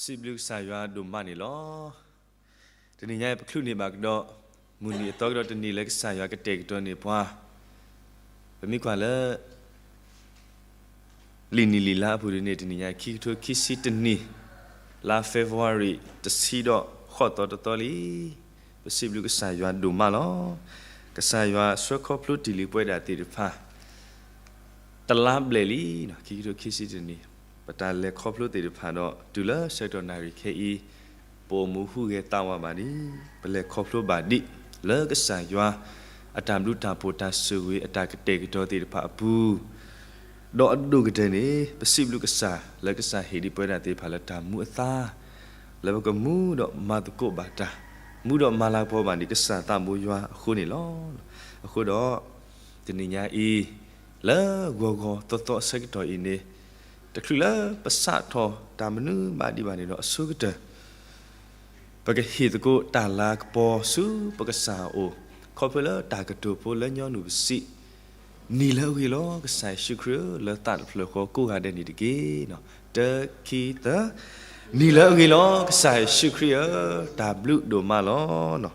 စံးဘျုးကစၢ်ယွၤဒိၣ်မးန့ၣ်လီၤ. တနံၤညါအံၤ ပချုးန့ၢ်ဘၣ်ကဒီး မုၢ်နံၤအသီကဒီးတနံၤလၢကစၢ်ယွၤကတဲာ်ကတီၤန့ၢ်ပှၤ, ပမ့ၢ်ကွၢ်လၢ လံာ်နံၣ်လံာ်လါအပူၤဒ်န့ၣ် တနံၤညါအံၤ ခံကထိခံဆံတနံၣ် လါ February တဆံဒီးဃိးသီတသီလံ. ပစံးဘျုးကစၢ်ယွၤဒိၣ်မးလီၤ. ကစၢ်ယွၤဆှၢခီဖျိတ့ၢ်လံပဝဲဒၣ်သ့ၣ်တဖၣ် တလါဘျဲၣ်လံ, ခံကထိခံဆံတနံၣ် ပတၢ်လဲၤခီဖျိသ့ၣ်တဖၣ်ဒီး တုၤလၢဆၢကတီၢ်နၣ်ရံၣ်ခဲအံၤ ပအိၣ်မူဟူးဂဲၤသးဝးဘၣ်ဒံး, ပလဲၤခီဖျိဘၣ်ဒံး လၢကစၢ်ယွၤ အတၢ်ဘျုးတၢ်ဖှိၣ်တၢ်ဆိၣ်ဂ့ၤ အတၢ်ကတဲာ်ကတီၤသ့ၣ်တဖၣ်အပူၤ ဒီးအဒိၣ်ကတၢၢ်န့ၣ် ပစံးဘျုးကစၢ်လၢကစၢ်ဟ့ၣ်ဒံးပဝဲဒၣ်သ့ၣ်တဖၣ်လၢတၢ်မူအသါ, လၢပကမူဒီးမၤသကိးဘၣ်တၢ်, မူဒီးမၤလၤကပီၤဘၣ်ဒံးကစၢ်သးဘိယွၤအဃိန့ၣ်လီၤ. အဃိဒီး တနံၤညါအံၤ လၢဂီၤဂီၤသီသီအဆၢကတီၢ်အံၤန့ၣ် တချုးလၢပစးထီၣ်တၢ်မနုၤဘၣ်ဒံးဘၣ်န့ၣ်ဒီး အဆိကတၢၢ် ပကဟ့ၣ်သကိးတၢ်လၤကပီၤဆူပကစၢ်အအိၣ် ခီဖျိလၢတၢ်ကတိၤဖိလၢညီနုၢ်ပစံး, နံၤလၢအဂ့ၤလီၤ ကစၢ်ယ့ၣ်ၡူးခရံာ်ဧၢ, လၢသးတဖျၢၣ်ဃီကိးဂၤဒဲးန့ၣ်တက့ၢ်. တၢ ခံ သၢ, နံၤလၢအဂ့ၤလီၤ ကစၢ်ယ့ၣ်ၡူးခရံာ်ဧၢ, တၢ်ဘျုးဒိၣ်မးလီၤ.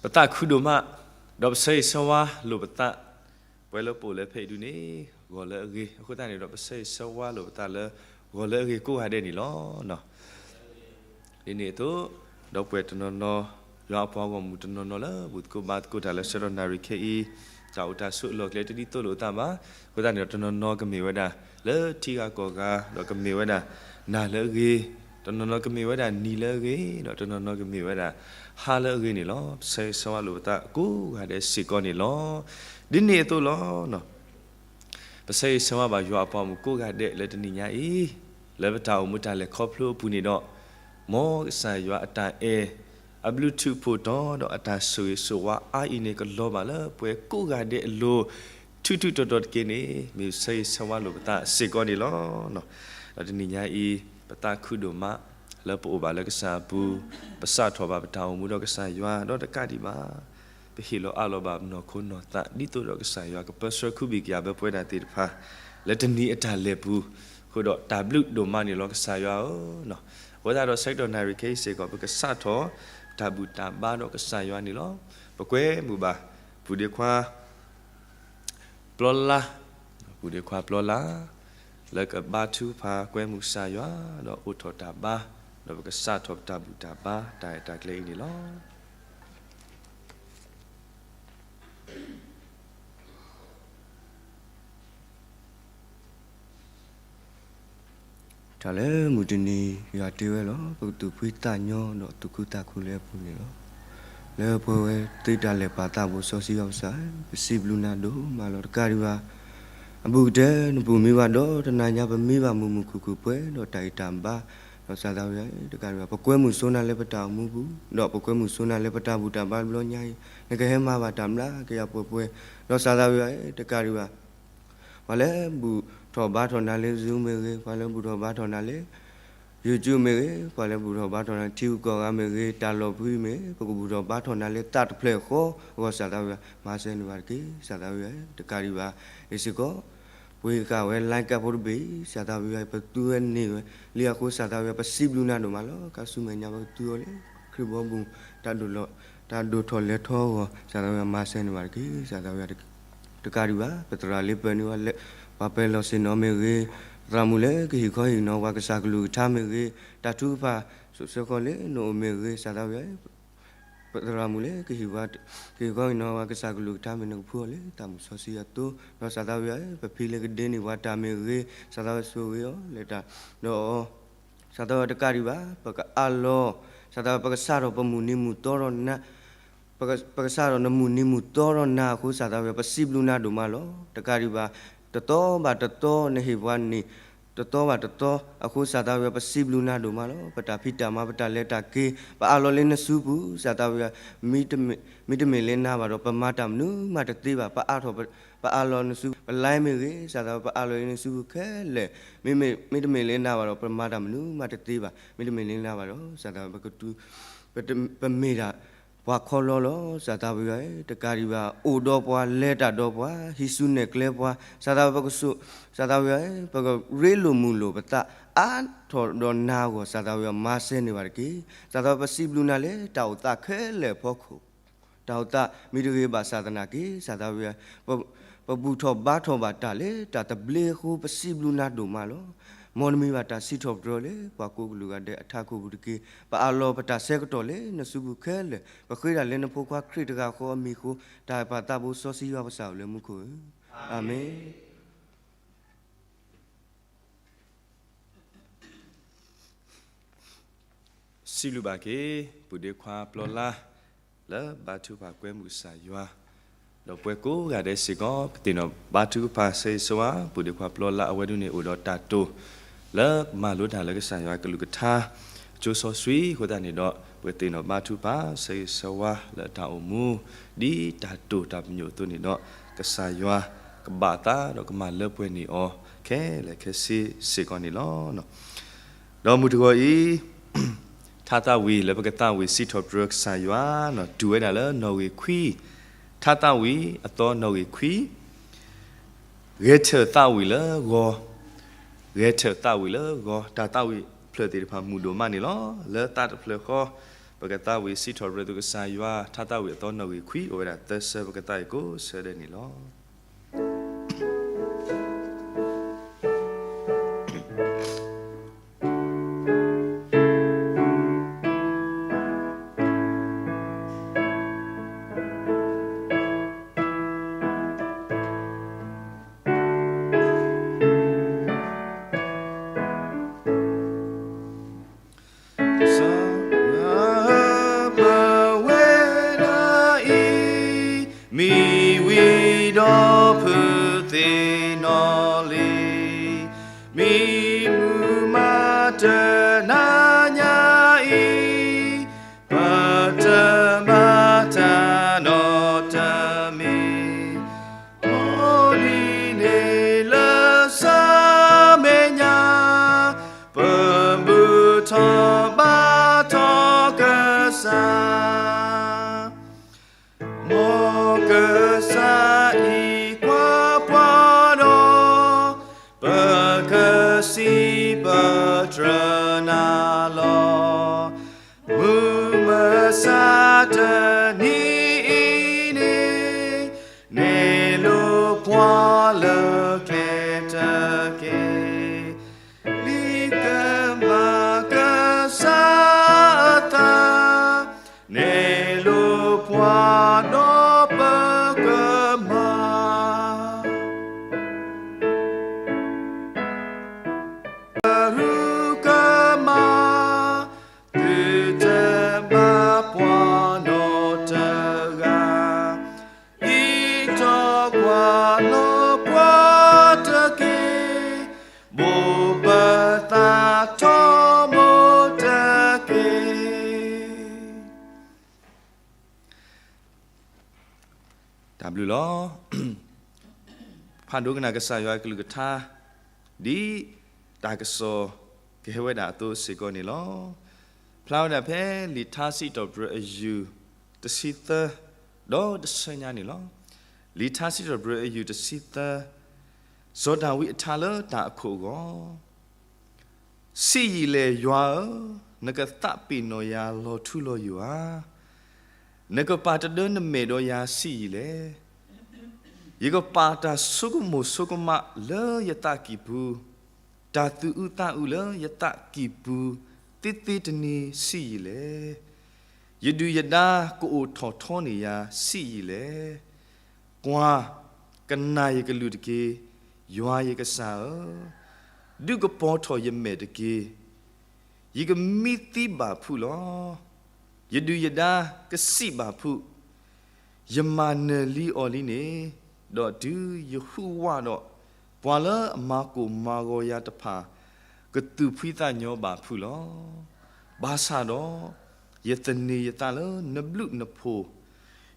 ပသးခုဒိၣ်မး, ဒီးပဆၢဂ့ၤဆၢဝါလိာ်ပသး, ပဝဲလၢပအိၣ်လၢဖဲအံၤဒုန့ၣ် ဂီၤလၢအဂ့ၤ, အဃိသတးန့ၣ်ဒီး ပဆၢဂ့ၤဆၢဝါလိာ်ပသးလၢ ဂီၤလၢအဂ့ၤကိးဂၤဒဲးန့ၣ်လီၤ. ဒ်န့ၣ်အသိး ဒီပုၢ်ဝဲၢ်တနီၤနီၤ, ယွၤအပှၤဂီၢ်မုၢ်တနီၤနီၤလၢ ဘူၣ်သကိးဘါသကိးတၢ်လၢဆၢကတီၢ်နၣ်ရံၣ်ခဲအံၤ, တၢ်အိၣ်တၢ်ဆိးအလီၢ်အကျဲတဒ်သိးလိာ်အသးဘၣ်. အဃိသတးန့ၣ်ဒီး တနီၤနီၤကမ့ၢ်ဝဲဒၣ် လၢထံဂၤကီၢ်ဂၤ, ဒီးကမ့ၢ်ဝဲဒၣ် နၤလၢအဂ့ၤ, တနီၤနီၤကမ့ၢ်ဝဲဒၣ်နံၤလၢအဂ့ၤ, ဒီးတနီၤနီၤကမ့ၢ်ဝဲဒၣ် ဟါလၢအဂ့ၤန့ၣ်လီၤ. ပဆၢဂ့ၤဆၢဝါလိာ်ပသးကိးဂၤဒဲးစ့ၢ်ကီးန့ၣ်လီၤ. ဒ်န့ၣ်အသိးလီၤ. ပဆၢဂ့ၤဆၢဝါဘၣ်ယွၤအပှၤမုၣ်ကိးဂၤဒဲးလၢတနံၤညါအံၤ, လၢပတၢ်အိၣ်မူတၢ်လဲၤခီဖျိအပူၤန့ၣ်ဒီး, မ်ကစၢ်ယွၤအတၢ်အဲၣ်, အဘျုးထူးဖှိၣ်တီဒီးအတၢ်ဆိၣ်ဂ့ၤဆိၣ်ဝါအါအံၤန့ၣ် ကလီၤဘၣ်လၢပှဲၤကိးဂၤဒဲးအလိၤ ထူးထူးတီၤတီၤတက့ၢ်န့ၣ် မ့ၢ်ပဆၢဂ့ၤဆၢဝါလိာ်ပသးစ့ၢ်ကီးန့ၣ်လီၤ. ဒီးတနံၤညါအံၤ ပသးခုဒိၣ်မး လၢပအိၣ်ဘၣ်လၢကစၢ်အပူၤ, ပစးထီၣ်ဘၣ်ပတၢ်အိၣ်မူဒီးကစၢ်ယွၤ, ဒီးတကးဒံးဘၣ် ပဟ့ၣ်လီၤအးလီၤဘၣ်ပနီၢ်ခိနီၢ်သး ဒ်သိးဒီးကစၢ်ယွၤကပၢဆှၢခူဘံၣ်ကယၤဘၢပဝဲဒၣ်သ့ၣ်တဖၣ် လၢတနံၤအတၢ်လဲၤပူၤ, အဃိဒီးတၢ်ဘျုးဒိၣ်မးန့ၣ်လီၤ ကစၢ်ယွၤဧၢ. အဃိသတးဒီးဆၢကတီၢ်နၣ်ရံၣ်ခဲအံၤစ့ၢ်ကီး ပကစးထီၣ် တၢ်ဘူၣ်တၢ်ဘါဒီးကစၢ်ယွၤန့ၣ်လီၤ. ပကွဲမုာ်ဘၣ် ပူၤဒ့ခွါ ပျီလါ, ပူၤဒ့ခွါပျီလါ, လၢကဘါထုကဖၣ်ကွဲမုာ်ကစၢ်ယွၤ, ဒီးအိးထီၣ်တၢ်ဘါ, ဒီးပကစးထီၣ်ပတၢ်ဘူၣ်တၢ်ဘါ တၢ်အဲၣ်တၢ်ကျဲအံၤန့ၣ်လီၤ. တၢ်လၢမုၢ်တနံၤ ယွၤတ့ဝဲလီၤ. ပကသူၣ်ဖှံသးညီဒီးသူၣ်ခုသးခုလၢအပူၤန့ၣ်လီၤ. လၢပှဲၤဝဲသ့တၢ်လဲၤပာ်သးဘိစီဆှံအီၤကစၢ်, ပစံးဘျုးနၤဒိၣ်မးလီၤ. တကးဒံးဘၣ် အဘူးကတၢၢ် နပူၤမံဘၣ်ဒီး တနၤညါပမံဘၣ်မုာ်မုာ်ခုၣ်ခုၣ်ပှဲၤဒီးတၢ်အံၣ်တၢ်ဘါ, ဒီးကစၢ်သးဝံၤ တကးဒံးဘၣ် ပကွဲမုာ်ဆိနၤလၢပတၢ်အိၣ်မူပူၤ, ဒီးပကွဲမုာ်ဆိနၤလၢပတၢ်ဘူၣ်တၢ်ဘါတဘျီညါအံၤ, နကဟဲမၤဘၣ်တၢ်မျးကယၤပှဲၤပှဲၤ, ဒီးကစၢ်သးဝံၤ တကးဒံးဘၣ် ပှၤလၢဘူၣ်ထီၣ်ဘါထီၣ်နၤလၢ Zoom မ့ၢ်ဂ့ၤ, ပှၤလၢဘူၣ်ထီၣ်ဘါထီၣ်နၤလၢ YouTube မ့ၢ်ဂ့ၤ, ပှၤလၢဘူၣ်ထီၣ်ဘါထီၣ်နၤ ထံဂုၤကီၢ်ဂၤမ့ၢ်ဂ့ၤ, တၢ်လီၢ်ဖှံမ့ၢ်ဂ့ၤ, ပကဘူၣ်ထီၣ်ဘါထီၣ်နၤလၢသးတဖျၢၣ်ဃီအဂီၢ် ကစၢ်သးဝံၤ မၤစၢၤန့ၢ်ဘၣ်တက့ၢ်. ကစၢ်သးဝံၤ တကးဒံးဘၣ် အံၤစ့ၢ်ကီး ပှ့ၤဃာ်ဝဲ like ဖိတဘ့ၣ် ကစၢ်သးဝံၤ ပသူဝဲန့ၢ်ဝဲလံအဃိ ကစၢ်သးဝံၤ ပစံးဘျုးနၤဒိၣ်မးလီၤ. ကါဆူမဲာ်ညါ ပကသူအီၤလၢ ခရံာ်ဘီမုၢ် တၢ်ဒိၣ်ထီၣ်လဲၤထီအဂီၢ် ကစၢ်သးဝံၤ မၤစၢၤန့ၢ်ဘၣ်တက့ၢ်. ကစၢ်သးဝံၤ တကးဒံးဘၣ် ပသရၣ်လ့ပၢၢ်န့ၢ်ဝဲလၢ ပှၤပၢၤလီၢ်ဆ့ၣ်နီၤမ့ၢ်ဂ့ၤ, သရၣ်မုၣ်လၢကဟ့ၣ်ခီဟ့ၣ်နီၤပှၤကစၢ်ကလုၢ်ကထါမ့ၢ်ဂ့ၤ, တၢ်ထုကဖၣ် စိၤဆၢဃီလၢနအိၣ်မ့ၢ်ဂ့ၤ, ကစၢ်သးဝံၤ ပသရၣ်မုၣ်လၢကဟ့ၣ်ပှၤ ကဟ့ၣ်ခီဟ့ၣ်နီၤပှၤကစၢ်ကလုၢ်ကထါမ့ၢ် နကဖှူအီၤလၢတၢ်မုၢ်စီဆှံအသိး, ဒီးကစၢ်သးဝံၤ ပဖံလၢကဒ့န့ၢ်ပှၤတၢ်မ့ၢ်ဂ့ၤ, ကစၢ်သးဝံၤဆိၣ်ဂ့ၤအီၤလၢတၢ်ဒီး ကစၢ်သးဝံၤတကးဒံးဘၣ် ပကအးလီၤ, ကစၢ်သးဝံၤ ပကစးထီၣ်ပမုၢ်နံၤမုၢ်သီဒီးနၤ, ပကစးထီၣ်နမုၢ်နံၤမုၢ်သီဒီးနၤအဃိ ကစၢ်သးဝံၤ ပစံးဘျုးနၤဒိၣ်မးလီၤ. တကးဒံးဘၣ် တသီဘၣ်တသီ နဟ့ၣ်ပှၤန့ၣ် တသီဘၣ်တသီအဃိ ကစၢ်သးဝံၤ ပစံးဘျုးနၤဒိၣ်မးလီၤ. ပတၢ်ဖံးတၢ်မၤ ပတၢ်လဲၤတၢ်က့ၤ ပအးလီၤလၢနစုပူၤ ကစၢ်သးဝံၤ မ့တမ့ၢ်လၢနၤဘၣ်ဒီး ပမၤတၢ်မနုၤမးတသ့ဘၣ်. ပအးထီၣ် ပအးလီၤနစုပူၤ ပလဲမ့ၢ်ဂ့ၤ, ကစၢ်သးဝံၤ ပအးလီၤလၢနစုပူၤခဲလၢာ်, မ့တမ့ၢ်လၢနၤဘၣ်ဒီး ပမၤတၢ်မနုၤမးတသ့ဘၣ်. မ့တမ့ၢ်လၢနၤဘၣ်ဒီး ကစၢ်သးဝံၤ ပကတုၤ ပမ့ၢ်တၢ် ပှၤခီလီလီၤ. စၢ်သးဝံၣ်ဧၢ, တကးဒံးဘၣ် အိၣ်ဒီးပှၤ, လဲၤတၢ်ဒီးပှၤ, ဟံးစုနဲၣ်ကျဲပှၤ, စၢ်သးဝံၣ်ပကစိၣ်, စၢ်သးဝံၣ်ဧၢ, ပကရ့လိာ်မုာ်လိာ်ပသး အါထီၣ်ဒီးနၤအဂီၢ် စၢ်သးဝံၣ်ဧၢ, မၤစၢၤန့ၢ်ဘၣ်တက့ၢ်. စၢ်သးဝံၣ် ပစံးဘျုးနၤလၢတၢ်အိၣ်သးခဲလၢာ်အဖီခိၣ်, တၢ်အိၣ်သးမ့ၢ်တဂ့ၤဘၣ် စၢ်သနာ်က့ စၢ်သးဝံၣ်ဧၢ, ပဘူၣ်ထီၣ်ဘါထီၣ်ဘၣ်တၢ်လၢတၢ်သဘျ့အဃိ ပစံးဘျုးနၤဒိၣ်မးလီၤ. မ်နမံၤဘၣ်တၢ်စံးထီၣ်ပတြၢၤလၢပှၤကိးကလုာ်ဂၤဒဲးအထးခိၣ်ပူၤတက့ၢ်. ပအၢၣ်လီၤပတၢ်ဆၢကတီၢ်လၢနစုပူၤခဲလၢာ်, ပဃ့တၢ်လၢနဖိခွါခရံာ်တဂၤဃီအမံၤအဃိ, တၢ်အဲၣ်ပၢ်သးဘိစီဆှံယွၤပစၢ်အိၣ်လၢမူခိၣ်ဧၢ, အၤမ့ၣ်. စံးဘျုးဘၣ်က့ၤ ပုၢ်ဒ့ခွါပျီလါ လၢဘါထုကဖၣ်ကွဲမုာ်ကစၢ်ယွၤ, ဒီးပဝဲကိးဂၤဒဲးစ့ၢ်ကီး ပကသ့ၣ်နီၣ်ဘါထုကဖၣ်ဆၢဂ့ၤဆၢဝါ ပုၢ်ဒ့ခွါပျီလါ အဝဲဒၣ်န့ၣ်အိၣ်ဒီးတၢ်တိာ် လၢမၤလိတၢ်လၢကစၢ်ယွၤကလုၢ်ကထါ အကၠိစီဆှံအဃိသတးန့ၣ်ဒီး ပကသ့ၣ်နီၣ်ဘါထုကဖၣ်ဆၢဂ့ၤဆၢဝါလၢတၢ်အိၣ်မူ ဒ်တၢ်တိာ်တၢ်ပညိၣ်အသိးန့ၣ်ဒီး ကစၢ်ယွၤကဘၣ်သးဒီးကမၤလၢပှဲၤန့ၢ်အီၤခဲလၢာ်ခဲဆ့စ့ၢ်ကီးန့ၣ်လီၤ. ဒီးမုၢ်တဂီၤအံၤ ထါသးဝံၣ်လၢပကသးဝံၣ်စံးထီၣ်ပတြၢၤကစၢ်ယွၤန့ၣ် တူၢ်ဝဲဒၣ်လၢနီၣ်ဂံၢ်ခွံ, ထါသးဝံၣ်အသီနီၣ်ဂံၢ်ခွံ, ဂဲၤထၢၣ်သးဝံၣ်လၢဂီၤ, ဂဲၤထၢၣ်သးဝံၣ်လၢဂီၤ, တၢ်သးဝံၣ်ဖျၢၣ်သ့ၣ်တဖၣ်မုာ်ဒိၣ်မးန့ၣ်လီၤ. လၢသးတဖျၢၣ်ဃီ ပကသးဝံၣ်စံးထီၣ်ပတြၢၤသုကစၢ်ယွၤ ထါသးဝံၣ်အသီနီၣ်ဂံၢ်ခွံ အိၣ်ဝဲဒၣ်သၢဆၢ ပကသးဝံၣ်ကိးဆၢဒဲးန့ၣ်လီၤ. ကစၢ်ယွၤပဝဲဒၣ်အံၤ မံဝံၤဒီးဖုးသ့ၣ်နီၣ်လံ, မံမုာ်မးတနၤညါအံၤ, ပတဘၣ်တၢ်နီတမံၤ, မုၢ်နံၤန့ၣ်လၢဆၢမဲာ်ညါ, ပဘူၣ်ထီၣ်ဘါထီၣ်ကစၢ် မ်ကစၢ်အံၤကွၢ်ပှၤဒီး, ပကစံးပတြၢၤနၤလီၤ. မုၢ်မဆါတနံၤအံၤန့ၣ်, နဲၣ်လိာ်ပှၤလၢကျဲတက့ၢ်. လံာ်ကမၤကစၢ်အသး, နဲၣ်လိာ်ပှၤဒီးပကမၤ ကရူၢ်ကမၤ, သုတဘၣ်ပှၤနီတဂၤ, အံးထွဲကွၢ်လိာ်ပှၤတက့ၢ်, ဘိးပသးထီဘိတက့ၢ်. တၢ်ဘျုးလီၤ. ဖးဒိကနၣ်ကစၢ်ယွၤကလုၢ်ကထါ ဒ်တၢ်ကစီၣ်ကဟဲဝဲဒၣ်အသိးစ့ၢ်ကီးန့ၣ်လီၤ. ဖျါဝဲဒၣ်ဖဲလံာ်ထါစံးထီၣ်ပတြၢၤအယူၢ်တဆံသၢ ဒီးတဆၢညါန့ၣ်လီၤ. လံာ်ထါစံးထီၣ်ပတြၢၤအယူၢ်တဆံသၢ, စီၤဒၤဝံးအထါလၢတၢ်အခိၣ်အဂီၢ် စံးယံာ်လဲၣ်, ယွၤဧၢ, နကသးပ့ၤနီၣ်ယၤလီၤထူလီၤယိာ်ဧါ. နကပာ်တဒၢနမဲာ်ဒီးယၤစံးယံာ်လဲၣ်. ယကပာ်တၢ်ဆိကမိၣ်ဆိကမးလၢယသးကံၢ်ပူၤ, တၢ်သူၣ်အုးသးအုးလၢယသးကံၢ်ပူၤ သ့သ့တနံၤစံးယံာ်လဲၣ်. ယဒုၣ်ယဒါကအိၣ်ထီၣ်ထီန့ၢ်ယၤစံးယံာ်လဲၣ်. ကွၢ်, ကနၣ်ယကလုၢ်တက့ၢ်, ယွၤယကစၢ်ဧၢ, ဒုးကပီၤထီၣ်ယမဲာ်တက့ၢ်. ယကမံသံဘၣ်ဖုးလီၤ. ယဒုၣ်ယဒါကစံးဘၣ်ဖုး, ယမၤနၢၤလံအီၤလံန့ၣ်, ဒီးတုၤယဟူးဝးဒီး, ပှၤလၢအမၤကိၢ်မၤဂီၤယၤတဖၣ် ကသူၣ်ဖှံသးညီဘၣ်ဖုးလီၤ. ဘၣ်ဆၣ်ဒီး, ယသန့ၤယသးလၢနဘျုးနဖှိၣ်,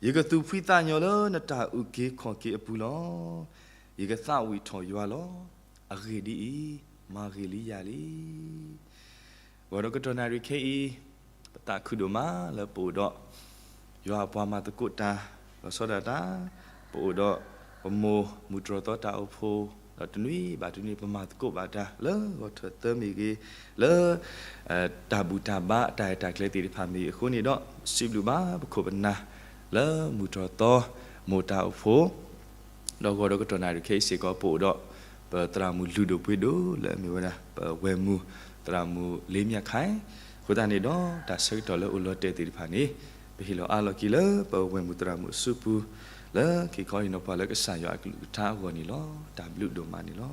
ယကသူၣ်ဖှံသးညီလၢနတၢ်အုၣ်က့ၤခီၣ်က့ၤအပူၤလီၤ. ယကသးဝံၣ်ထီၣ်ယွၤလီၤ. အဂ့ၢ်ဒ်အံၤ, မၤဂ့ၤလံယၤလံ. ဂီၤဒီးကတီၢ်နၣ်ရံၣ်ခဲအံၤ, ပသးခုဒိၣ်မးလၢပအိၣ်ဒီး ယွၤအပှၤမၤသကိးတၢ်, လီၤဆီဒၣ်တၢ်, ပအိၣ်ဒီးပမိၢ်မူတြီၢ်သီတၢ်အိၣ်ဖှိၣ်, ဒီးတနွံဘၣ်တနွံပမၤသကိးဘၣ်တၢ် လၢဂီၤထၢၣ်သၢမ့ၢ်ဂ့ၤ, လၢ တၢ်ဘူၣ်တၢ်ဘါတၢ်အဲၣ်တၢ်ကျဲသ့ၣ်တဖၣ်မ့ၢ်ဂ့ၤအဃိန့ၣ်ဒီး စံးဘျုးဘၣ်ပခိၣ်ပနၢ် လၢမူတြီၢ်သီ မိၢ်တၢ်အိၣ်ဖှိၣ် ဒီးဂီၤဒီးကတီၢ်နၣ်ရံၣ်ခဲအံၤစ့ၢ်ကီး ပအိၣ်ဒီး ပသရၣ်မုၣ်လုၢ်ဒိၣ်ပှ့ၤဒိၣ်လၢအမ့ၢ်ဝဲဒၣ် ပဝဲၢ်မုၢ်သရၣ်မုၣ်လ့မၠၣ်ခါ, အဃိသတးန့ၣ်ဒီး တၢ်ဆၢကတီၢ်လၢအိၣ်လီၤတဲာ်သ့ၣ်တဖၣ်န့ၣ် ပဟ့ၣ်လီၤအါလီၤက့ၤလၢပဝဲၢ်မုၢ်သရၣ်မုၣ်အစုပူၤ လၢခံခီဟ့ၣ်နီၤပှၤလၢကစၢ်ယွၤအကလုၢ်ကထါအဂီၢ်န့ၣ်လီၤ. တၢ်ဘျုးဒိၣ်မးန့ၣ်လီၤ. ဂီၤ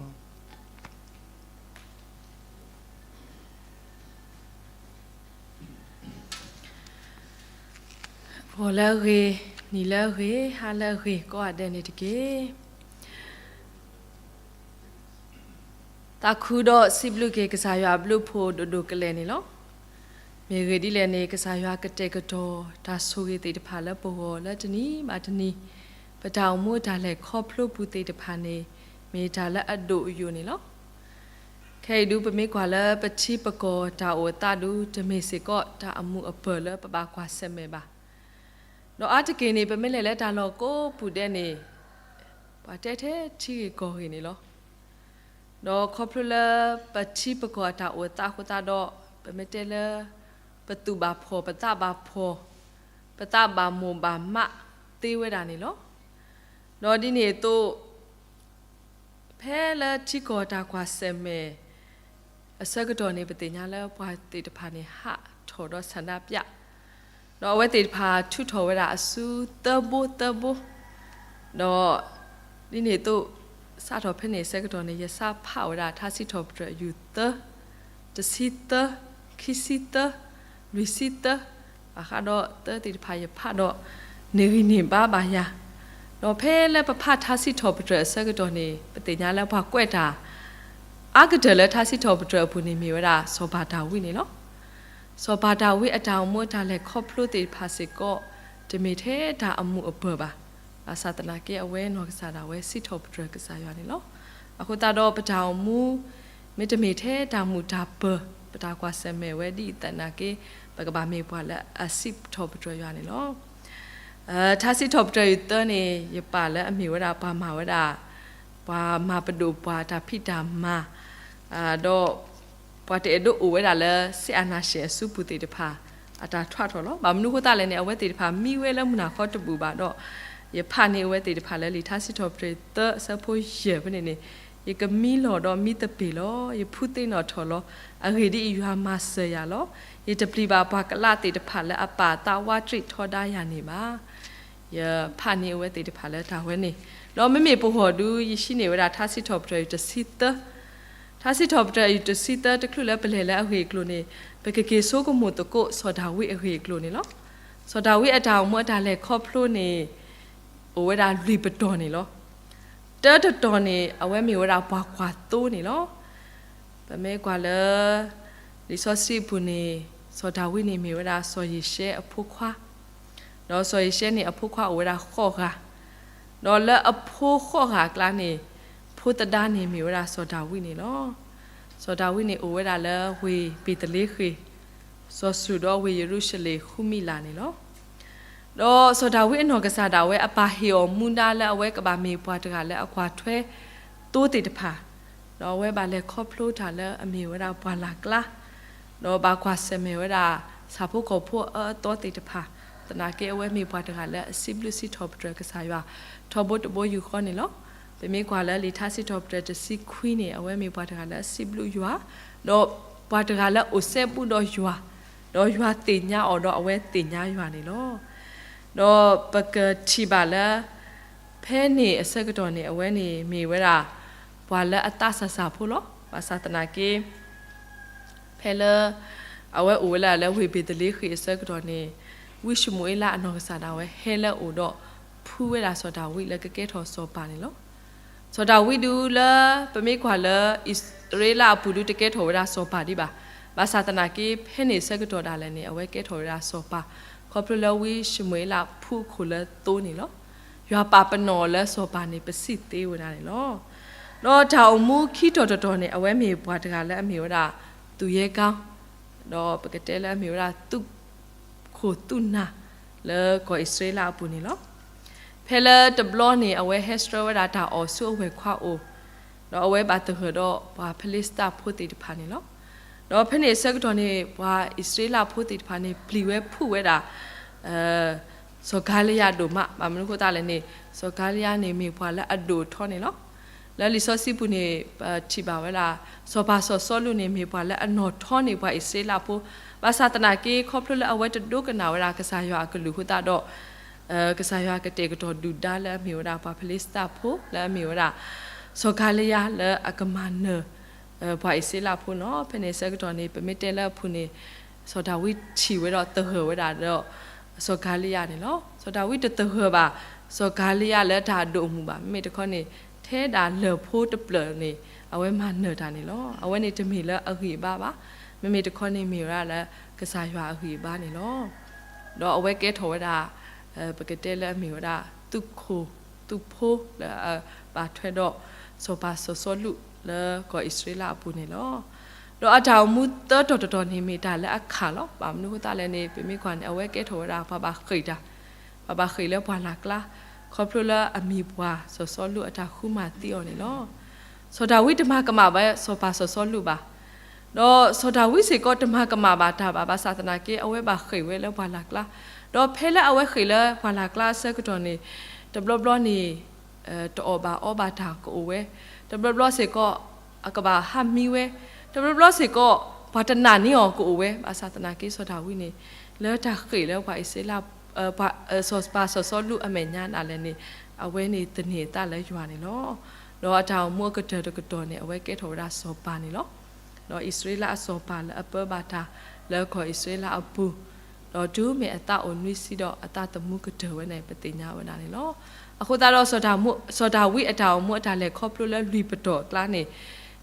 လၢအဂ့ၤ, နံၤလၢအဂ့ၤ, ဟါလၢအဂ့ၤ ကိးဂၤဒဲးန့ၣ်တက့ၢ်. သးခုဒီးစံးဘျုးက့ၤကစၢ်ယွၤအဘျုးအဖှိၣ်ဒိၣ်ဒိၣ်ကလဲာ်န့ၣ်လီၤ. မ့ၢ်ဂ့ၢ်ဒ်လဲၣ်န့ၣ် ကစၢ်ယွၤကတဲာ်ကတီၤတၢ်ဆိၣ်ဂ့ၤသ့ၣ်တဖၣ်လၢပဂီၢ်လၢတနံၤဘၣ်တနံၤ, ပတၢ်အိၣ်မူအတၢ်လဲၤခီဖျိပူၤသ့ၣ်တဖၣ်န့ၣ် မ့ၢ်တၢ်လၢအဒိၣ်အယိာ်န့ၣ်လီၤ. ခဲအံၤဒုပမ့ၢ်ကွၢ်လၢပထံပကီၢ်တၢ်အိၣ်အသးဒု တမ့ၢ်စ့ၢ်ကီးတၢ်အမုာ်အပၢၢ်လၢပဘၣ်ကွၢ်ဆၢၣ်မဲာ်ဘၣ်. ဒီးအါတက့ၢ်န့ၣ် ပမ့ၢ်လဲၤလၢတၢ်လီၢ်ကိးပူၤဒဲးန့ၣ် ပှၤတဲထဲထံဂ့ၢ်ကီၢ်ဂ့ၢ်န့ၣ်လီၤ. ဒီးခီဖျိလၢပထံပကီၢ်အတၢ်အိၣ်အသးအဃိသတးဒီး ပမ့ၢ်တဲလၢ ပသူၣ်ဘၣ်ဖှီၣ် ပသးဘၣ်ဖှီၣ် ပသးဘၣ်မိၢ်ဘၣ်မးသ့ဝဲဒၣ်န့ၣ်လီၤ. ဒီးဒ်န့ၣ်အသိး ဖဲလၢထံကီၢ်တၢ်ကွၢ်ဆၢၣ်မဲာ် အဆၢကတီၢ်န့ၣ် ပသ့ၣ်ညါလၢပှၤသ့ၣ်တဖၣ်န့ၣ် ဟးထီၣ်ဒီးဆန္ဒပြ, ဒီးအဝဲသ့ၣ်တဖၣ်ထုးထီၣ်ဝဲဒၣ်အစုသၢဘိသၢဘိ, ဒီး ဒ်န့ၣ်အသိး စးထီၣ်ဖဲန့ၣ်အဆၢကတီၢ်န့ၣ် ယစးဖးဝဲဒၣ်ထါစံးထီၣ်ပတြၢၤအယူၢ်သၢ, တဆံသၢ, ခံဆံသၢ, လွံၢ်ဆံသၢ, ဘၣ်ဃးဒီးသၢသ့ၣ်တဖၣ်ယဖးဒီး န့ၢ်ဂံၢ်န့ၢ်ဘါဘၣ်ယၤ, ဒီးဖဲလၢပဖးထါစံးထီၣ်ပတြၢၤအဆၢကတီၢ်န့ၣ် ပသ့ၣ်ညါလၢပှၤကွဲးတၢ် အါကတၢၢ်လၢထါစံးထီၣ်ပတြၢၤအပူၤန့ၣ် မ့ၢ်ဝဲဒၣ်စီၤပၤဒၤဝံးန့ၣ်လီၤ. စီၤပၤဒၤဝံးအတၢ်အိၣ်မူအတၢ်လဲၤခီဖျိသ့ၣ်တဖၣ်စ့ၢ်ကီး တမ့ၢ်ထဲတၢ်အမုာ်အပၢၢ်ဘၣ်. ဘၣ်ဆၣ်သနာ်က့ အဝဲနီၢ်ကစၢ်ဒၣ်ဝဲစံးထီၣ်ပတြၢၤကစၢ်ယွၤန့ၣ်လီၤ. အဃိသတးဒီးပတၢ်အိၣ်မူ မ့တမ့ၢ်ထဲတၢ်မုာ်တၢ်ပၢၢ် ပတၢ်ကွၢ်ဆၢၣ်မဲာ်ဝဲဒ်အံၤသနာ်က့ ပကဘၣ်မ့ၢ်ပှၤလၢအစံးထီၣ်ပတြၢၤယွၤန့ၣ်လီၤ. ထါစံးထီၣ်ပတြၢၤအယူၢ်သၢန့ၣ် ယပာ်လၢအမ့ၢ်ဝဲဒၣ်ပှၤမၤဝဲဒၣ် ပှၤမၤပဒိၣ်ပှၤတၢ်ဖံးတၢ်မၤ ဒီး ပှၤတအဲၣ်ဒိးအိၣ်ဝဲဒၣ်လၢ စစ်အာဏာရှင် အစုပူၤသ့ၣ်တဖၣ် အတၢ်ထွဲထီၣ်လီၤ. ဘၣ်မနုၤအဃိသတးလဲၣ်န့ၣ် အဝဲသ့ၣ်တဖၣ်မံဝဲလၢမုၢ်နၤခီတဘူၣ်ဘၣ်ဒီး ယဖးန့ၢ်အဝဲသ့ၣ်တဖၣ်လၢလံာ်ထါစံးထီၣ်ပတြၢၤသၢ အဆၢဖိယဲၢ်ဖဲန့ၣ်န့ၣ်, ယကမံလီၤဒီးမံသပ့ၤလီၤ. ယဖုသ့ၣ်နီၣ်ထီၣ်လီၤ. အဂ့ၢ်ဒ်အံၤ, ယွၤမၤစၢၤယၤလီၤ. ယတပျံၤဘၣ်ပှၤကလးသ့ၣ်တဖၣ်လၢအပာ်သးဝးတရံးထီဒါယၤန့ၣ်ဘၣ်. ယဖးန့ၢ်အဝဲသ့ၣ်တဖၣ်လၢတၢ်ဝဲန့ၣ်, ဒီးမ့မ့ၢ်ပဂီၢ်ဒု ယဟံးန့ၢ်ဝဲဒၣ်ထါစံးထီၣ်ပတြၢၤအယူၢ်တဆံသၢ, ထါစံးထီၣ်ပတြၢၤအယူၢ်တဆံသၢ တချုးလၢပလဲၤလၢအဂ့ၢ်အကျိၤန့ၣ် ပကက့ၤဆိကမိၣ်သကိးစီၤဒၤဝံးအဂ့ၢ်အကျိၤန့ၣ်လီၤ. စီၤဒၤဝံးအတၢ်အိၣ်မူအတၢ်လဲၤခီဖျိန့ၣ် အိၣ်ဝဲဒၣ်လွံၢ်ပတီၢ်န့ၣ်လီၤ. တၢတတီၤန့ၣ် အဝဲမ့ၢ်ဝဲဒၣ်ပှၤကွၢ်သိန့ၣ်လီၤ. ပမ့ၢ်ကွၢ်လၢ လံာ်စီဆှံအပူၤန့ၣ် စီၤဒၤဝံးန့ၣ်မ့ၢ်ဝဲဒၣ်စီၤယံၤၡဲအဖိခွါ, ဒီးစီၤယံၤၡဲန့ၣ်အဖိခွါအိၣ်ဝဲဒၣ်ဃိးဂၤ, ဒီးလၢအဖိဃိးဂၤအကျါန့ၣ် ဖိသဒါန့ၣ်မ့ၢ်ဝဲဒၣ်စီၤဒၤဝံးန့ၣ်လီၤ. စီၤဒၤဝံးန့ၣ်အိၣ်ဝဲဒၣ်လၢဝ့ၢ်ဘ့းသလ့ဃ့ၣ်, စီၤစူၤဒီးဝ့ၢ်ယရူၤၡလ့ၣ်ဃုမံးလးန့ၣ်လီၤ. ဒီးစီၤဒၤဝံးအနီၢ်ကစၢ်ဒၣ်ဝဲအပၢ်ဟ့ၣ်အီၤမူဒါလၢအဝဲကဘၣ်မ့ၢ်ပှၤတဂၤလၢအကွၢ်ထွဲသိသ့ၣ်တဖၣ်, ဒီးအဝဲဘၣ်လဲၤခီဖျိတၢ်လၢအမ့ၢ်ဝဲဒၣ်ပှၢ်လၢ်ကျါ, ဒီးဘၣ်ကွၢ်ဆၢၣ်မဲာ်ဝဲဒၣ် ဆၣ်ဖိကီၢ်ဖိအအၢအသီသ့ၣ်တဖၣ်, သနာ်က့အဝဲမ့ၢ်ပှၤတဂၤလၢအစံးဘျုးစံးထီၣ်ပတြၢၤကစၢ်ယွၤ ထီဘိတဘိယူၢ်ဃီန့ၣ်လီၤ. ပမ့ၢ်ကွၢ်လၢလံာ်ထါစံးထီၣ်ပတြၢၤတဆံခွံန့ၣ် အဝဲမ့ၢ်ပှၤတဂၤလၢအစံးဘျုးယွၤ, ဒီးပှၤတဂၤလၢအအိၣ်စဲဘူးဒီးယွၤ, ဒီးယွၤသ့ၣ်ညါအီၤဒီးအဝဲသ့ၣ်ညါယွၤန့ၣ်လီၤ. ဒီးပကထံၣ်ဘၣ်လၢ ဖဲန့ၣ်အဆၢကတီၢ်န့ၣ် အဝဲန့ၣ်မ့ၢ်ဝဲဒၣ် ပှၤလၢအသးစၢ်စၢ်ဖိလီၤ. ဘၣ်ဆၣ်သနာ်က့ ဖဲလၢ အဝဲအိၣ်ဝဲဒၣ်လၢဝ့ၢ်ဘ့းသလ့ဃ့ၣ်အဆၢကတီၢ်န့ၣ် ဝံၡမူၤအ့လးအနီၢ်ကစၢ်ဒၣ်ဝဲဟဲလၢအအိၣ်ဒီး ဖှူဝဲဒၣ်စီၤဒၤဝံးလၢကကဲထီၣ်စီၤပၤန့ၣ်လီၤ. စီၤဒၤဝံးဒုလၢ ပမ့ၢ်ကွၢ်လၢ အံၣ်စရ့လးအပူၤဒုတကဲထီၣ်ဝဲဒၣ်စီၤပၤဒံးဘၣ်. ဘၣ်ဆၣ်သနာ်က့ ဖဲန့ၣ်အဆၢကတီၢ်ဒၣ်လဲာ်န့ၣ် အဝဲကဲထီၣ်ဝဲဒၣ်စီၤပၤ ခီဖျိလၢဝံၡမူၤအ့လးဖှူအခိၣ်လၢသိန့ၣ်လီၤ. ယွၤပာ်ပနီၣ်အီၤလၢစီၤပၤန့ၣ် ပစံးသ့ဝဲဒၣ်န့ၣ်လီၤ. ဒီးတၢ်အိၣ်မူခံတီၤတတီၤန့ၣ် အဝဲမ့ၢ်ပှၤတဂၤလၢအမ့ၢ်ဝဲဒၣ် သူၣ်ယဲၢ်ကီ, ဒီးပကတဲလၢအမ့ၢ်ဝဲဒၣ် သူၣ်ခိၣ်သူၣ်နၢ် လၢကီၢ်အံၣ်စရ့လးအပူၤန့ၣ်လီၤ. ဖဲလၢတဘျီန့ၣ် အဝဲဟဲဆှၢဝဲဒၣ်တၢ်အီၣ်ဆူအဝဲၢ်ခွါအိၣ်, ဒီးအဝဲဘၣ်သဂၢၢ်ဒီးပှၤဖလ့ၡသးဖိသ့ၣ်တဖၣ်န့ၣ်လီၤ. ဒီးဖဲန့ၣ်အဆၢကတီၢ်န့ၣ် ပှၤအံၣ်စရ့လးဖိသ့ၣ်တဖၣ်န့ၣ် ပျံၤဝဲဖုးဝဲဒၣ် စီၤကၤလံယၤဒိၣ်မး, ဘၣ်မနုၤအဃိသတးလဲၣ်န့ၣ် စီၤကၤလံယၤန့ၣ်မ့ၢ်ပှၤလၢအဒိၣ်အထီန့ၣ်လီၤ. လၢလံာ်စီဆှံပူၤန့ၣ် ပထံၣ်ဘၣ်ဝဲဒၣ် စီၤပၤစီၤစီလူးန့ၣ် မ့ၢ်ပှၤလၢအနီၣ်ထီန့ၢ်ပှၤအံၣ်စရ့လးဖိ, ဘၣ်ဆၣ်သနာ်က့ ခီဖျိလၢအဝဲတဒိကနၣ်ဝဲဒၣ်ကစၢ်ယွၤအကလုၢ်အဃိသတးဒီး ကစၢ်ယွၤကတဲာ်ကတီၤဒုၣ်ဒါလၢအမ့ၢ်ဝဲဒၣ်ပှၤဖလ့ၡသးဖိ လၢအမ့ၢ်ဝဲဒၣ် စီၤကၤလံယၤလၢအကမၤနၢၤ ပှၤအံၣ်စရ့လးဖိလီၤ. ဖဲန့ၣ်အဆၢကတီၢ်န့ၣ် ပမ့ၢ်တဲလၢအပူၤန့ၣ် စီၤဒၤဝံးထံၣ်ဝဲဒီးသဂၢၢ်ဝဲဒၣ်ဒီး စီၤကၤလံယၤန့ၣ်လီၤ. စီၤဒၤဝံးတသဂၢၢ်ဘၣ် စီၤကၤလံယၤလၢတၢ်အဒိၣ်အမုၢ်ဘၣ်. မ့မ့ၢ်တခီန့ၣ် ထဲဒၣ်လၢၢ်ဖိတဖျၢၣ်န့ၣ် အဝဲမၤနၢၤတၢ်န့ၣ်လီၤ. အဝဲန့ၣ်တမ့ၢ်လၢအဂံၢ်အဘါဘၣ်. မ့မ့ၢ်တခီန့ၣ်မ့ၢ်ဝဲဒၣ်လၢကစၢ်ယွၤအဂံၢ်အဘါန့ၣ်လီၤ. ဒီးအဝဲကဲထီၣ်ဝဲဒၣ် ပကတဲလၢအမ့ၢ်ဝဲဒၣ် သုးခိၣ် သုးဖိလၢအဘၣ်ထွဲဒီး စီၤပၤစီၤစီလူးလၢကီၢ်အံၣ်စရ့လးအပူၤန့ၣ်လီၤ. ဒီးအတၢ်အိၣ်မူသၢတီၤတတီၤန့ၣ် မ့ၢ်တၢ်လၢအခၣ်လီၤ. ဘၣ်မနုၤအဃိသတးလဲၣ်န့ၣ် ပမ့ၢ်ကွၢ်န့ၣ် အဝဲကဲထီၣ်ဝဲဒၣ်ပှၤဘၣ်ဃ့ၢ်တၢ်, ပှၤဘၣ်ဃ့ၢ်လၢပှၢ်လၢ်ကျါ, ခီဖျိလၢအမံၤပှၢ်စီၤစီလူးအတၢ်ဃုမၤသံအီၤန့ၣ်လီၤ. စီၤဒၤဝံးတမၤကမၣ်ဘၣ်စီၤပၤစီၤစီလူးဘၣ်. ဒီးစီၤဒၤဝံးစ့ၢ်ကီးတမၤကမၣ်ဘၣ်တၢ်ဘၣ်, ဘၣ်ဆၣ်သနာ်က့ အဝဲဘၣ်ဃ့ၢ်ဝဲလၢပှၢ်လၢ်ကျါ, ဒီးဖဲလၢအဝဲဃ့ၢ်လၢပှၢ်လၢ်ကျါအဆၢကတီၢ်န့ၣ် တဘျီဘျီန့ၣ် တအီၣ်ဘၣ်အီဘၣ်တၢ်ကအိၣ်ဝဲ, တဘျီဘျီစ့ၢ်ကီး အကဘၣ်ဟးမံဝဲ, တဘျီဘျီစ့ၢ်ကီး ပှၤတနာ်န့ၢ်အီၤကအိၣ်ဝဲ, ဘၣ်ဆၣ်သနာ်က့စီၤဒၤဝံးန့ၣ် လၢတၢ်ဃ့ၢ်လၢပှၤအံၣ်စရ့လး ပှၤ စီၤပၤစီၤစီလူးအမဲာ်ညါဒၣ်လဲာ်န့ၣ် အဝဲန့ၣ်သန့ၤအသးလၢယွၤန့ၣ်လီၤ. ဒီးအတၢ်အိၣ်မူအကတၢၢ်တကတီၢ်န့ၣ် အဝဲကဲထီၣ်ဝဲဒၣ်စီၤပၤန့ၣ်လီၤ. ဒီးအံၣ်စရ့လးအစီၤပၤလၢအပၢဘၣ်တၢ်လၢကီၢ်အံၣ်စရ့လးအပူၤ, ဒီးတုၤမ့ၢ်အသးအိၣ်နွံဆံဒီးအသးသမူကတၢၢ်ဝဲန့ၣ် ပသ့ၣ်ညါဝဲဒၣ်န့ၣ်လီၤ. အဃိသတးဒီး စီၤဒၤဝံးအတၢ်အိၣ်မူအတၢ်လဲၤခီဖျိလၢလွံၢ်ပတီၢ်အကျါန့ၣ်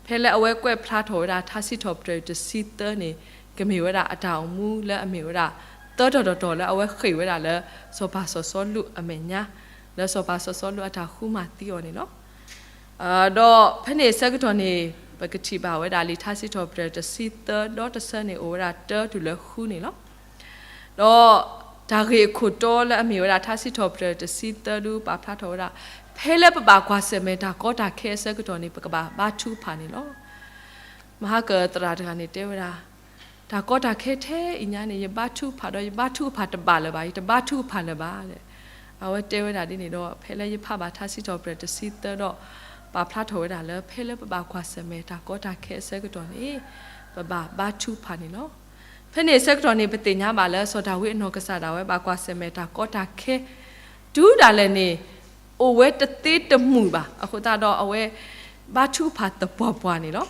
ဖဲလၢအဝဲကွဲးဖျါထီၣ်ဝဲဒၣ်ထါစံးထီၣ်ပတြၢၤတဆံသၢန့ၣ် ကမ့ၢ်ဝဲဒၣ်အတၢ်အိၣ်မူလၢအမ့ၢ်ဝဲဒၣ် သၢတီၤတတီၤလၢအဝဲဃ့ၢ်ဝဲဒၣ်လၢ စီၤပၤစီၤစီလူးအမဲာ်ညါ, လၢစီၤပၤစီၤစီလူးအတၢ်ဃုမၤသံအီၤန့ၣ်လီၤ. ဒီးဖဲန့ၣ်အဆၢကတီၢ်န့ၣ် ပကထံၣ်ဘၣ်ဝဲဒၣ်လံာ်ထါစံးထီၣ်ပတြၢၤတဆံသၢဒီတဆၢန့ၣ် အိၣ်ဝဲဒၣ်တၢတုၤလၢဃုန့ၣ်လီၤ. ဒီးတၢ်ဂ့ၢ်အခိၣ်တီလၢအမ့ၢ်ဝဲဒၣ်ထါစံးထီၣ်ပတြၢၤတဆံသၢဒုးပာ်ဖျါထီၣ်ဝဲဒၣ် ဖဲလၢပဘၣ်ကွၢ်ဆၢၣ်မဲာ်တၢ်ကီတၢ်ခဲအဆၢကတီၢ်န့ၣ် ပကဘၣ်ဘါထုကဖၣ်န့ၣ်လီၤ. မဟါကသရၣ်တဂၤန့ၣ်တဲဝဲဒၣ် တၢ်ကီတၢ်ခဲထဲအံၤညါန့ၣ် ယဘါထုကဖၣ်ဒီး ယဘါထုကဖၣ်တဘၣ်လၢၤဘၣ်, ယတဘါထုကဖၣ်လၢၤဘၣ်. အဝဲတဲဝဲဒၣ်ဒ်န့ၣ်ဒီး ဖဲလၢယဖးဘၣ်ထါစံးထီၣ်ပတြၢၤတဆံသၢဒီး ပာ်ဖျါထီၣ်ဝဲဒၣ်လၢ ဖဲလၢပဘၣ်ကွၢ်ဆၢၣ်မဲာ်တၢ်ကီတၢ်ခဲအဆၢကတီၢ်န့ၣ် ပဘၣ်ဘါထုကဖၣ်န့ၣ်လီၤ. ဖဲန့ၣ်အဆၢကတီၢ်န့ၣ် ပသ့ၣ်ညါဘၣ်လၢ စီၤဒၤဝံးအနီၢ်ကစၢ်ဒၣ်ဝဲဘၣ်ကွၢ်ဆၢၣ်မဲာ်တၢ်ကီတၢ်ခဲ တုၤဒၣ်လဲာ်န့ၣ် အိၣ်ဝဲတသ့တမုာ်ဘၣ်. အဃိသတးဒီးအဝဲ ဘါထုကဖၣ်သပှၢ်ပှၢ်န့ၣ်လီၤ.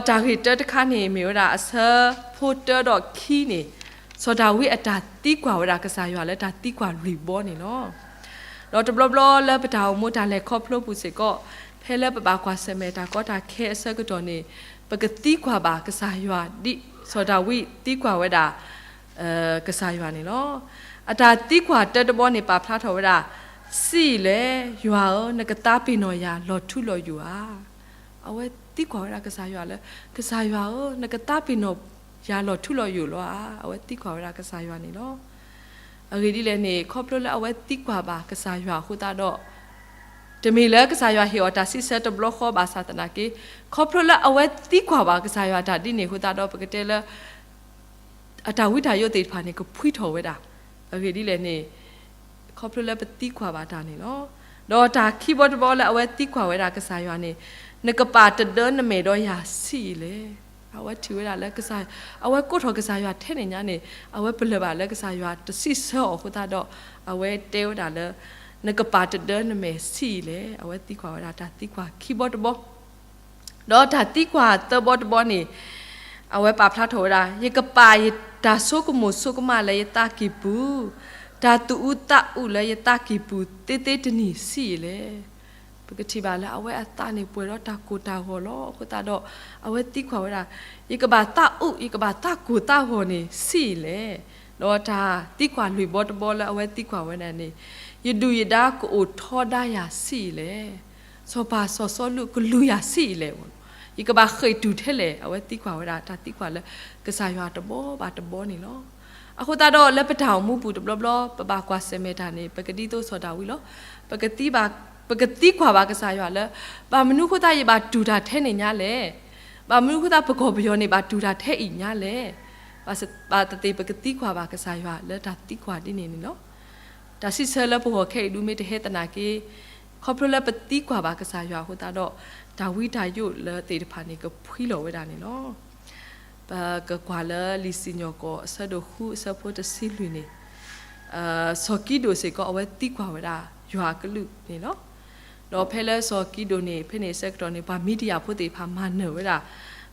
ဒီးတၢ်ဂ့ၢ်တၢတခါန့ၣ် မ့ၢ်ဝဲဒၣ်အဆၢဖိတၢဒီးခံန့ၣ် စီၤဒၤဝံးအတၢ်သံကွၢ်ဝဲဒၣ်ကစၢ်ယွၤလၢတၢ်သံကွၢ်လွံၢ်ဘီန့ၣ်လီၤ. ဒီးတဘျီဘျီလၢပတၢ်အိၣ်မူတၢ်လဲၤခီဖျိပူၤစ့ၢ်ကီး ဖဲလၢပဘၣ်ကွၢ်ဆၢၣ်မဲာ်တၢ်ကီတၢ်ခဲအဆၢကတီၢ်န့ၣ် ပကသံကွၢ်ဘၣ်ကစၢ်ယွၤဒ်စီၤဒၤဝံးသံကွၢ်ဝဲဒၣ် ကစၢ်ယွၤန့ၣ်လီၤ. အတၢ်သံကွၢ်တၢတဘီန့ၣ် ပာ်ဖျါထီၣ်ဝဲဒၣ် စံးအံၤလဲၣ်, ယွၤဧၢ, နကသးပ့ၤနီၣ်ယၤလီၤထူလီၤယိာ်ဧါ. အဝဲသံကွၢ်ဝဲဒၣ်ကစၢ်ယွၤလၢ ကစၢ်ယွၤဧၢ, နကသးပ့ၤနီၣ်ယၤလီၤထူလီၤယိာ်လီၤဧါ. အဝဲသံကွၢ်ဝဲဒၣ်ကစၢ်ယွၤန့ၣ်လီၤ. အဂ့ၢ်ဒ်လဲၣ်န့ၣ် ခီဖျိလၢအဝဲသံကွၢ်ဘၣ်ကစၢ်ယွၤအဃိသတးဒီး တမ့ၢ်လၢကစၢ်ယွၤဟ့ၣ်အီၤတၢ်စံးဆၢတဘျီဃီဘၣ်ဆၣ်သနာ်က့ ခီဖျိလၢအဝဲသံကွၢ်ဘၣ်ကစၢ်ယွၤတၢ်ဒ်န့ၣ်အဃိသတးဒီး ပကတဲလၢ အတၢ်ဝံတၢ်ယိးသ့ၣ်တဖၣ်န့ၣ် ကဖှံထီၣ်ဝဲဒၣ်. အဂ့ၢ်ဒ်လဲၣ်န့ၣ် ခီဖျိလၢပသံကွၢ်ဘၣ်တၢ်န့ၣ်လီၤ. ဒီးတၢ်ခံဘီတဘီလၢအဝဲသံကွၢ်ဝဲဒၣ်ကစၢ်ယွၤန့ၣ် နကပာ်တဒၢနမဲာ်ဒီးယၤဆံးအံၤလဲၣ်. အဝဲထံၣ်ဝဲဒၣ်လၢကစၢ်, အဝဲကိးထီၣ်ကစၢ်ယွၤထဲန့ၣ်ညါန့ၣ် အဝဲပလၢၢ်ဘၣ်လၢကစၢ်ယွၤတစံးဆၢအီၤအဃိသတးဒီး အဝဲတဲဝဲဒၣ်လၢ နကပာ်တဒၢနမဲာ်ဆံးအံၤလဲၣ်. အဝဲသံကွၢ်ဝဲဒၣ်တၢ်သံကွၢ်ခံဘီတဘီ ဒီးတၢ်သံကွၢ်သၢဘီတဘီန့ၣ် အဝဲပာ်ဖျါထီၣ်ဝဲဒၣ် ယကပာ်ယတၢ်ဆိကမိၣ်ဆိကမးလၢယသးကံၢ်ပူၤ, တၢ်သူၣ်အုးသးအုးလၢယသးကံၢ်ပူၤသ့သ့တနံၤဆံးအံၤလဲၣ်. ပကထံၣ်ဘၣ်လၢအဝဲအသးန့ၣ်ပှဲၤဒီးတၢ်ကိၢ်တၢ်ဂီၤလီၤ. အဃိသတးဒီး အဝဲသံကွၢ်ဝဲဒၣ် ယကဘၣ်သးအုး ယကဘၣ်သးကိၢ်သးဂီၤန့ၣ်ဆံးအံၤလဲၣ်. ဒီးတၢ်သံကွၢ်လွံၢ်ဘီတဘီလၢအဝဲသံကွၢ်ဝဲဒၣ်န့ၣ် ယဒုၣ်ယဒါကအိၣ်ထီဒါယၤဆံးအံၤလဲၣ်. စီၤပၤစီၤစီလူးကလူၤယၤဆံးအံၤလဲၣ်. ယကဘၣ်ဃ့ၢ်တုၤထဲလဲၣ်. အဝဲသံကွၢ်ဝဲဒၣ်တၢ်သံကွၢ်လၢကစၢ်ယွၤတဘီဘၣ်တဘီန့ၣ်လီၤ. အဃိသတးဒီးလၢပတၢ်အိၣ်မူပူၤတဘျီဘျီ ပဘၣ်ကွၢ်ဆၢၣ်မဲာ်တၢ်န့ၣ် ပကဒ်သိးစီၤဒၤဝံးလီၤ. ပကသံကွၢ်ဘၣ်ကစၢ်ယွၤလၢ ဘၣ်မနုၤအဃိသတးယဘၣ်တူၢ်တၢ်ထဲန့ၣ်ညါလဲၣ်. ဘၣ်မနုၤအဃိသတးပကီၢ်ပယီၤန့ၣ်ဘၣ်တူၢ်တၢ်ထဲအံၤညါလဲၣ်. ဘၣ်သ့ၣ်သ့ၣ်ပကသံကွၢ်ဘၣ်ကစၢ်ယွၤလၢတၢ်သံကွၢ်ဒ်န့ၣ်န့ၣ်လီၤ. တၢ်စံးဆၢလၢပဂီၢ်ခဲအံၤဒုးမ့ၢ်တဟဲသနာ်က့ ခီဖျိလၢပသံကွၢ်ဘၣ်ကစၢ်ယွၤအဃိသတးဒီး တၢ်ဝံတၢ်ယိးလၢသ့ၣ်တဖၣ်န့ၣ် ကဖှံလီၤဝဲဒၣ်န့ၣ်လီၤ. ပကကွၢ်လၢလံာ်စံၣ်ညီၣ်ကွီၢ်အဆၢဒိၣ်ဃုအဆၢဖိတဆံလွံၢ်န့ၣ် စီၤကံဒိၣ်စ့ၢ်ကီး အဝဲသံကွၢ်ဝဲဒၣ်ယွၤအကလုၢ်န့ၣ်လီၤ. ဒီးဖဲလၢစီၤကံဒိၣ်န့ၣ် ဖဲန့ၣ်အဆၢကတီၢ်န့ၣ် ပှၤမံၤဒယၣ်ဖိသ့ၣ်တဖၣ်မၤနၢၤဝဲဒၣ်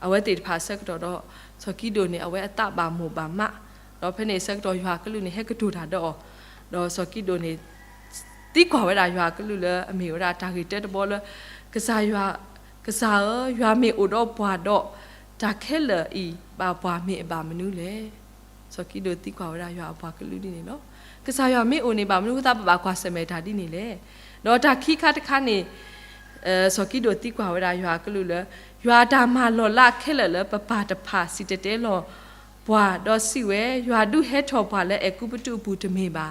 အဝဲသ့ၣ်တဖၣ်အဆၢကတီၢ်ဒီး စီၤကံဒိၣ်န့ၣ် အဝဲအသးဘၣ်မိၣ်ဘၣ်မး, ဒီးဖဲန့ၣ်အဆၢကတီၢ်ယွၤအကလုၢ်န့ၣ် ဟဲကတိၤတၢ်ဒီးအီၤ, ဒီးစီၤကံဒိၣ်န့ၣ် သံကွၢ်ဝဲဒၣ်ယွၤအကလုၢ်လၢအမ့ၢ်ဝဲဒၣ်တၢ်ဂ့ၢ်တၢတဘီလၢ ကစၢ်ယွၤ, ကစၢ်ဧၢ, ယွၤမ့ၢ်အိၣ်ဒီးပှၤဒီး တၢ်ခဲလၢာ်အံၤဘၣ်ပှၤမ့ၢ်အဘၣ်မနုၤလဲၣ်. စီၤကံဒိၣ်သံကွၢ်ဝဲဒၣ်ယွၤအပှၤကလုၢ်ဒ်န့ၣ်လီၤ. ကစၢ်ယွၤမ့ၢ်အိၣ်န့ၣ် ဘၣ်မနုၤအဃိသတးပဘၣ်ကွၢ်ဆၢၣ်မဲာ်တၢ်ဒ်န့ၣ်လဲၣ်. ဒီးတၢ်ခံခါတခါန့ၣ် စီၤကံဒိၣ်သံကွၢ်ဝဲဒၣ်ယွၤအကလုၢ်လၢ ယွၤအတၢ်မၤလီၤလးခဲလၢာ်လၢပပၢ်တဖၣ်စံၣ်တဲၤတဲလီၤပှၤ ဒီးစံးဝဲ, ယွၤဒုးဟဲထီၣ်ပှၤလၢအဲၤကူပတူးအပူၤတမ့ၢ်ဘၣ်ဧါ.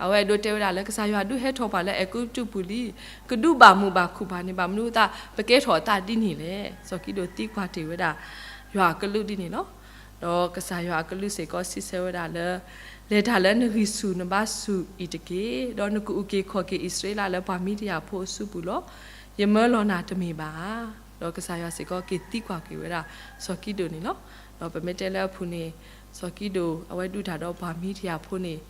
အဝဲအဲၣ်ဒိးတဲဝဲဒၣ်လၢ ကစၢ်ယွၤဒုးဟဲထီၣ်ပှၤလၢအဲၤကူပတူးပူၤလံ, ကဒုးဘၣ်မုာ်ဘၣ်ခုၣ်ပှၤန့ၣ် ဘၣ်မနုၤအဃိသတး ပကဲထီၣ်အသးဒ်န့ၣ်လဲၣ်. စီၤကံဒိၣ်သံကွၢ်တ့ၢ်ဝဲဒၣ် ယွၤအကလုၢ်ဒ်န့ၣ်လီၤ. ဒီးကစၢ်ယွၤအကလုၢ်စ့ၢ်ကီးစံးဆၢဝဲဒၣ်လၢ လဲၤတၢ်လၢနဂံၢ်ဆူၣ်နဘါဆူၣ်အံၤတက့ၢ်, ဒီးနကအုၣ်က့ၤခီၣ်က့ၤအံၣ်စရ့လးလၢပှၤမံၤဒယၣ်ဖိအစုပူၤလီၤ. ယမၢလီၤနၤတမ့ၢ်ဘၣ်ဧါ. ဒီးကစၢ်ယွၤစ့ၢ်ကီးက့ၤသံကွၢ်က့ၤဝဲဒၣ်စီၤကံဒိၣ်န့ၣ်လီၤ. ဒီးပမ့ၢ်တဲလၢအပူၤန့ၣ် စီၤကံဒိၣ်အဝဲဒုးတၢ်ဒီးပှၤမံၤဒယၣ်ဖိန့ၣ်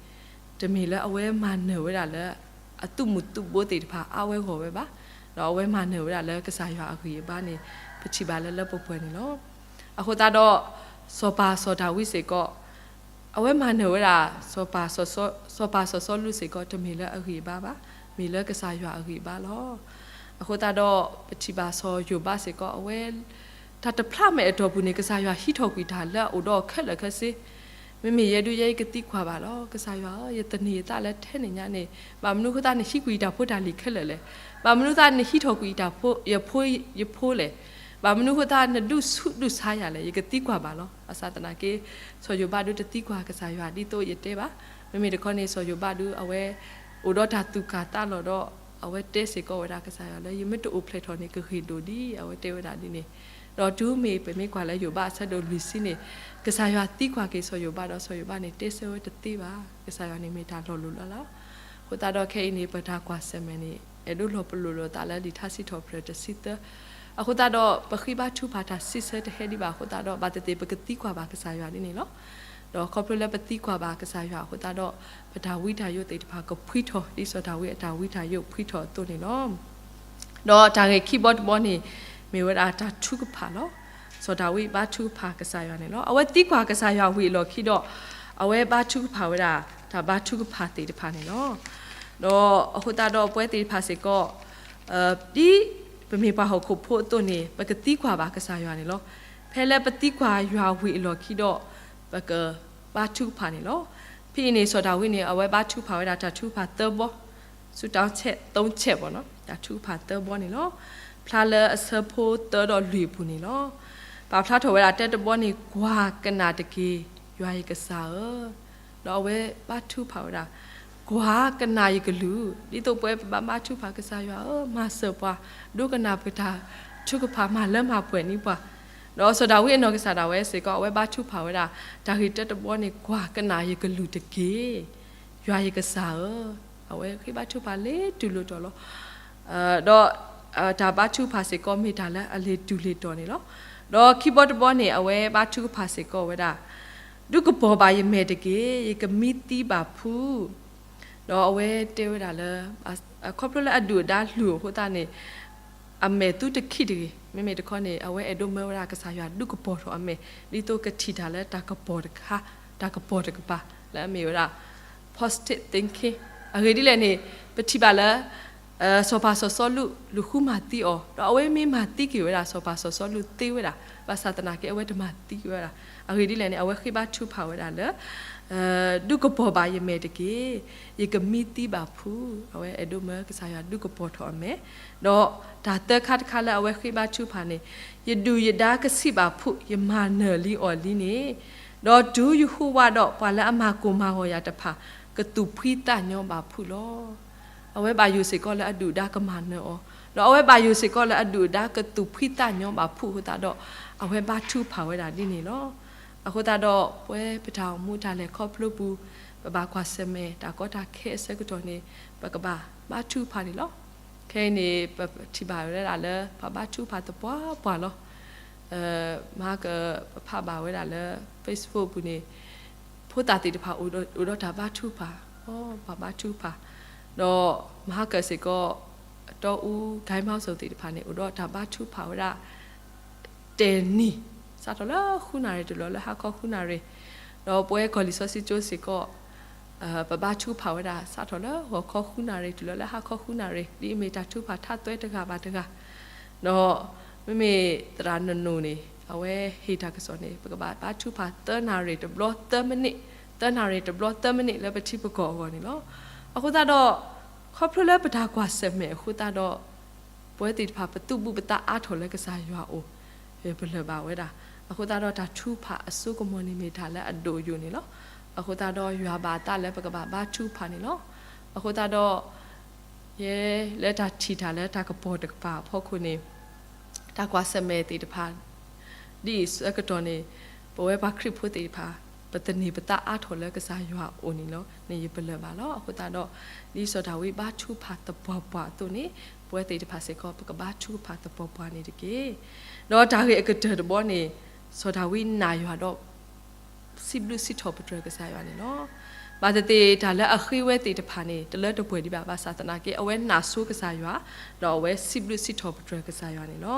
တမ့ၢ်လၢအဝဲမၤနၢၤဝဲဒၣ်လၢ အသုးမုၢ်သုးဘိသ့ၣ်တဖၣ်အါဝဲဂီၢ်ဝဲဘၣ်, ဒီးအဝဲမၤနၢၤဝဲဒၣ်လၢကစၢ်ယွၤအဂံၢ်အဘါန့ၣ် ပထံၣ်ဘၣ်လၢလၢပှဲၤပှဲၤန့ၣ်လီၤ. အဃိသတးဒီး စီၤပၤစီၤဒၤဝံးစ့ၢ်ကီး အဝဲမၤနၢၤဝဲဒၣ် စီၤပၤစီၤစီလူးစ့ၢ်ကီး တမ့ၢ်လၢအဂံၢ်အဘါဘၣ်, မ့ၢ်လၢကစၢ်ယွၤအဂံၢ်အဘါလီၤ. အဃိသတးဒီး ပထံၣ်ဘၣ်စီၤယိၤဘးစ့ၢ်ကီး အဝဲ တၢ်တဖျါမဲာ်အတီၢ်ပူၤန့ၣ် ကစၢ်ယွၤဟံးထီၣ်ကွံာ်တၢ်လၢအအိၣ်ဒီးအီၤခဲလၢာ်ခဲဆ့, မ့မ့ၢ်ယဲဒုးယဲအံၤကသံကွၢ်ဘၣ်လီၤ. ကစၢ်ယွၤဧၢ, ယသန့ၤယသးလၢထဲန့ၣ်ညါန့ၣ် ဘၣ်မနုၤအဃိသတးနဟံးကွံာ်ယတၢ်ဖိတၢ်လံၤခဲလၢာ်လဲၣ်. ဘၣ်မနုၤအဃိသတးနဟံးထီၣ်ကွံာ်ယတၢ်ဖိ ယဖိ ယဖိလဲၣ်. ဘၣ်မနုၤအဃိသတးနဒုးဆူးဒုးဆါယၤလဲၣ်. ယကသံကွၢ်ဘၣ်လီၤ. ဘၣ်ဆၣ်သနာ်က့ စီၤယိၤဘးဒုးတသံကွၢ်ကစၢ်ယွၤဒ်သိးယတဲဘၣ်. မ့မ့ၢ်တခီန့ၣ် စီၤယိၤဘးဒုးအဝဲ အိၣ်ဒီးတၢ်သူၣ်ကၢ်သးလီၤဒီး အဝဲတဲစ့ၢ်ကီးဝဲဒၣ်ကစၢ်ယွၤလၢ ယမ့ၢ်တအိၣ်ဖျဲၣ်ထီၣ်န့ၣ် ကဂ့ၤဒိၣ်ဒံး အဝဲတဲဝဲဒၣ်ဒ်န့ၣ်. ဒီးတုၤမ့ၢ်ပမ့ၢ်ကွၢ်လၢယိၤဘးအဆၢဒိၣ်လွံၢ်ဆံန့ၣ် ကစၢ်ယွၤသံကွၢ်က့ၤစီၤယိၤဘးဒီး စီၤယိၤဘးန့ၣ် တဲဆၢဝဲတသ့ဘၣ်. ကစၢ်ယွၤန့ၣ်မ့ၢ်တၢ်လီၤလိၢ်လီၤလးလီၤ. အဃိသတးဒီးခဲအံၤန့ၣ် ပတၢ်ကွၢ်ဆၢၣ်မဲာ်န့ၣ် အဲၣ်ဒိးလီၤပလိာ်လိာ်သးလၢလံာ်ထါစံးထီၣ်ပတြၢၤတဆံသၢ အဃိသတးဒီး ပဃ့ဘါထုကဖၣ်တၢ်စံးဆၢတဟဲဒံးဘၣ်အဃိသတးဒီး ဘၣ်သ့ၣ်သ့ၣ်ပကသံကွၢ်ဘၣ်ကစၢ်ယွၤဒ်န့ၣ်လီၤ. ဒီးခီဖျိလၢပသံကွၢ်ဘၣ်ကစၢ်ယွၤအဃိသတးဒီး ပတၢ်ဝံတၢ်ယိးသ့ၣ်တဖၣ်ကဖှံထီၣ် ဒ်စီၤဒၤဝံးအတၢ်ဝံတၢ်ယိးဖှံထီၣ်အသိးန့ၣ်လီၤ. ဒီးတၢ်ဂ့ၢ်ခံဘီတဘီန့ၣ် မ့ၢ်ဝဲဒၣ်တၢ်ထုကဖၣ်လီၤ. စီၤဒၤဝံးဘါထုကဖၣ်ကစၢ်ယွၤန့ၣ်လီၤ. အဝဲသံကွၢ်ကစၢ်ယွၤဝံၤအလီၢ်ခံဒီး အဝဲဘါထုကဖၣ်ဝဲဒၣ် တၢ်ဘါထုကဖၣ်သ့ၣ်တဖၣ်န့ၣ်လီၤ. ဒီးအဃိသတးဒီးပဝဲသ့ၣ်တဖၣ်စ့ၢ်ကီး ဒ်ပမ့ၢ်ပှၤဟီၣ်ခိၣ်ဖိအသိးန့ၣ် ပကသံကွၢ်ဘၣ်ကစၢ်ယွၤန့ၣ်လီၤ. ဖဲလၢပသံကွၢ်ယွၤဝံၤအလီၢ်ခံဒီး ပကဘါထုကဖၣ်န့ၣ်လီၤ. ဖဲအံၤန့ၣ် စီၤဒၤဝံးန့ၣ် အဝဲဘါထုကဖၣ်ဝဲဒၣ်တၢ်ထုကဖၣ်သၢဘီ, ဆူတၢ်ဆဲးသုံးဆဲးဘီနီၤ, တၢ်ထုကဖၣ်သၢဘီန့ၣ်လီၤ. ဖျါလၢအဆၢဖိသၢဒီးလွံၢ်အပူၤန့ၣ်လီၤ. ပာ်ဖျါထီၣ်ဝဲဒၣ်တၢတဘီန့ၣ် ကွၢ်ကနၣ်တက့ၢ်, ယွၤယကစၢ်ဧၢ, ဒီးအဝဲဘါထုကဖၣ်ဝဲဒၣ် ကွၢ်ကနၣ်ယကလုၢ်, ဒ်သိးပဝဲပဘၣ်ဘါထုကဖၣ်ကစၢ်ယွၤဧၢ, မၤစၢၤပှၤ, ဒိကနၣ်ပတၢ်ထုကဖၣ်, မၤလၢမၤပှဲၤန့ၢ်ပှၤ, ဒီးစီၤဒၤဝံးအနီၢ်ကစၢ်ဒၣ်ဝဲစ့ၢ်ကီး အဝဲဘါထုကဖၣ်ဝဲဒၣ် တၢ်ဂ့ၢ်တၢတဘီန့ၣ် ကွၢ်ကနၣ်ယကလုၢ်တက့ၢ်, ယွၤယကစၢ်ဧၢ, အဝဲဃ့ဘါထုကဖၣ်လၢတူၢ်လိာ်တီၤလီၤ. ဒီး တၢ်ဘါထုကဖၣ်စ့ၢ်ကီးမ့ၢ်တၢ်လၢအလဲၤတူၢ်လဲၤတီၤန့ၣ်လီၤ. ဒီးခံဘီတဘီန့ၣ် အဝဲဘါထုကဖၣ်စ့ၢ်ကီးဝဲဒၣ် ဒုးကပီၤဘၣ်ယမဲာ်တက့ၢ်, ယကမံသံဘၣ်ဖု, ဒီးအဝဲတဲဝဲဒၣ်လၢ ခီဖျိလၢအဒုၣ်အဒါလုၢ်အဃိသတးန့ၣ် အမဲာ်သုတခံးတဂ့ၤ, မ့မ့ၢ်တခီန့ၣ် အဝဲအဲၣ်ဒိးမၢဝဲဒၣ်ကစၢ်ယွၤဒုးကပီၤထီၣ်အမဲာ် ဒ်သိးကထံၣ်တၢ်လၢတၢ်ကပီၤတခါ, တၢ်ကပီၤတကပၤ လၢအမ့ၢ်ဝဲဒၣ် positive thinking. အဂ့ၢ်ဒ်လဲၣ်န့ၣ် ပထံၣ်ဘၣ်လၢ စီၤပၤစီၤစီလူး လူၤဃုမၤသံအီၤ, ဒီးအဝဲမ့ၢ်မၤသံက့ၤဝဲဒၣ်စီၤပၤစီၤစီလူးသ့ဝဲဒၣ်, ဘၣ်ဆၣ်သနာ်က့ အဝဲတမၤသံက့ၤဝဲဒၣ်. အဂ့ၢ်ဒ်လဲၣ်န့ၣ် အဝဲဃ့ဘါထုကဖၣ်ဝဲဒၣ်လၢ ဒုးကပီၤဘၣ်ယမဲာ်တက့ၢ်, ယကမံသံဘၣ်ဖု, အဝဲအဲၣ်ဒိးမၢကစၢ်ယွၤဒုးကပီၤထီၣ်အမဲာ်, ဒီးတၢ်သၢခါတခါလၢအဝဲဃ့ဘါထုကဖၣ်န့ၣ် ယဒုၣ်ယဒါကဆံးဘၣ်ဖုး, ယမၤနၢၤလံအီၤလံန့ၣ် ဒီးတုၤယဟူးဝးဒီး ပှၤလၢအမၤကိၢ်မၤဂီၤယၤတဖၣ် ကသူၣ်ဖှံသးညီဘၣ်ဖုးလီၤ. အဝဲဘၣ်ယိၣ်စ့ၢ်ကီးလၢအဒုၣ်အဒါကမၤနၢၤအီၤ, ဒီးအဝဲဘၣ်ယိၣ်စ့ၢ်ကီးလၢအဒုၣ်အဒါကသူၣ်ဖှံသးညီဘၣ်ဖုးအဃိသတးဒီး အဝဲဘါထုကဖၣ်ဝဲဒၣ်ဒ်န့ၣ်လီၤ. အဃိသတးဒီး ပဝဲပတၢ်အိၣ်မူတၢ်လဲၤခီဖျိပူၤ ပဘၣ်ကွၢ်ဆၢၣ်မဲာ်တၢ်ကီတၢ်ခဲအဆၢကတီၢ်န့ၣ် ပကဘၣ်ဘါထုကဖၣ်န့ၣ်လီၤ. ခဲအံၤန့ၣ် ပထံၣ်ဘၣ်ဝဲဒၣ်လၢ ပှၤဘါထုကဖၣ်သပှၢ်ပှၢ်လီၤ. မဟါက ပဖးဘၣ်ဝဲဒၣ်လၢ Facebook ပူၤန့ၣ် ဖိသၣ်သ့ၣ်တဖၣ်အိၣ်ဒီးတၢ်ဘါထုကဖၣ်, ပှၤဘါထုကဖၣ်, ဒီးမဟါကၢ်စ့ၢ်ကီး တီအူ ကဲမီစိၤသ့ၣ်တဖၣ်န့ၣ် အိၣ်ဒီးတၢ်ဘါထုကဖၣ်ဝဲဒၣ် တဲာ်နံၤ စးထီၣ်လၢဃုနၣ်ရံၣ်တုၤလီၤလၢဟါခီဃုနၣ်ရံၣ်, ဒီးပဝဲကီၢ်လံာ်စီဆှံကၠိစ့ၢ်ကီး ပဘါထုကဖၣ်ဝဲဒၣ် စးထီၣ်လၢဂီၤခီဃုနၣ်ရံၣ်တုၤလီၤလၢဟါခီဃုနၣ်ရံၣ်, ဒ်အမ့ၢ်တၢ်ထုကဖၣ်ထးသွဲတဂၤဘၣ်တဂၤ, ဒီးမ့မ့ၢ်သရၣ်နနိၣ်န့ၣ် အဝဲဟ့ၣ်တၢ်ကစီၣ်န့ၣ် ပကဘၣ်ဘါထုကဖၣ်သၢနၣ်ရံၣ်တဘျီသၢမံးနံး, သၢနၣ်ရံၣ်တဘျီသၢမံးနံးလၢပထံပကီၢ်အဂီၢ်န့ၣ်လီၤ. အဃိသတးဒီး ခီဖျိလၢပတၢ်ကွၢ်ဆၢၣ်မဲာ်အဃိသတးဒီး ပဝဲသ့ၣ်တဖၣ် ပသူၣ်ဘူးပသးအါထီၣ်လၢကစၢ်ယွၤအအိၣ် ပလၢၢ်ဘၣ်ဝဲဒၣ်. အဃိသတးဒီးတၢ်ထုကဖၣ်အစိကမီၤန့ၣ်မ့ၢ်တၢ်လၢအဒိၣ်အယိာ်န့ၣ်လီၤ. အဃိသတးဒီးယွၤဘၣ်အသးလၢပကဘၣ်ဘါထုကဖၣ်န့ၣ်လီၤ. အဃိသတးဒီး ယဲလၢတၢ်ထံၣ်တၢ်လၢတၢ်ကပီၤတကပၤအဖီခိၣ်န့ၣ် တၢ်ကွၢ်ဆၢၣ်မဲာ်သ့ၣ်တဖၣ် ဒ်အံၤဆၢကတီၢ်န့ၣ် ပဝဲပှၤခရံာ်ဖိသ့ၣ်တဖၣ် ပသန့ၤပသးအါထီၣ်လၢကစၢ်ယွၤအအိၣ်န့ၣ်လီၤန့ၣ် ယပလၢၢ်ဘၣ်လီၤ. အဃိသတးဒီး ဒ်စီၤဒၤဝံးဘါထုကဖၣ်သပှၢ်ပှၢ်အသိးန့ၣ် ပဝဲသ့ၣ်တဖၣ်စ့ၢ်ကီး ပကဘါထုကဖၣ်သပှၢ်ပှၢ်န့ၣ်တက့ၢ်. ဒီးတၢ်ဂ့ၢ်အကတၢၢ်တဘီန့ၣ် စီၤဒၤဝံးနာ်ယွၤဒီး စံးဘျုးစံးထီၣ်ပတြၢၤကစၢ်ယွၤန့ၣ်လီၤ. ဘၣ်သ့ၣ်သ့ၣ်တၢ်လၢအဃ့ဝဲသ့ၣ်တဖၣ်န့ၣ် တလၢတပှဲၤဒံးဘၣ် ဘၣ်ဆၣ်သနာ်က့ အဝဲနာ်ဆိကစၢ်ယွၤ ဒီးအဝဲစံးဘျုးစံးထီၣ်ပတြၢၤကစၢ်ယွၤန့ၣ်လီၤ.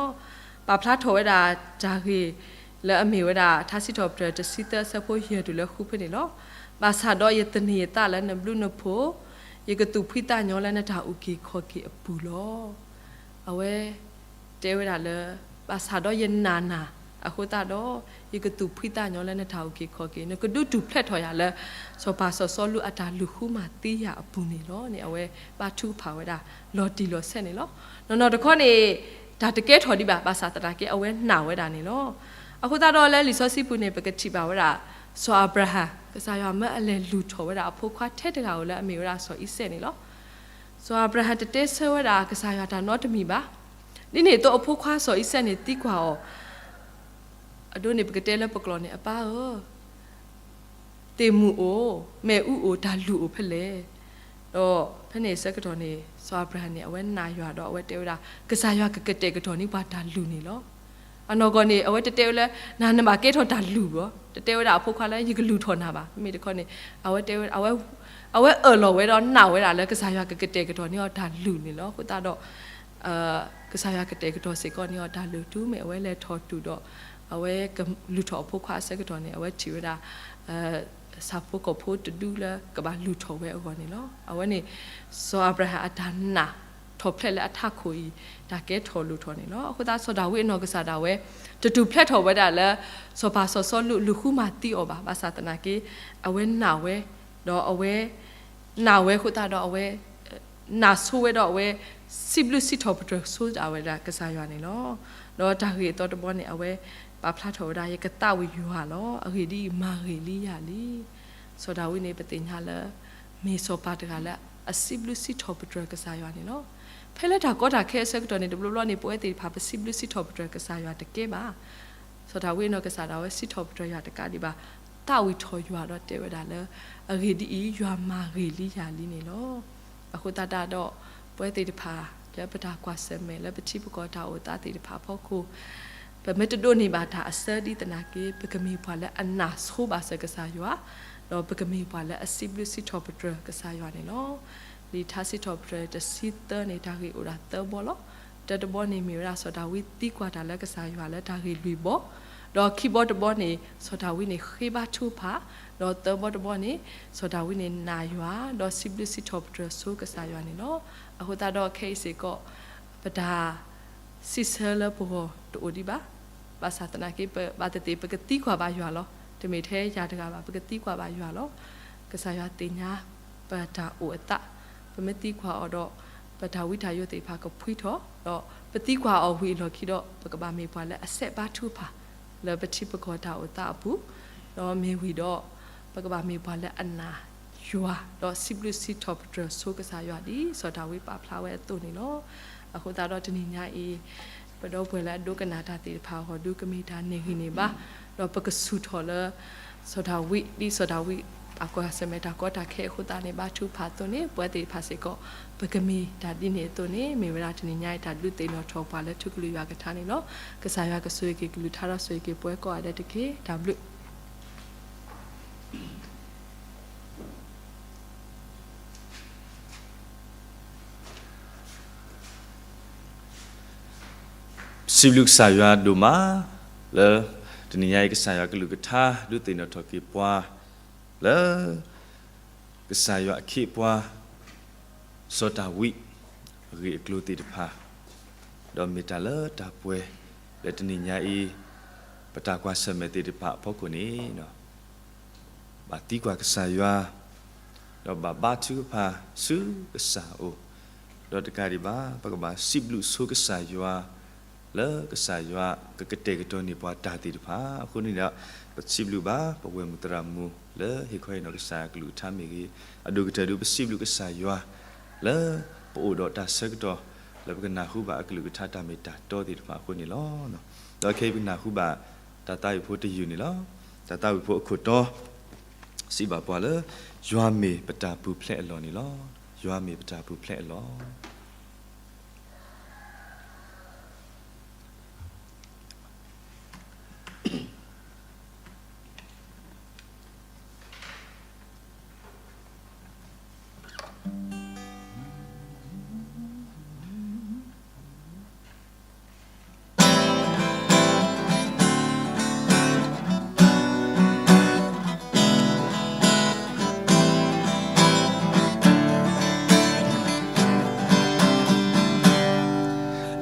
ပာ်ဖျါထီၣ်ဝဲဒၣ်တၢ်ဂ့ၢ်လၢအမ့ၢ်ဝဲဒၣ် ထါစံးထီၣ်ပတြၢၤတဆံသၢအဆၢဖိယဲၢ်တုၤလၢဃုဖဲန့ၣ်လီၤ. ဘၣ်ဆၣ်ဒီးယသန့ၤယသးလၢနဘျုးနဖှိၣ်, ယကသူၣ်ဖှံသးညီလၢနတၢ်အုၣ်က့ၤခီၣ်က့ၤအပူၤလီၤ. အဝဲ တဲဝဲဒၣ်လၢ ဘၣ်ဆၣ်ဒီးယနာ်နၤအဃိသတးဒီး ယကသူၣ်ဖှံသးညီလၢနတၢ်အုၣ်က့ၤခီၣ်က့ၤ, နကဒုးတူၢ်ဖျဲးထီၣ်ယၤလၢ စီၤပၤစီၤစီလူးအတၢ်လုၢ်ဃုမၤသံယၤအပူၤန့ၣ်လီၤန့ၣ် အဝဲဘါထုကဖၣ်ဝဲဒၣ် လီၤတံၢ်လီၤဆဲးန့ၣ်လီၤ. နီၢ်နီၢ်တခီန့ၣ် တၢ်တကဲထီၣ်ဒံးဘၣ် ဘၣ်ဆၣ်သနာ်က့ အဝဲနာ်ဝဲဒၣ်န့ၣ်လီၤ. အဃိသတးဒီးလၢလံာ်စီဆှံပူၤန့ၣ် ပကထံၣ်ဘၣ်ဝဲဒၣ် စီၤအၤဘြၤဟၣ် ကစၢ်ယွၤမၢအလဲၤလုၢ်ထီၣ်ဝဲဒၣ်အဖိခွါထဲတဂၤဧိၤလၢအမ့ၢ်ဝဲဒၣ်စီၤအံၤစဲးန့ၣ်လီၤ. စီၤအၤဘြၤဟၣ်တတဲဆၢဝဲဒၣ်ကစၢ်ယွၤတၢ်နီတမံၤဘၣ်. ဒ်န့ၣ်အသိးအဖိခွါစီၤအံၤစဲးန့ၣ်သံကွၢ်အီၤ, အဒိန့ၣ် ပကတဲလၢပကျိာ်န့ၣ် အပၢ်ဧၢ, သ့ၣ်မုၢ်အိၣ်, မ့ၣ်အူအိၣ်, တၢ်လုၢ်အိၣ်ဖဲလဲၣ်. ဒီးဖဲန့ၣ်အဆၢကတီၢ်န့ၣ် စီၤအၤဘြၤဟၣ်န့ၣ် အဝဲနာ်ယွၤဒီးအဝဲတဲဝဲဒၣ် ကစၢ်ယွၤကကတဲာ်ကတီၤန့ၢ်ပှၤတၢ်လုၢ်န့ၣ်လီၤ. အနီၢ်ကီၢ်န့ၣ် အဝဲတတဲဝဲလၢ နၤနဘၣ်ကဲထီၣ်တၢ်လုၢ်ဘၣ်, တတဲဝဲဒၣ်အဖိခွါလၢ ယကလုၢ်ထီၣ်နၤဘၣ်. မ့မ့ၢ်တခီန့ၣ် အဝဲတဲဝဲ အဝဲအၢၣ်လီၤဝဲဒီးနာ်ဝဲဒၣ်လၢကစၢ်ယွၤကကတဲာ်ကတီၤန့ၢ်အီၤတၢ်လုၢ်န့ၣ်လီၤ. အဃိသတးဒီး ကစၢ်ယွၤကတဲာ်ကတီၤစ့ၢ်ကီးန့ၢ်အီၤတၢ်လုၢ် တုၤမ့ၢ်အဝဲလဲၤထီၣ်တုၤဒီး အဝဲကလုၢ်ထီၣ်အဖိခွါအဆၢကတီၢ်န့ၣ် အဝဲထံၣ်ဝဲဒၣ် ဆၣ်ဖိကီၢ်ဖိတဒုလၢကဘၣ်လုၢ်ထီၣ်ဝဲအဂီၢ်န့ၣ်လီၤ. အဝဲန့ၣ် စီၤအၤဘြၤဟၣ်အတၢ်နာ်ထီၣ်ဖျဲးလၢအထးခိၣ်အံၤ တၢ်ကဲထီၣ်လိၣ်ထီၣ်န့ၣ်လီၤ. အဃိသတး စီၤဒၤဝံးအနီၢ်ကစၢ်ဒၣ်ဝဲ တတူၢ်ဖျဲးထီၣ်ဝဲဒၣ်လၢ စီၤပၤစီၤစီလူးလုၢ်ဃုမၤသံအီၤဘၣ်. ဘၣ်ဆၣ်သနာ်က့ အဝဲနာ်ဝဲ, ဒီးအဝဲ နာ်ဝဲအဃိသတးဒီးအဝဲ နာ်ဆိဝဲဒီးအဝဲ စံးဘျုးစံးထီၣ်ပတြၢၤဆိဒၣ်ဝဲဒၣ်ကစၢ်ယွၤန့ၣ်လီၤ. ဒီးတၢ်ဂ့ၢ်အသီတဘီန့ၣ် အဝဲပာ်ဖျါထီၣ်ဝဲဒၣ် ယကသးဝံၣ်ယွၤလီၤ. အဂ့ၢ်ဒ်အံၤ, မၤဂ့ၤလံယၤလံ. စီၤဒၤဝံးန့ၣ် ပသ့ၣ်ညါလၢ မ့ၢ်စီၤပၤတဂၤလၢအစံးဘျုးစံးထီၣ်ပတြၢၤကစၢ်ယွၤန့ၣ်လီၤ. ဖဲလၢတၢ်ကီတၢ်ခဲအဆၢကတီၢ်န့ၣ် တဘျီဘျီန့ၣ် ပဝဲသ့ၣ်တဖၣ် ပစံးဘျုးစံးထီၣ်ပတြၢၤကစၢ်ယွၤတကဲဘၣ်. စီၤဒၤဝံးအနီၢ်ကစၢ်ဒၣ်ဝဲ စံးထီၣ်ပတြၢၤယွၤတကးဒံးဘၣ်, သးဝံၣ်ထီၣ်ယွၤဒီးတဲဝဲဒၣ်လၢ အဂ့ၢ်ဒ်အံၤ, ယွၤမၤဂ့ၤလံယၤလံန့ၣ်လီၤ. အဃိသတးဒီး ပဝဲသ့ၣ်တဖၣ် လၢပတၢ်ကွၢ်ဆၢၣ်မဲာ် လၢပထံပကီၢ်တၢ်အိၣ်သးသ့ၣ်တဖၣ်အဖီခိၣ် ပမ့ၢ်တဒိးန့ၢ်ဘၣ်တၢ်အစၢဒ်သနာ်က့ ပကမ့ၢ်ပှၤလၢအနာ်ဆိဘၣ်စၢၤကစၢ်ယွၤ, ဒီးပကမ့ၢ်ပှၤလၢအစံးဘျုးစံးထီၣ်ပတြၢၤကစၢ်ယွၤန့ၣ်လီၤ. လံာ်ထါစံးထီၣ်ပတြၢၤတဆံသၢန့ၣ် တၢ်ဂ့ၢ်အိၣ်ဒၣ်သၢဘီလီၤ. တၢတဘီန့ၣ်မ့ၢ်ဝဲဒၣ် စီၤဒၤဝံးသံကွၢ်တၢ်လၢကစၢ်ယွၤလၢတၢ်ဂ့ၢ်လွံၢ်ဘီ, ဒီးခံဘီတဘီန့ၣ် စီၤဒၤဝံးန့ၣ် ဃ့ဘါထုကဖၣ်, ဒီးသၢဘီတဘီန့ၣ် စီၤဒၤဝံးန့ၣ်နာ်ယွၤ ဒီးစံးဘျုးစံးထီၣ်ပတြၢၤဆိကစၢ်ယွၤန့ၣ်လီၤ. အဃိသတးဒီးခဲအံၤစ့ၢ်ကီး ပတၢ် စံးဆၢလၢပဂီၢ်တအိၣ်ဒံးဘၣ်. ဘၣ်ဆၣ်သနာ်က့ ပဘၣ်သ့ၣ်သ့ၣ် ပကသံကွၢ်ဘၣ်ယွၤလီၤ. တမ့ၢ်ထဲယၤတဂၤဘၣ်, ပကသံကွၢ်ဘၣ်ယွၤလီၤ. ကစၢ်ယွၤသ့ၣ်ညါပတၢ်အိၣ်အသး, ပမ့ၢ်သံကွၢ်အီၤဒီး ပတၢ်ဝံတၢ်ယိးသ့ၣ်တဖၣ်ကဖှံထီၣ်, ဒီးပသံကွၢ်အီၤဝံၤအလီၢ်ခံဒီး ပကဘၣ်မ့ၢ်ပှၤလၢအစဲးဘါထုကဖၣ် လၢပထံပကီၢ်တၢ်အိၣ်သးအပူၤ, ဒီးမ့ၢ်ဝံၤဒီး ပကဘၣ်မ့ၢ်ပှၤလၢအနာ်ယွၤ ဒီးစံးဘျုးစံးထီၣ်ပတြၢၤဆိကစၢ်ယွၤ ဒ်စီၤဒၤဝံးပာ်ဖျါဝဲအသိးန့ၣ်လီၤ. အဃိသတးဒီးတနံၤညါအံၤ ပဒီပုၢ်ဝဲၢ်လၢအဒိကနၣ်တၢ်သ့ၣ်တဖၣ်အဂီၢ် ဒုးကမ့ၢ်တၢ်န့ၢ်ဂံၢ်န့ၢ်ဘါ, ဒီးပကဆူၣ်ထီၣ်လၢ စီၤဒၤဝံး ဒ်စီၤဒၤဝံးအကွၢ်ဆၢၣ်မဲာ်တၢ်ကီတၢ်ခဲအဃိသတးန့ၣ် ဘါထုကဖၣ်အသိးန့ၣ် ပဝဲသ့ၣ်တဖၣ်စ့ၢ်ကီး ပကမ့ၢ်တၢ်ဒ်န့ၣ်အသိးန့ၣ် မ့ၢ်ဝဲဒၣ်တနံၤညါအံၤတၢ်ဒုးသ့ၣ်နီၣ်ထီၣ်ပှၤလၢထူကလုၢ်ယွၤကထါန့ၣ်လီၤ. ကစၢ်ယွၤကဆိၣ်ဂ့ၤက့ၤကလုၢ်ကထါဒီးဆိၣ်ဂ့ၤက့ၤပဝဲကိးဂၤဒဲးတက့ၢ်. တၢ်ဘျုး စံးဘျုးကစၢ်ယွၤဒိၣ်မး လၢတနံၤညါအံၤ ကစၢ်ယွၤကလုၢ်ကထါ ဒုးသ့ၣ်နီၣ်ထီၣ်က့ၤပှၤ လၢ ကစၢ်ယွၤအခ့အပှၤ စီၤဒၤဝံး အဂ့ၢ်အကျိၤသ့ၣ်တဖၣ် ဒီးမ့ၢ်တၢ်လၢတၢ်ပှဲၤ လၢတနံၤညါအံၤ ပတၢ်ကွၢ်ဆၢၣ်မဲာ်သ့ၣ်တဖၣ်အဖီခိၣ်န့ၣ် ဘၣ်သံကွၢ်ကစၢ်ယွၤ ဒီးဘၣ်ဘါထုကဖၣ်ဆူကစၢ်အအိၣ်, ဒီးတကးဒံးဘၣ် ပကဘၣ်စံးဘျုးဆိကစၢ်ယွၤ လၢကစၢ်ယွၤကကတဲာ်ကတီၤန့ၢ်ပှၤတၢ်သ့ၣ်တဖၣ်အဃိန့ၣ်ဒီး ပစံးဘျုးဘၣ်ပဝဲၢ်မုၣ်သရၣ်မုၣ်လၢဟ့ၣ်ခီဟ့ၣ်နီၤကစၢ်ယွၤကလုၢ်ကထါမ့ၢ်ဂ့ၤ, အဒိၣ်ကတၢၢ်ဒုးပစံးဘျုးကစၢ်ယွၤ လၢပအိၣ်ဒီးတၢ်ဆၢကတီၢ် လၢပကနၢ်ဟူဘၣ်အကလုၢ်ကထါတၢ်မ့ၢ်တၢ်တီသ့ၣ်တဖၣ်အဃိန့ၣ်လီၤ. ဒီးခဲအံၤပကနၢ်ဟူဘၣ် တၢ်သးဝံၣ်ဖိတယုၢ်န့ၣ်လီၤ. တၢ်သးဝံၣ်ဖိအခိၣ်တီ စံးဘၣ်ပှၤလၢ ယွၤမ့ၢ်ပတၢ်ပူၤဖျဲးအလီၢ်န့ၣ်လီၤ. ယွၤမ့ၢ်ပတၢ်ပူၤဖျဲးအလီၢ်.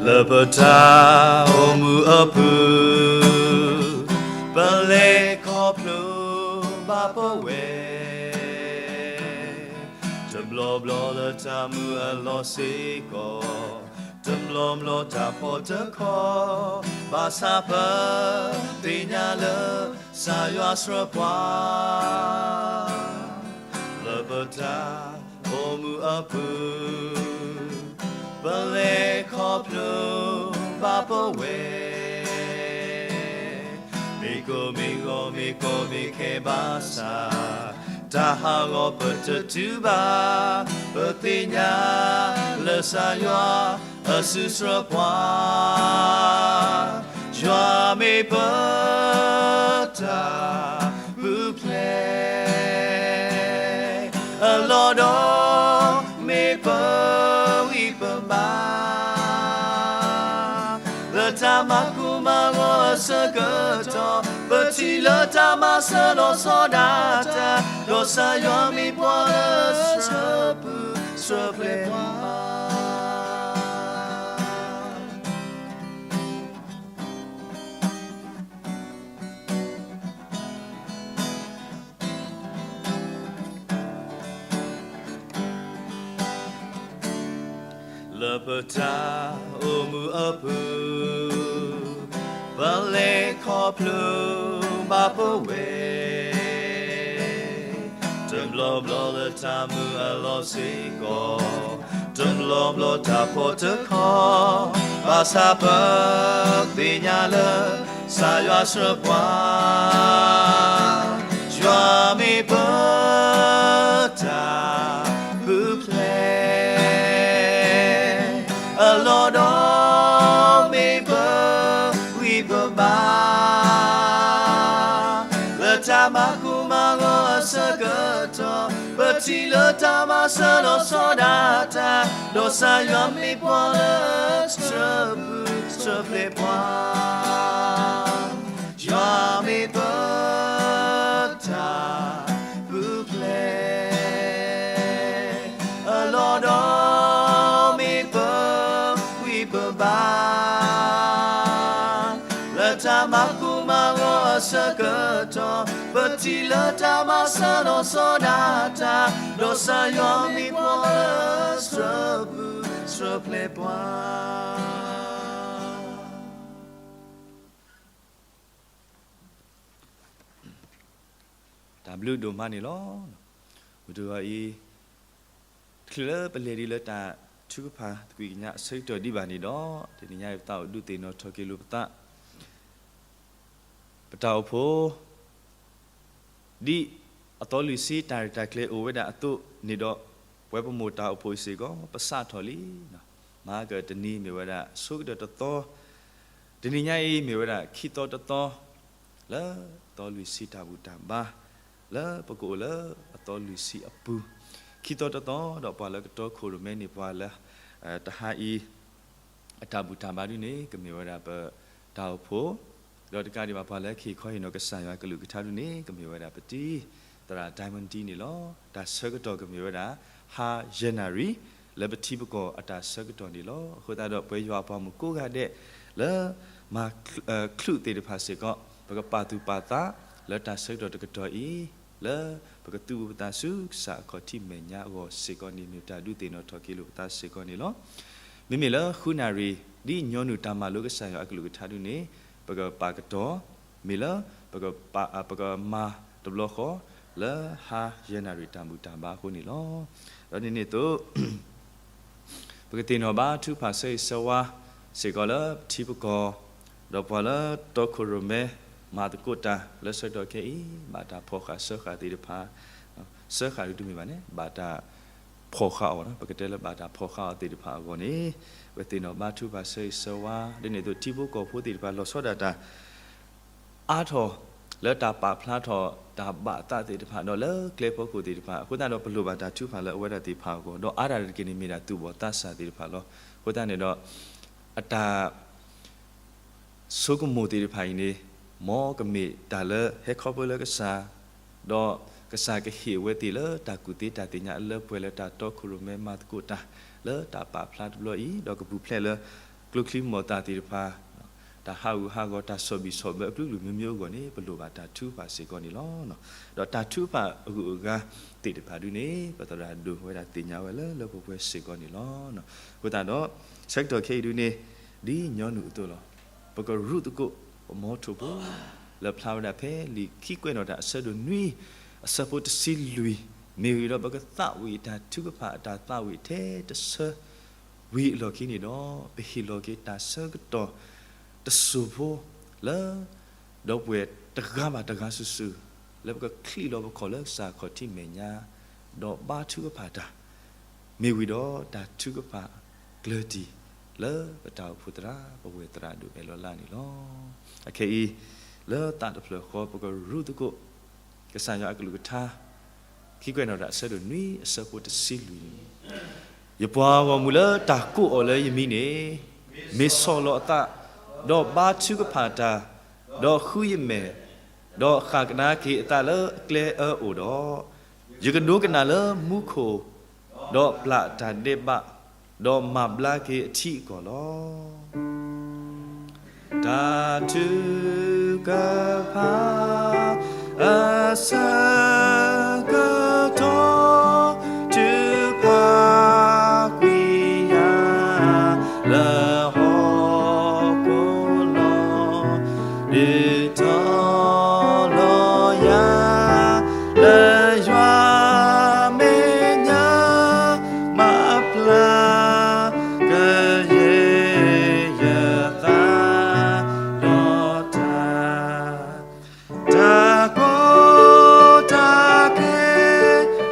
လၢပတၢ်အိၣ်မူအပူၤ ပလဲၤခီဖျိဘၣ်ပဝဲ တဘျီဘျီလၢတၢ်မူအလီၢ်စ့ၢ်ကီး, တဘျီဘျီတၢ်ဖီၣ်တခီ, ဘၣ်ဆၣ်ပသ့ၣ်ညါလၢ ကစၢ်ယွၤဆှၢပှၤ လၢပတၢ်အိၣ်မူအပူၤ ပလဲၤခီဖျိဘၣ်ပဝဲ မ့ၢ်ကိၢ်မ့ၢ်ဂီၤမ့ၢ်ကီမ့ၢ်ခဲဘၣ်ဆၣ် တၢ်ဟးဂီၤပတတုၤဘၣ် ပသ့ၣ်ညါလၢကစၢ်ယွၤအစုဆှၢပှၤ ယွၤမ့ၢ်ပတၢ်ပူၤဖျဲး အလီၢ်ဒီး မ့ၢ်ပဂံၢ်ပဘါ လၢတၢ်မၤကိၢ်မၤဂီၤအဆၢကတီၢ် ပထံၣ်လၢတၢ်မၤစၢၤလီၤဆီဒၣ်တၢ် ဒီးကစၢ်ယွၤမ့ၢ်ပှၤလၢဆှၢပူၤဆှၢဖျဲးပှၤ လၢပတၢ်အိၣ်မူအပူၤ ပလဲၤခီဖျိဘၣ်ပဝဲ တဘျီဘျီလၢတၢ်မူအလီၢ်စ့ၢ်ကီး, တဘျီဘျီတၢ်ဖီၣ်တခီ, ဘၣ်ဆၣ်ပသ့ၣ်ညါလၢ ကစၢ်ယွၤဆှၢပှၤ ယွၤမ့ၢ်ပတၢ်ပူၤဖျဲး အလီၢ်ဒီး မ့ၢ်ပဂံၢ်ပဘါ လၢတၢ်မၤကိၢ်မၤဂီၤအဆၢကတီၢ်, ပထံၣ်လၢတၢ်မၤစၢၤလီၤဆီဒၣ်တၢ်, ဒီးကစၢ်ယွၤမ့ၢ်ပှၤလၢဆှၢပူၤဆှၢဖျဲးပှၤ ယွၤမ့ၢ်ပတၢ်ပူၤဖျဲး အလီၢ်ဒီး မ့ၢ်ပဂံၢ်ပဘါ လၢတၢ်မၤကိၢ်မၤဂီၤအဆၢကတီၢ်, ပထံၣ်လၢတၢ်မၤစၢၤလီၤဆီဒၣ်တၢ်, ဒီးကစၢ်ယွၤမ့ၢ်ပှၤလၢဆှၢပူၤဆှၢဖျဲးပှၤ. ဘျုးဒိၣ်မးန့ၣ်လီၤ. မုၢ်တဂီၤအံၤ တချုးလၢပလဲၤဒံးလၢတၢ်ထုကဖၣ်သကွံာ်ကညးအဆၢကတီၢ်ဒံးဘၣ်န့ၣ်ဒီး, တနံၤညါအံၤပသးအိၣ်ဒုးသ့ၣ်နီၣ်ထီၣ်က့ၤလိာ်ပသး ပတၢ်အိၣ်ဖှိၣ် ဒ်အသီလွံၢ်ဆံတၢ်ရဲၣ်တၢ်ကျဲၤအိၣ်ဝဲဒၣ်အသိးန့ၣ်ဒီး, ပဝဲပမိၢ်တၢ်အိၣ်ဖှိၣ်အံၤစ့ၢ်ကီး ပစးထီၣ်လံ. မၤကတနံၤမ့ၢ်ဝဲဒၣ်ဆိကတၢၢ်တသီ, တနံၤညါအံၤမ့ၢ်ဝဲဒၣ်ခံသီတသီ လၢသီလွံၢ်ဆံတၢ်ဘူၣ်တၢ်ဘါ လၢပကအိၣ်လၢအသီလွံၢ်ဆံအပူၤ, ခံသီတသီဒီးပှၤလၢကတီခိၣ်ရိၣ်မဲန့ၣ် ပှၤလၢ တဟါအံၤ အတၢ်ဘူၣ်တၢ်ဘါဒုန့ၣ် ကမ့ၢ်ဝဲဒၣ်ပတၢ်အိၣ်ဖှိၣ်, ဒီးတကးဒံးဘၣ်ပှၤလၢကဟ့ၣ်ခီဟ့ၣ်နီၤကစၢ်ယွၤကလုၢ်ကထါဒုန့ၣ် ကမ့ၢ်ဝဲဒၣ်ပတံၤသရၣ် Diamond D န့ၣ်လီၤ. တၢ်ဆၢကတီၢ်ကမ့ၢ်ဝဲဒၣ် ဟါယဲၢ်နၣ်ရံၣ် လၢပထံပကီၢ်အတၢ်ဆၢကတီၢ်န့ၣ်လီၤ. အဃိသတးဒီးပဝဲယွၤအပှၤမုၣ်ကိးဂၤဒဲး လၢ မၤချုးသ့ၣ်တဖၣ်စ့ၢ်ကီး ပကပာ်သူၣ်ပာ်သးလၢတၢ်ဆၢကတီၢ်တကတီၢ်အံၤ, လၢပကသူၣ်ပသးဆူကစၢ်အခီၣ်ထံးမဲာ်ညါအဂီၢ်စ့ၢ်ကီးန့ၣ် မ့ၢ်တၢ်ဒုးသ့ၣ်နီၣ်ထီၣ်က့ၤလိာ်ပသးစ့ၢ်ကီးန့ၣ်လီၤ. မ့မ့ၢ်လၢဃုနၣ်ရံၣ် ဒ်ညီနုၢ်တၢ်မၤလိကစၢ်ယွၤအကလုၢ်ကထါဒုန့ၣ် ပကပာ်ကတီၢ်, မ့ၢ်လၢ ပကမၤတဘျီဃီ လၢဟါယဲၢ်နၣ်ရံၣ်တၢ်ဘူၣ်တၢ်ဘါအဃိန့ၣ်လီၤ. ဒီးဒ်န့ၣ်အသိး ပကသ့ၣ်နီၣ်ဘါထုကဖၣ်ဆၢဂ့ၤဆၢဝါစ့ၢ်ကီးလၢပထံပကီၢ်, ဒီးပှၤလၢတီခိၣ်ရိၣ်မဲ မၤသကိးတၢ်လၢဆၢကတီၢ်ခဲအံၤ ဘၣ်တၢ်ဖီၣ်ဃာ်စၢဃာ်သ့ၣ်တဖၣ်, စၢဃာ်ဒုတမ့ၢ်ဘၣ်န့ၣ် ဘၣ်တၢ်ဖီၣ်ဃာ်အီၤ, ပကတဲလၢဘၣ်တၢ်ဖီၣ်ဃာ်အီၤသ့ၣ်တဖၣ်အဂီၢ်န့ၣ် ပသ့ၣ်နီၣ်ဘါထုကဖၣ်ဆၢဂ့ၤဆၢဝါ, ဒ်န့ၣ်အသိးထံဖိကီၢ်ဖိသ့ၣ်တဖၣ်လီၤဆီဒၣ်တၢ် အါထီၣ်လၢတၢ်ပာ်ဖျါထီၣ်တၢ်ဘၣ်အသးသ့ၣ်တဖၣ် ဒီးလၢကျဲဖီခိၣ်သ့ၣ်တဖၣ်, အဃိသတးဒီးပလိၣ်ဘၣ်တၢ်ထုကဖၣ်လၢအဝဲဒၣ်သ့ၣ်တဖၣ်အဂီၢ်, ဒီးအါတၢ်တက့ၢ်န့ၣ်မ့ၢ်ဒၣ်သူၣ်ဘီၣ်သးစၢ်သ့ၣ်တဖၣ်လီၤ. အဃိသတးန့ၣ်ဒီး အတၢ် ဆိကမိၣ်သ့ၣ်တဖၣ်အံၤန့ၣ် မ်ကမ့ၢ်တၢ်လၢဟဲခီဖျိလၢကစၢ်, ဒီးကစၢ်ကဟ့ၣ်အဝဲသ့ၣ်လၢတၢ်ကူၣ်သ့တၢ်သ့ၣ်ညါအလၢပှဲၤလၢတၢ်တီခိၣ်ရိၣ်မဲမၤသကိးတၢ် လၢတၢ်ပာ်ဖျါတဘျီအံၤ, ဒီးကပူၤဖျဲးလၢ ကျိချံမျိာ်သၣ်သ့ၣ်တဖၣ်, တၢ်ဟးဂူာ်ဟးဂီၤ တၢ်ဆီၣ်ဘံၣ်ဆီၣ်ဘၢအကလုာ်ကလုာ်မျိုးမျိုးအဂီၢ်န့ၣ် ပလိၣ်ဘၣ်တၢ်ထုကဖၣ်စ့ၢ်ကီးန့ၣ်လီၤ. ဒီးတၢ်ထုကဖၣ်အဂုၤအဂၤသ့ၣ်တဖၣ်ဒုန့ၣ် ပသရၣ်ဒိၣ်ဝဲဒၣ်သ့ၣ်ညါဝဲလၢလၢပှဲၤပှဲၤစ့ၢ်ကီးန့ၣ်လီၤ. အဃိသတးဒီး ဆၢကတီၢ်ခဲအံၤဒုန့ၣ် ဒ်ညီနုၢ်အသိးလီၤ. ပကရူၢ်သကိး ပမီထိၣ်ဖိ လၢဖျါဝဲဒၣ်ဖဲလံာ်ခံကွဲးနီၣ်တၢ်အဆၢဒိၣ်နွံ အဆၢဖိတဆံလွံၢ်, မ့ၢ်ဂ့ၤဒီးပကသးဝံၣ်တၢ်ထုကဖၣ်အတၢ်သးဝံၣ်ထဲတဆၢ ဝံၤအလီၢ်ခံန့ၣ်ဒီး ပဟ့ၣ်လီၤက့ၤတၢ်ဆၢကတီၢ်တစိၢ်ဖိလၢ ဒီပုၢ်ဝဲၢ်တဂၤဘၣ်တဂၤစုာ်စုာ် လၢပကချံးလီၤပခီၣ်လၢကစၢ်ခီၣ်ထံးမဲာ်ညါ ဒီးဘါထုကဖၣ်တၢ်, မ့ၢ်ဝံၤဒီးတၢ်ထုကဖၣ်ကျၢၤတံၢ်လၢပတၢ်အိၣ်ဖှိၣ်သရၣ် ပဝဲၢ်သရၣ်ဒိၣ်အဲၣ်လီၤလၢ်န့ၣ်လီၤ. အခဲအံၤ လၢသးတဖျၢၣ်ဃီ ပကရူၢ်သကိး ကစၢ်ယွၤအကလုၢ်ကထါ ခံကွဲးနီၣ်တၢ်အဆၢဒိၣ်နွံ အဆၢဖိတဆံလွံၢ်န့ၣ်, ယပှၤဂီၢ်မုၢ်လၢတၢ်ကိးအီၤလၢယမံၤန့ၣ် မ့ၢ်ဆီၣ်လီၤအသး, ဒီးဘါထုကဖၣ်တၢ်, ဒီးဃုယမဲာ်, ဒီးဃၣ်ကဒါက့ၤအသးလၢအကျဲအၢအိၣ်ဒီး, ယကဒိကနၣ်လၢမူခိၣ်, ဒီးပျၢ်တၢ်ဒဲးဘး, ဒီးမၤဘျါက့ၤအထံအကီၢ်လီၤ. တၢ်ထုကဖၣ် အဆၢကတီၢ် ထုကဖၣ်ကွံာ်ယၤ လၢဟီၣ်ခိၣ်လီၤ. ဒုးထီၣ်လီၤယၤ လၢယွၤမဲာ်ညါ မၤပျၢ်ကယဲၢ်ယသး ဒီးတၢ် တၢ်ကီတၢ်ခဲ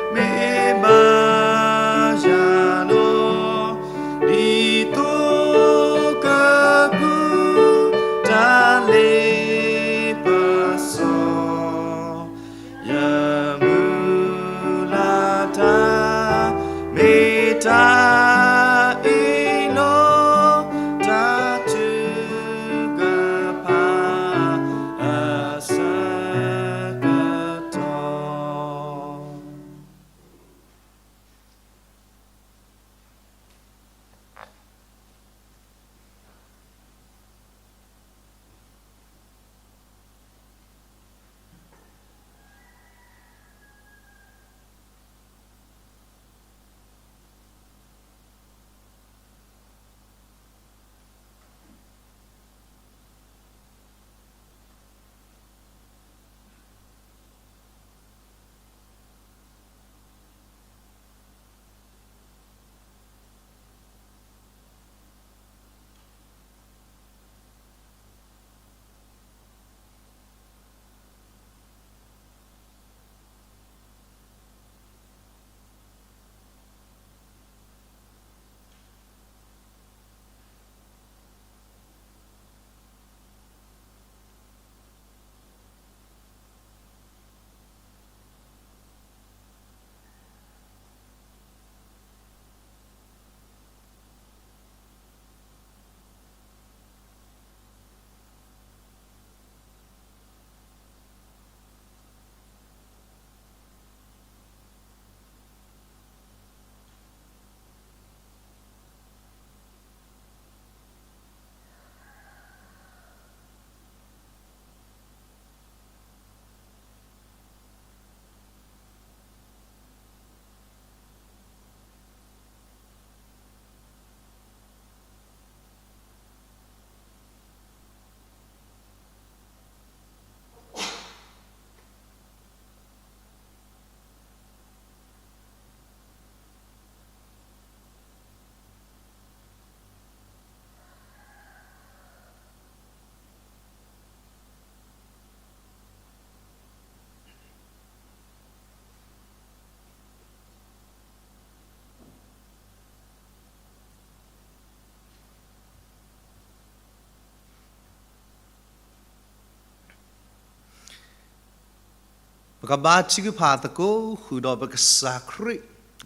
ပကဘါထုကဖၣ်သကိးဃုာ်ဒီးပကစၢ်ခရံာ်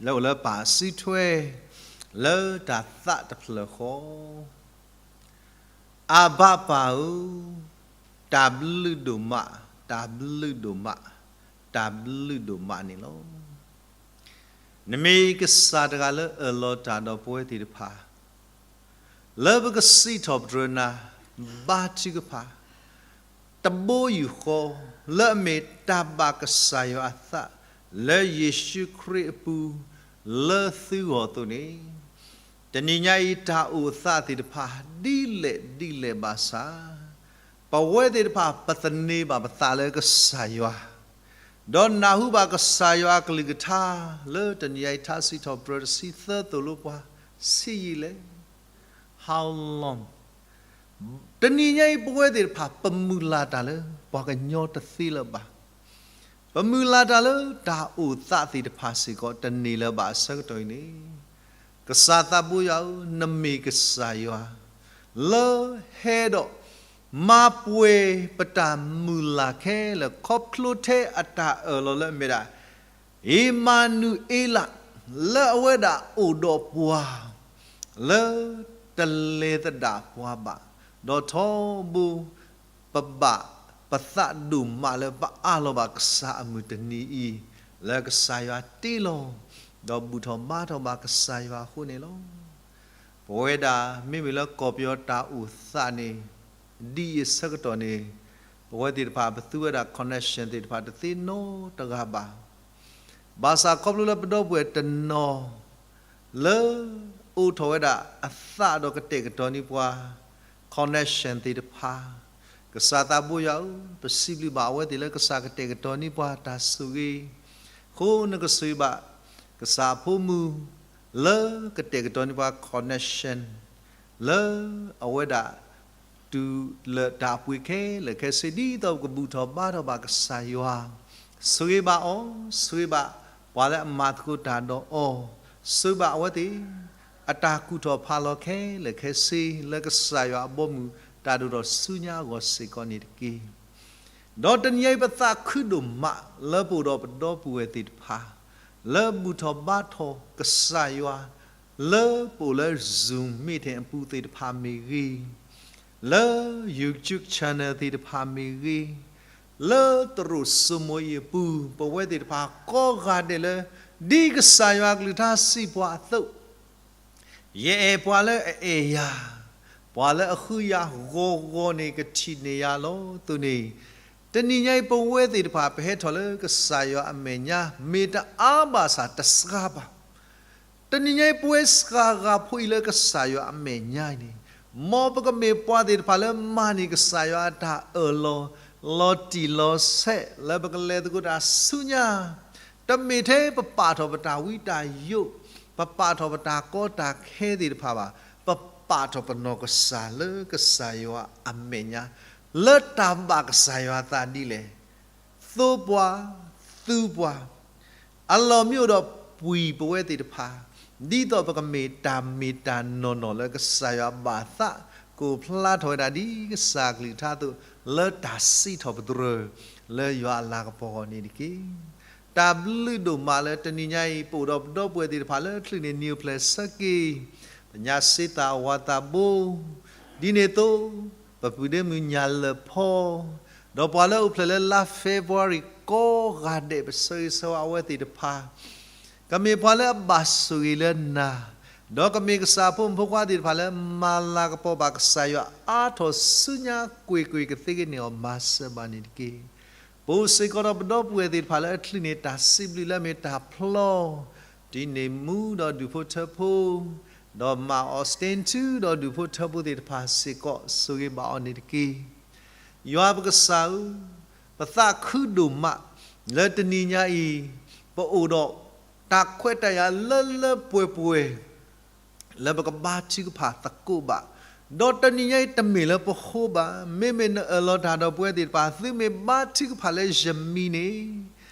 လၢအိၣ်လၢပၢ်စုထွဲ လၢတၢ်သးတဖျၢၣ်ဃီ, အၤဘၣ်ပၢ်ဧၢ, တၢ်ဘျုးဒိၣ်မး, တၢ်ဘျုးဒိၣ်မး, တၢ်ဘျုးဒိၣ်မးန့ၣ်လီၤ. နမ့ၢ်ကစၢ်တဂၤလၢအၢၣ်လီၤတၢ်ဒီးပဝဲသ့ၣ်တဖၣ် လၢပကစံးထီၣ်ပတြၢၤနၤ, ဘါထုကဖၣ် တဘိယူၢ်ဃီ လၢအမ့ၢ်တၢ်ဘၣ်ကစၢ်ယွၤအသး လၢယ့ၣ်ၡူးခရံာ်အပူၤ လၢသုဂီၢ်အသိးန့ၣ်, တနံၤညါအံၤတၢ်အိၣ်သးသ့ၣ်တဖၣ် ဒ်လဲၣ်ဒ်လဲၣ်ဘၣ်ဆၣ်, ပဝဲသ့ၣ်တဖၣ်ပသန့ၤဘၣ်ပသးလၢကစၢ်ယွၤ ဒီးနၢ်ဟူဘၣ်ကစၢ်ယွၤအကလုၢ်ကထါ လၢတနံၤညါအံၤထါစံးထီၣ်ပတြၢၤတဆံသၢသိၣ်လိပှၤ, ဆံးယံာ်လဲၣ်, how long, တနံၤညါအံၤပဝဲသ့ၣ်တဖၣ်ပမုၢ်လၢ်တၢ်လၢ ပှၤကညီတသ့လၢၤဘၣ်. ပမုၢ်လၢ်တၢ်လၢတၢ်အိၣ်သးသ့ၣ်တဖၣ်စ့ၢ်ကီး တန့ၢ်လၢၤဘၣ်အဆၢကတီၢ်အံၤန့ၣ်, ကစၢ်သးဘိယွၤဧၢ, နမ့ၢ်ကစၢ်ယွၤ လၢဟဲဒီး မၤပှဲၤပတၢ်မုၢ်လၢ်ခဲလၢာ် ခီဖျိထဲအတၢ်အၢၣ်လီၤလၢအမ့ၢ်ဒၣ် အ့မၤနူၤအ့လး လၢအဝဲဒၣ်အိၣ်ဒီးပှၤ လၢတလဲၤသဒၣ်ပှၤဘၣ်, ဒီးထီဘိ ပဘၣ်ပသးဒိၣ်မးလၢ ပအးလီၤဘၣ်ကစၢ်အမုၢ်တနံၤအံၤ လၢကစၢ်ယွၤတ့လီၤ ဒီးဘူၣ်ထီၣ်ဘါထီၣ်ဘၣ်ကစၢ်ယွၤအဃိန့ၣ်လီၤ. ပဝဲဒၣ်မ့မ့ၢ်လၢကီၢ်ပယီၤတၢ်အိၣ်သးန့ၣ် ဒ်အံၤအဆၢကတီၢ်န့ၣ်, ပဝဲသ့ၣ်တဖၣ်ပသူဝဲဒၣ် connection သ့ၣ်တဖၣ်တသ့နီတဂၤဘၣ်. ဘၣ်ဆၣ်ခီဖျိလၢပဒီပုၢ်ဝဲၢ်တနီၤ လၢအိးထီၣ်ဝဲဒၣ်အသးဒီးကတဲာ်ကတီၤန့ၢ်ပှၤ connection သ့ၣ်တဖၣ်, ကစၢ်သးဘိယွၤဧၢ, ပစံးဘျုးဘၣ်အဝဲသ့ၣ်လၢကစၢ်ကတဲာ်ကတီၤန့ၢ်ပှၤတၢ်ဆိၣ်ဂ့ၤ, အဃိနကဆိၣ်ဂ့ၤဘၣ် ကစၢ်အဖိမုၢ် လၢကတဲာ်ကတီၤန့ၢ်ပှၤ connection လၢအဝဲဒၣ် တုၤလၢတၢ်အပှ့ၤခဲလၢာ်ခဲဆ့ ဒ်သိးပကဘူၣ်ထီၣ်ဘါထီၣ်ဘၣ်ကစၢ်ယွၤ, ဆိၣ်ဂ့ၤဘၣ်အီၤ, ဆိၣ်ဂ့ၤဘၣ်ပှၤလၢအမၤသကိးတၢ်ဒီးအီၤ, ဆိၣ်ဂ့ၤဘၣ်အဝဲသ့ၣ် အတၢ်ကူၣ်ထီၣ်ဖးလီၤခဲလၢာ်ခဲဆ့ လၢကစၢ်ယွၤအဘီအမုၢ် တၢ်ဒိၣ်ထီၣ်ဆူညါအဂီၢ်စ့ၢ်ကီးန့ၣ်တက့ၢ်. ဒီးတနံၤအံၤပသးခုဒိၣ်မး လၢပအိၣ်ဒီးပဒီပုၢ်ဝဲၢ်သ့ၣ်တဖၣ် လၢဘူၣ်ထီၣ်ဘါထီၣ်ကစၢ်ယွၤ လၢပအိၣ်လၢ Zoom meeting အပူၤသ့ၣ်တဖၣ်မ့ၢ်ဂ့ၤ, လၢ YouTube channel သ့ၣ်တဖၣ်မ့ၢ်ဂ့ၤ, လၢသရိာ်စိမိၤအံၤအပူၤ ပဝဲသ့ၣ်တဖၣ်ကိးဂၤဒဲးလၢ ဒ်ကစၢ်ယွၤအကလုၢ်ကထါစံးပှၤအသိး ယအဲၣ်ပှၤလၢအအဲၣ်ယၤ, ပှၤလၢအဃုယၤဂီၤဂီၤန့ၣ် ကထံၣ်န့ၢ်ယၤလီၤ. အသိးန့ၣ်, တနံၤညါအံၤပဝဲသ့ၣ်တဖၣ် ပဟဲထီၣ်လၢကစၢ်ယွၤအမဲာ်ညါ မ့ၢ်တအါဘၣ်ဆၣ်တစှၤဘၣ်. တနံၤညါအံၤပဝဲစှၤဂၤဖိအံၤလၢကစၢ်ယွၤအမဲာ်ညါအံၤန့ၣ်, မ်ပကမ့ၢ်ပှၤသ့ၣ်တဖၣ်လၢမၤန့ၢ်ကစၢ်ယွၤအတၢ်အၢၣ်လီၤ လီၤတံၢ်လီၤဆဲး လၢပကလဲၤသကိးတၢ်ဆူညါ တမ့ၢ်ထဲပပာ်ထီၣ်ပတၢ်ဝံတၢ်ယိး, ပပာ်ထီၣ်ပတၢ်ကီတၢ်ခဲသ့ၣ်တဖၣ်ဘၣ်, ပပာ်ထီၣ်ပနီၢ်ကစၢ်လၢကစၢ်ယွၤအမဲာ်ညါ, လၢတၢ်ဘၣ်ကစၢ်ယွၤအသးဒ်လဲၣ်, သိပှၤ, သူပှၤ, အလီၢ်မ့ၢ်အိၣ်ဒီးပှံၤပဝဲသ့ၣ်တဖၣ်, ဒ်သိးပကမ့ၢ်တၢ်မ့ၢ်တၢ်နီၢ်နီၢ်လၢကစၢ်ယွၤဘၣ်သး ကအိၣ်ဖျါထီၣ်ဝဲဒၣ်ဒ်ကစၢ်အကလုၢ်ကထါအသိး လၢတၢ်စံးထီၣ်ပတြၢၤ လၢယွၤအလၤကပီၤအဂီၢ်န့ၣ်တက့ၢ်. တၢ်ဘျုးဒိၣ်မးလၢတနံၤညါအံၤ ပအိၣ်ဒီးပဒီပုၢ်ဝဲၢ်သ့ၣ်တဖၣ်လၢချံးန့ၢ် နံၣ်အိၣ်ဖျဲၣ်ဆၢက့ၤ, ပညါစ့သးဝၤသးဘိ, ဒ်န့ၣ်အသိး ပပုၢ်ဒ့မုၣ်ညၣ်လၢၢ်ဖီ, ဒီးပှၤလၢအိၣ်ဖျဲၣ်လၢလါ February ကိးဂၤဒဲး ပဆၢဂ့ၤဆၢဝါအဝဲသ့ၣ်တဖၣ် ကမ့ၢ်ပှၤလၢအဘၣ်ဆိၣ်ဂ့ၤလၢနၤ, ဒီးကမ့ၢ်ကစၢ်အဖိမုၣ်ဖိခွါသ့ၣ်တဖၣ်လၢ မၤလၤကပီၤဘၣ်ကစၢ်ယွၤအါထီၣ်ဆူညါ ကွ့ၢ်ကွ့ၢ်ကသ့ကန့ၢ်အီၤမၤစၢၤဘၣ်န့ၣ်တက့ၢ်. ပအိၣ်စ့ၢ်ကီးဒီးပဒီပုၢ်ဝဲၢ်သ့ၣ်တဖၣ်လၢအချံးန့ၢ်တၢ်စံးဘျုးလၢအမ့ၢ်တၢ်ဖျီ, ဒ်န့ၣ်မူဒီးဒူၣ်ဖိထၢဖိ, ဒီးမၤအီစတ့ထူဒီးဒူၣ်ဖိထၢဖိသ့ၣ်တဖၣ်စ့ၢ်ကီး ဆိၣ်ဂ့ၤဘၣ်အီၤန့ၣ်တက့ၢ်. ယွၤပကစၢ်ဧၢ, ပသးခုဒိၣ်မး လၢတနံၤညါအံၤ ပအိၣ်ဒီးတၢ်ခွဲးတၢ်ယာ်လၢလၢပှဲၤပှဲၤ လၢပကဘါထုကဖၣ်သကိးဘၣ်, ဒီးတနံၤညါအံၤတမ့ၢ်လၢပဃိဘၣ်, မ့မ့ၢ်နအၢၣ်လီၤတၢ်ဒီးပဝဲသ့ၣ်တဖၣ် သုမ့ၢ်ဘါထုကဖၣ်လၢယမံၤန့ၣ်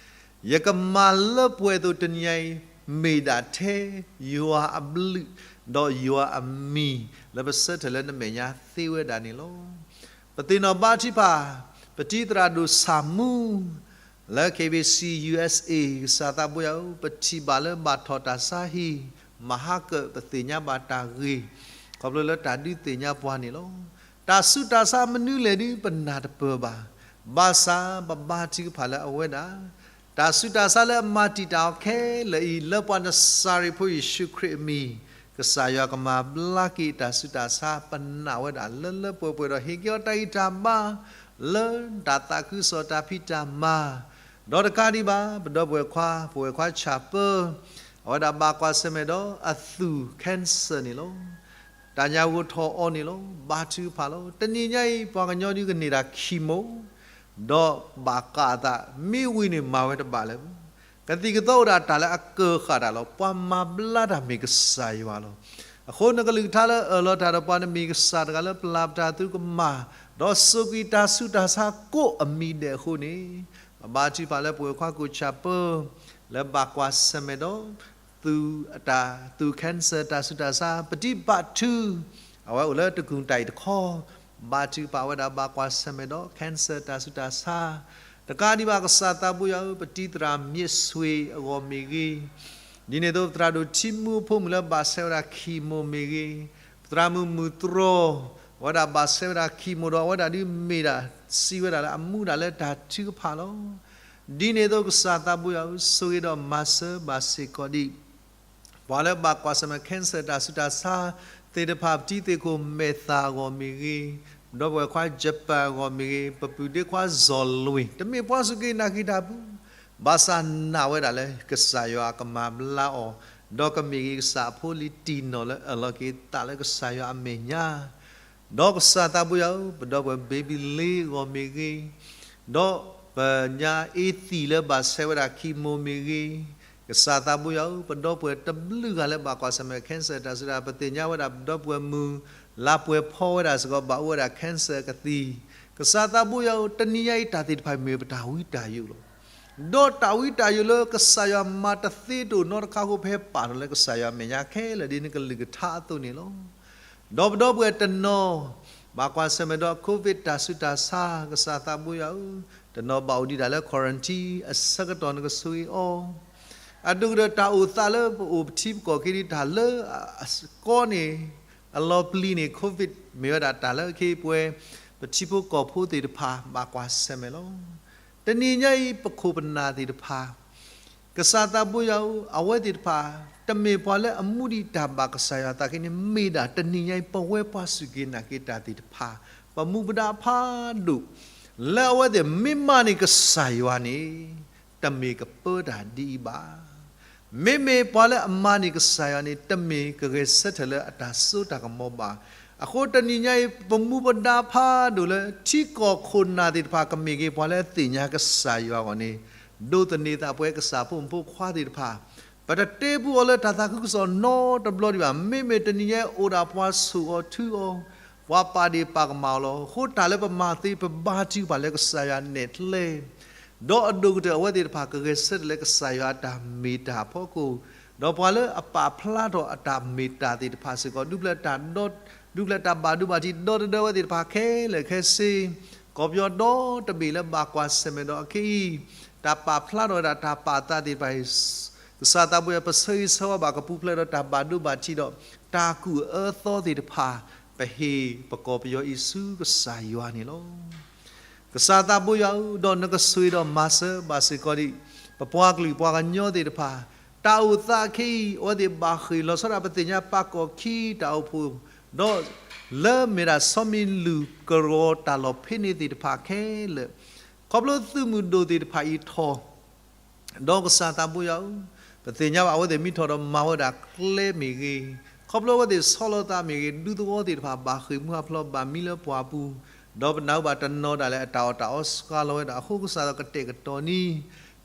ယကမၤလၢပှဲၤအသိးတနံၤညါအံၤ မ့ၢ်ဒၣ်ထဲယွၤအဘျုး ဒီးယွၤအမံၤ လၢပဆၢထၢၣ်လၢနမဲာ်ညါသ့ဝဲဒၣ်န့ၣ်လီၤ. ပသ့ၣ်နီၣ်ဘါထုကဖၣ် ပတံၤသရၣ်ဒိၣ်ဆၣ်မူ လၢ K B C U S A ကစၢ်သးဘိယွၤဧၢ, ပထံၣ်ဘၣ်လၢဘၣ်ထီၣ်တၢ်ဆါဟံၣ် မၤဟါကၢၣ် ပသ့ၣ်ညါဘၣ်တၢ်ဂ့ၢ် ခီဖျိလၢတၢ်ဒုးသ့ၣ်ညါပှၤန့ၣ်လီၤ. တၢ်ဆူးတၢ်ဆါမနုၤလဲၣ်ဒုး ပနၢ်တပၢၢ်ဘၣ်. ဘၣ်ဆၣ်ပဘါထုကဖၣ်လၢအဝဲဒၣ် တၢ်ဆူးတၢ်ဆါလၢအမၤတံာ်တာ်အီၤခဲလၢာ်အံၤ လၢပှၤနစၤရ့းဖိယ့ၣ်ၡူးခရံာ်အမံၤ ကစၢ်ယွၤကမၤဘျါက့ၤတၢ်ဆူးတၢ်ဆါ ပနာ်ဝဲဒၣ်လၢလၢပှဲၤပှဲၤဒီး ဟ့ၣ်က့ၤအီၤတၢ်ဂံၢ်တၢ်ဘါ လၢတၢ်သးခုကစီၣ်တၢ်ဖံးတၢ်မၤ, ဒီးတကးဒံးဘၣ် ပဒီပုၢ်ဝဲၢ်ခွါ ပဝဲၢ်ခွါဆၣ်ပၢၢ် အဝဲဒၣ်ဘၣ်ကွၢ်ဆၢၣ်မဲာ်ဒီးအသူၣ် cancer န့ၣ်လီၤ. တၢ်ညၣ်ဂိၢ်ထီၣ်အီၤန့ၣ်လီၤ. ဘါထုကဖၣ်လီၤ. တနံၤညါအံၤ ပှၤကညီဒုးကန့ၢ်တၢ် chemo ဒီးဘၣ်ဃးအသး မ့ၢ်ဝံၤန့ၣ်မၤဝဲတဘၣ်လၢၤဘၣ်. ကသံၣ်ကသီအိၣ်ဒၣ်တၢ်လၢအကၢၢ်ဃာ်တၢ်လီၤ. ပှၤမၤဘျါတၢ်မ့ၢ်ကစၢ်ယွၤလီၤ. အဃိနကလုၢ်ကထါလၢအၢၣ်လီၤတၢ်ဒီးပှၤ နမ့ၢ်ကစၢ်တဂၤလၢပျၢ်ပတၢ်သးကမၣ်, ဒီးစိာ်က့ၤတၢ်ဆူးတၢ်ဆါကိးအမံၤဒဲးအဃိန့ၣ်, ပဘါထုကဖၣ်လၢပဝဲၢ်ခွါကိၣ်ဆၣ်ပၢၢ် လၢဘၣ်ကွၢ်ဆၢၣ်မဲာ်ဒီး သူၣ်အတၢ် သူၣ် cancer တၢ်ဆူးတၢ်ဆါ ပတံၢ်ဘၣ်ထု, အဝဲအိၣ်လၢတကူၣ်တၢ်အံၤတခီ, ဘါထုကဖၣ်ဝဲဒၣ်ဘၣ်ကွၢ်ဆၢၣ်မဲာ်ဒီး cancer တၢ်ဆူးတၢ်ဆါ, တကးဒံးဘၣ်ကစၢ်သးဘိယွၤဧၢ, ပတံၢ်သရၣ်မ့ၢ်ဆွ့ၣ်အဂီၢ်မ့ၢ်ဂ့ၤ, ဒ်န့ၣ်အသိး ပသရၣ်ဒိၣ်ထံမူအဖိမုၣ်လၢဘၣ်ဆဲးဝဲဒၣ် chemo မ့ၢ်ဂ့ၤ, ပသရၣ်မုၣ်မုၢ်တြီၢ် အဝဲဒၣ်ဘၣ်ဆဲးဝဲဒၣ် chemo ဒီး အဝဲဒၣ်ဒုးမ့ၢ်ဒၣ် စံးဝဲဒၣ်လၢအမူဒၣ်လၢတၢ်ထုကဖၣ်လီၤ. ဒ်န့ၣ်အသိးကစၢ်သးဘိယွၤဧၢ, ဆိၣ်ဂ့ၤဒီးမၤစၢၤဘၣ်စ့ၢ်ကီးဒံး ပှၤလၢဘၣ်ကွၢ်ဆၢၣ်မဲာ် cancer တၢ်ဆူးတၢ်ဆါသ့ၣ်တဖၣ်, ပတံၤသ့ၣ်ခိၣ်မဲာ်သၣ်အဂီၢ်မ့ၢ်ဂ့ၤ, ဒီပုၢ်ဝဲၢ်ခွါ Japan အဂီၢ်မ့ၢ်ဂ့ၤ, ပပုၢ်ဒ့ခွါစီၤလွံၢ် တမ့ၢ်ပှၤစူၢ်က့ၤနာ်က့ၤတၢ်ပူၤ, ဘၣ်ဆၣ်နာ်ဝဲဒၣ်လၢကစၢ်ယွၤကမၤဘျါအီၤ, ဒီးကမ့ၢ်က့ၤကစၢ်အဖိလံၤတံၢ်နီၢ်လၢအၢၣ်လီၤက့ၤသးလၢကစၢ်ယွၤအမဲာ်ညါ ဒီးကစၢ်သးဘိယွၤဧၢ, ပဒီပုၢ်ဝဲၢ် baby လ့အဂီၢ်မ့ၢ်ဂ့ၤ, ဒီးပညါအ့သံၣ်လၢဘၣ်ဆဲးဝဲဒၣ် chemo မ့ၢ်ဂ့ၤ, ကစၢ်သးဘိယွၤဧၢ, ပဒီပုၢ်ဝဲၢ်တဘျုးဂၤလၢဘၣ်ကွၢ်ဆၢၣ်မဲာ် cancer တၢ်ဆူးတၢ်ဆါ, ပသ့ၣ်ညါဝဲဒၣ်ပဒီပုၢ်ဝဲၢ်မုၣ် လါပှဲၤဖီဝဲဒၣ်စ့ၢ်ကီး ဘၣ်အိၣ်ဝဲဒၣ် cancer ကသံၣ်, ကစၢ်သးဘိယွၤဧၢ, တနံၤညါအံၤတၢ်သ့ၣ်တဖၣ်မ့ၢ်ပတၢ်ဝံတၢ်ယိးလီၤ. ဒီးတၢ်ဝံတၢ်ယိးလၢကစၢ်ယွၤမၤတသ့တအိၣ်နီတခါအဃိ ပဟဲပာ်ထီၣ်လၢကစၢ်ယွၤအမဲာ်ညါခဲလၢာ်ဒ်နကလုၢ်ကထါအသိးန့ၣ်လီၤ. ဒီးပဒီပုၢ်ဝဲၢ်တနီၤ ဘၣ်ကွၢ်ဆၢၣ်မဲာ်ဒီး COVID တၢ်ဆူးတၢ်ဆါ, ကစၢ်သးဘိယွၤဧၢ, တနီၤဘၣ်အိၣ်ဒံးဒၣ်လၢ quarantine အဆၢကတီၢ် နကဆိၣ်ဂ့ၤအီၤ, အဒိၣ်ကတၢၢ်တၢ်အိၣ်သးလၢပအိၣ်ပထံပကီၢ်က့ၤဒံး တၢ်လၢအကီန့ၣ် အလီၤပျံၤန့ၣ် COVID မ့ၢ်ဝဲဒၣ်တၢ်လၢအခ့အပှဲၤ ပထံဖိကီၢ်ဖိသ့ၣ်တဖၣ် ဘၣ်ကွၢ်ဆၢၣ်မဲာ်လီၤ. တနံၤညါအံၤ ပခိၣ်ပနၢ်သ့ၣ်တဖၣ် ကစၢ်သးဘိယွၤဧၢ, အဝဲသ့ၣ်တဖၣ် တမ့ၢ်ပှၤလၢအမူဒံးတၢ်ဘၣ်ကစၢ်ယွၤအသးက့န့ၣ် မ့ၢ်ဒၣ်တနံၤညါအံၤ ပဝဲပှၤစူၢ်က့ၤနာ်က့ၤတၢ်သ့ၣ်တဖၣ် ပမူပဒါဖးဒိၣ် လၢအဝဲသ့ၣ်မ့ၢ်မၤန့ၢ်ကစၢ်ယွၤန့ၣ် တမ့ၢ်ကပၢတၢ်ဒ်အံၤဘၣ်. မ့မ့ၢ်ပှၤလၢအမၤန့ၢ်ကစၢ်ယွၤန့ၣ် တမ့ၢ်ကဂဲၤဆၢထၢၣ်လၢအတၢ်စိတၢ်ကမီၤဘၣ်. အဃိတနံၤညါအံၤ ပမူပဒါဖးဒိၣ်လၢ ထံကီၢ်ခိၣ်နၢ်သ့ၣ်တဖၣ် ကမ့ၢ်က့ၤပှၤလၢအသ့ၣ်ညါကစၢ်ယွၤအဂီၢ်န့ၣ် ဒိးသန့ၤသးပဝဲကစၢ်ဖိမုၣ်ဖိခွါသ့ၣ်တဖၣ် ပတတဲပူအီၤလၢတၢ်သးခုကစီၣ်နီတဘျီဒံးဘၣ်. မ့မ့ၢ်တနံၤညါအံၤ အိၣ်ဒၣ်ပှၤဆိၣ်အီၤထုအီၤ, ပှၤပာ်ဒ့ၣ်ပာ်ကမၣ်အီၤလီၤ. အဃိတၢ်လၢပမၤသ့ ပဘါထုကဖၣ်လၢကစၢ်ယွၤနဲၣ်ကျဲ ဒီးအဒိၣ်ကတၢၢ်အဝဲသ့ၣ်တဖၣ် ကဂဲၤဆၢထၢၣ်လၢကစၢ်ယွၤအတၢ်မ့ၢ်တၢ်အဖီခိၣ်, ဒီးပှၤလၢအပာ်ဖျါထီၣ်အတၢ်မ့ၢ်တၢ်သ့ၣ်တဖၣ်စ့ၢ်ကီး ဒူပျၢၢ်တၢ်ဒီ ဒူပျၢၢ်တၢ်ဘၣ်ဒိဘၣ်ထံးဒီတဒၢဝဲသ့ၣ်တဖၣ်ခဲလၢာ်ခဲဆ့, ကီၢ်ပယီၤဒီတဘ့ၣ်လၢဘၣ်ကွၢ်ဆၢၣ်မဲာ်ဒီးအခဲအံၤ တၢ်ပာ်ဖျါထီၣ်ဝဲဒၣ်တၢ်ပာ်သးသ့ၣ်တဖၣ်အံၤ ကစၢ်သးဘိယွၤ ပဆၢဂ့ၤဆၢဝါဘၣ်ကပူၤဖျဲးဒီးတၢ်ဘၣ်ဒိဘၣ်ထံးဒီး တၢ်ကူၣ်အၢသီသ့ၣ်တဖၣ် ပဟ့ၣ်ပကီၢ်ပယီၤအံၤဆူကစၢ်ယွၤန့ၣ်လီၤ. ကစၢ်သးဘိယွၤဧၢ, ဒီးနကဆိၣ်ဂ့ၤဒီးမၤစၢၤဘၣ်စ့ၢ်ကီးဒံး ပပှၤကလုာ်ပှၤကညီသ့ၣ်တဖၣ် တၢ်အိၣ်သးခဲအံၤ အဝဲသ့ၣ်ဘၣ်ဃ့ၢ်လီၤဆီဒၣ် ပသ့ၣ်ညါပၢ်ကီၢ်ခံတၢ်အိၣ်ဖှိၣ် ဒီးလၢမ့ၢ်ဒၣ်ဆီမံၤလုၢ်ကရီတၢ်လီၢ်ဖဲန့ၣ်သ့ၣ်တဖၣ်ခဲလၢာ်, ခီဖျိသုးမုၢ်ဒိၣ်သ့ၣ်တဖၣ်အံၤထီၣ် ဒီးကစၢ်သးဘိယွၤဧၢ, ပသ့ၣ်ညါဘၣ်အဝဲသ့ၣ်မ့ၢ်ထီၣ်ဒီးမၤဝဲဒၣ်ကျဲမ့ၢ်ဂ့ၤ, ခီဖျိအဝဲသ့ၣ်ဆီလီၤသးမ့ၢ်ဂ့ၤ, ဒူသဝီသ့ၣ်တဖၣ်ဘၣ်ဃ့ၢ်မူအဖျီဘၣ်မံလၢပှၢ်ပူၤ, ဒီးပနၢ်ဟူဘၣ်တနီၤဒၣ်လဲာ်အတၢ်အီၣ်တၢ်အီစှၤလီၤဝဲဒၣ်အဃိ ကစၢ်ယွၤကတဲာ်ကတီၤန့ၢ်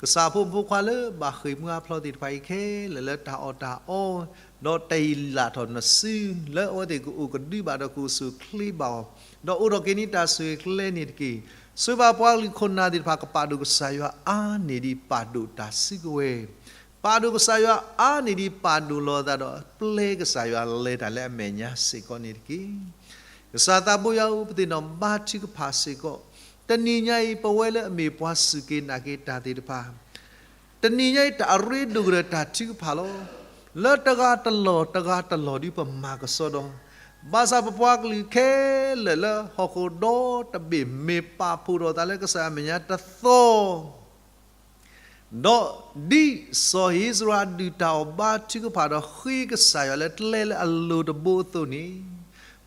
ကစၢ်ဖိမုၣ်ဖိခွါလၢဘၣ်ဃ့ၢ်မူအဖျီသ့ၣ်တဖၣ်အံၤခဲလၢာ်လၢတၢ်အီၣ်တၢ်အီ, ဒီးတၢ်အံၤလၢ်ထီၣ်နစု လၢအဝဲသ့ၣ်ကအိၣ်ကဒုဘၣ်ဒီးကအိၣ်ဆူၣ်အိၣ်ချ့ဘၣ်အီၤ, ဒီးအိၣ်ထီၣ်က့ၤန့ၢ်တၢ်ဆိၣ်ဂ့ၤကျဲန့ၣ်တက့ၢ်. ဆိၣ်ဂ့ၤဘၣ်ပှၤကလုာ်ခိၣ်နၢ်သ့ၣ်တဖၣ် ကပာ်ဒိၣ်ကစၢ်ယွၤအါန့ၢ်ဒံးပာ်ဒိၣ်တၢ်စုကဝဲၤ, ပာ်ဒိၣ်ကစၢ်ယွၤအါန့ၢ်ဒံးပာ်ဒိၣ်လီၤအသးဒီး ပျဲကစၢ်ယွၤလဲၤတၢ်လၢအမဲာ်ညါစ့ၢ်ကီးန့ၣ်တက့ၢ်. ကစၢ်သးဘိယွၤဧၢ, ပသ့ၣ်နီၣ်ဘါထုကဖၣ်စ့ၢ်ကီး တနံၤညါအံၤ ပဝဲလၢအမ့ၢ်ပှၤစူၢ်က့ၤနာ်က့ၤတၢ်သ့ၣ်တဖၣ်, တနံၤညါအံၤ တၢ်အရ့ဒိၣ်ကဒီးတၢ်ထုကဖၣ်လီၤ. လၢတဂၤတလီၢ်တဂၤတလီၢ်ဒ်ပမၤကစီဒီ, ဘၣ်ဆၣ်ပပှၤကလုာ်ခဲလၢာ်လၢဟီၣ်ခိၣ်ဒီတဘ့ၣ် မ့ၢ်ပာ်ဖှိၣ်ထီၣ်သးလၢကစၢ်ယွၤအမဲာ်ညါတသီ ဒီးဒ်စီၤဧ့စရၤဒုၣ်တၢ်အီၣ်ဘါထုကဖၣ်ဒီးဃ့ကစၢ်ယွၤလၢကျဲလၢအလိၤတဘိအသိးန့ၣ်,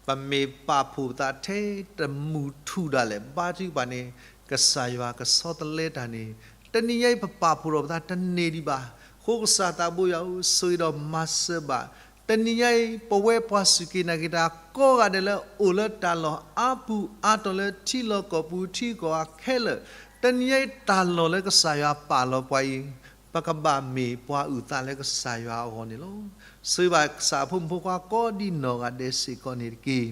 ပမ့ၢ်ပာ်ဖှိၣ်ပသးထဲတမုၢ်ထူၣ်ဒၣ်လဲာ် ဘါထုကဖၣ်န့ၣ် ကစၢ်ယွၤကဆီတလဲတၢ်န့ၣ်, တနံၤညါအံၤ ပပာ်ဖှိၣ်ထီၣ်ပသးတန့ၢ်ဒံးဘၣ်. အဃိကစၢ်သးဘိယွၤဧၢ, ဆိၣ်ဂ့ၤဒီးမၤစၢၤဘၣ်. တနံၤညါအံၤ ပဝဲပှၤစူၢ်က့ၤနာ်က့ၤတၢ်ကိးဂၤဒဲးလၢအိၣ်လၢတၢ်လီၢ်အါပူၤအါတီၤလၢထံလီၢ်ကီၢ်ပူၤထံကီၢ်အါခဲလၢာ်, တနံၤညါအံၤတၢ်လီၢ်လၢကစၢ်ယွၤပာ်လီၤပှၤအံၤ, ပကဘၣ်မ့ၢ်ပှၤအုၣ်သးလၢကစၢ်ယွၤအဂီၢ်န့ၣ်လီၤ. ဆိၣ်ဂ့ၤဘၣ်ကစၢ်အဖိမုၣ်ဖိခွါကိးဒ်နီၢ်ဂၤဒဲးစ့ၢ်ကီးန့ၣ်တက့ၢ်.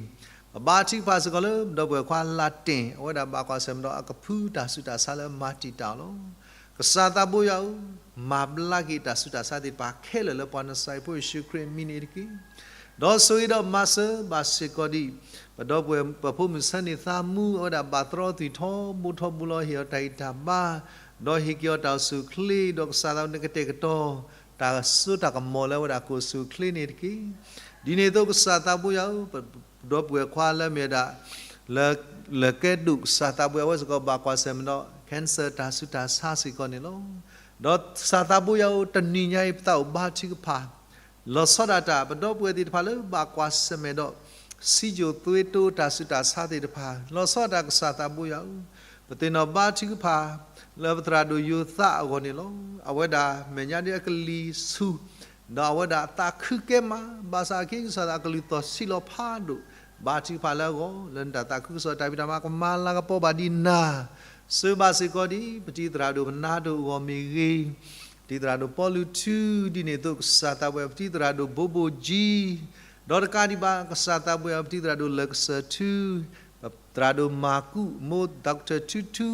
ပဘါထုကဖၣ်စ့ၢ်ကီးလၢပဒီပုၢ်ဝဲၢ်ခွါလၢတ့ၢ် အဝဲဒၣ်ဘၣ်ကွၢ်ဆၢၣ်မဲာ်ဒီးအကဖုတၢ်ဆူးတၢ်ဆါလၢမၤတံာ်တာ်အီၤလီၤ. ကစၢ်သးဘိယွၤဧၢ, မၤဘျါက့ၤတၢ်ဆူးတၢ်ဆါသ့ၣ်တဖၣ်ခဲလၢာ်လၢပှၤနစၤရ့းဖိယ့ၣ်ၡူးခရံာ်အမံၤန့ၣ်တက့ၢ်. ဒီးဆိၣ်ဂ့ၤဒီးမၤစၢၤဘၣ်စ့ၢ်ကီးဒံး ပဒီပုၢ်ဝဲၢ်ပဖိမုၣ်ဆၢန့ၢ်သးမူ အဝဲဒၣ်ဘၣ်သရီသုးထီဘိထီဘိလီၤ ဟ့ၣ်အီၤတၢ်ဂံၢ်တၢ်ဘါ, ဒီးဟ့ၣ်က့ၤအီၤတၢ်အိၣ်ဆူၣ်အိၣ်ချ့ ဒီးကစၢ်သးနကတဲာ်ကတီၤ တၢ်စိတၢ်ကမီၤလၢအဝဲဒၣ်ကအိၣ်ဆူၣ်အိၣ်ချ့န့ၣ်တက့ၢ်. ဒ်န့ၣ်အသိးကစၢ်သးဘိယွၤဧၢ, ပဒီပုၢ်ဝဲၢ်ခွါလၢမ့ၢ်ဝဲဒၣ် လၢ လၢကဲဒိၣ်ကစၢ်သးဘိယွၤ အဝဲစ့ၢ်ကီးဘၣ်ကွၢ်ဆၢၣ်မဲာ်ဒီး cancer တၢ်ဆူးတၢ်ဆါစ့ၢ်ကီးန့ၣ်လီၤ. ဒီးကစၢ်သးဘိယွၤဧၢ, တနံၤညါအံၤပသးအိၣ်ဘါထုကဖၣ် လီၤဆီဒၣ်တၢ် ပဒီပုၢ်ဝဲၢ်သ့ၣ်တဖၣ်လၢဘၣ်ကွၢ်ဆၢၣ်မဲာ်ဒီး စံယိၣ်သွ့တိတၢ်ဆူးတၢ်ဆါသ့ၣ်တဖၣ် လီၤဆီဒၣ်တၢ်ကစၢ်သးဘိယွၤဧၢ, ပသ့ၣ်နီၣ်ဘါထုကဖၣ် လၢပသရၣ်ဒိၣ်ယိၤသးအဂီၢ်န့ၣ်လီၤ. အဝဲဒၣ်မဲာ်ညါဒ်အကလံၤဆူၣ် ဒီးအဝဲဒၣ်အသးခုကဲမး ဘၣ်ဆၣ်အခံကစၢ်သးအကလုၢ်သီၣ်ဆံးလီၤဖးဒိၣ် ဘါထုကဖၣ်လၢအဂီၢ် လၢနတၢ်သးခုကစီၣ်တၢ်ဖံးတၢ်မၤ ကမၤလၤကပီၤဘၣ်ဒံးနၤ ဆိၣ်ဂ့ၤဘၣ်စ့ၢ်ကီးဒ် ပတံၤသရၣ်ဒိၣ်ပနါဒိၣ်အဂီၢ်မ့ၢ်ဂ့ၤ, ပတံၤသရၣ်ဒိၣ်ပီလူးထူ ဒ်န့ၣ်အသိးကစၢ်သးဘိယွၤ ပတံၤသရၣ်ဒိၣ်ဘိဘိကၠံ ဒီးတကးဒံးဘၣ် ကစၢ်သးဘိယွၤ ပတံၤသရၣ်ဒိၣ်လၢၢ်ကစၢၢ်ထူ သရၣ်ဒိၣ်မၤကူး မိၢ် doctor ထူထူ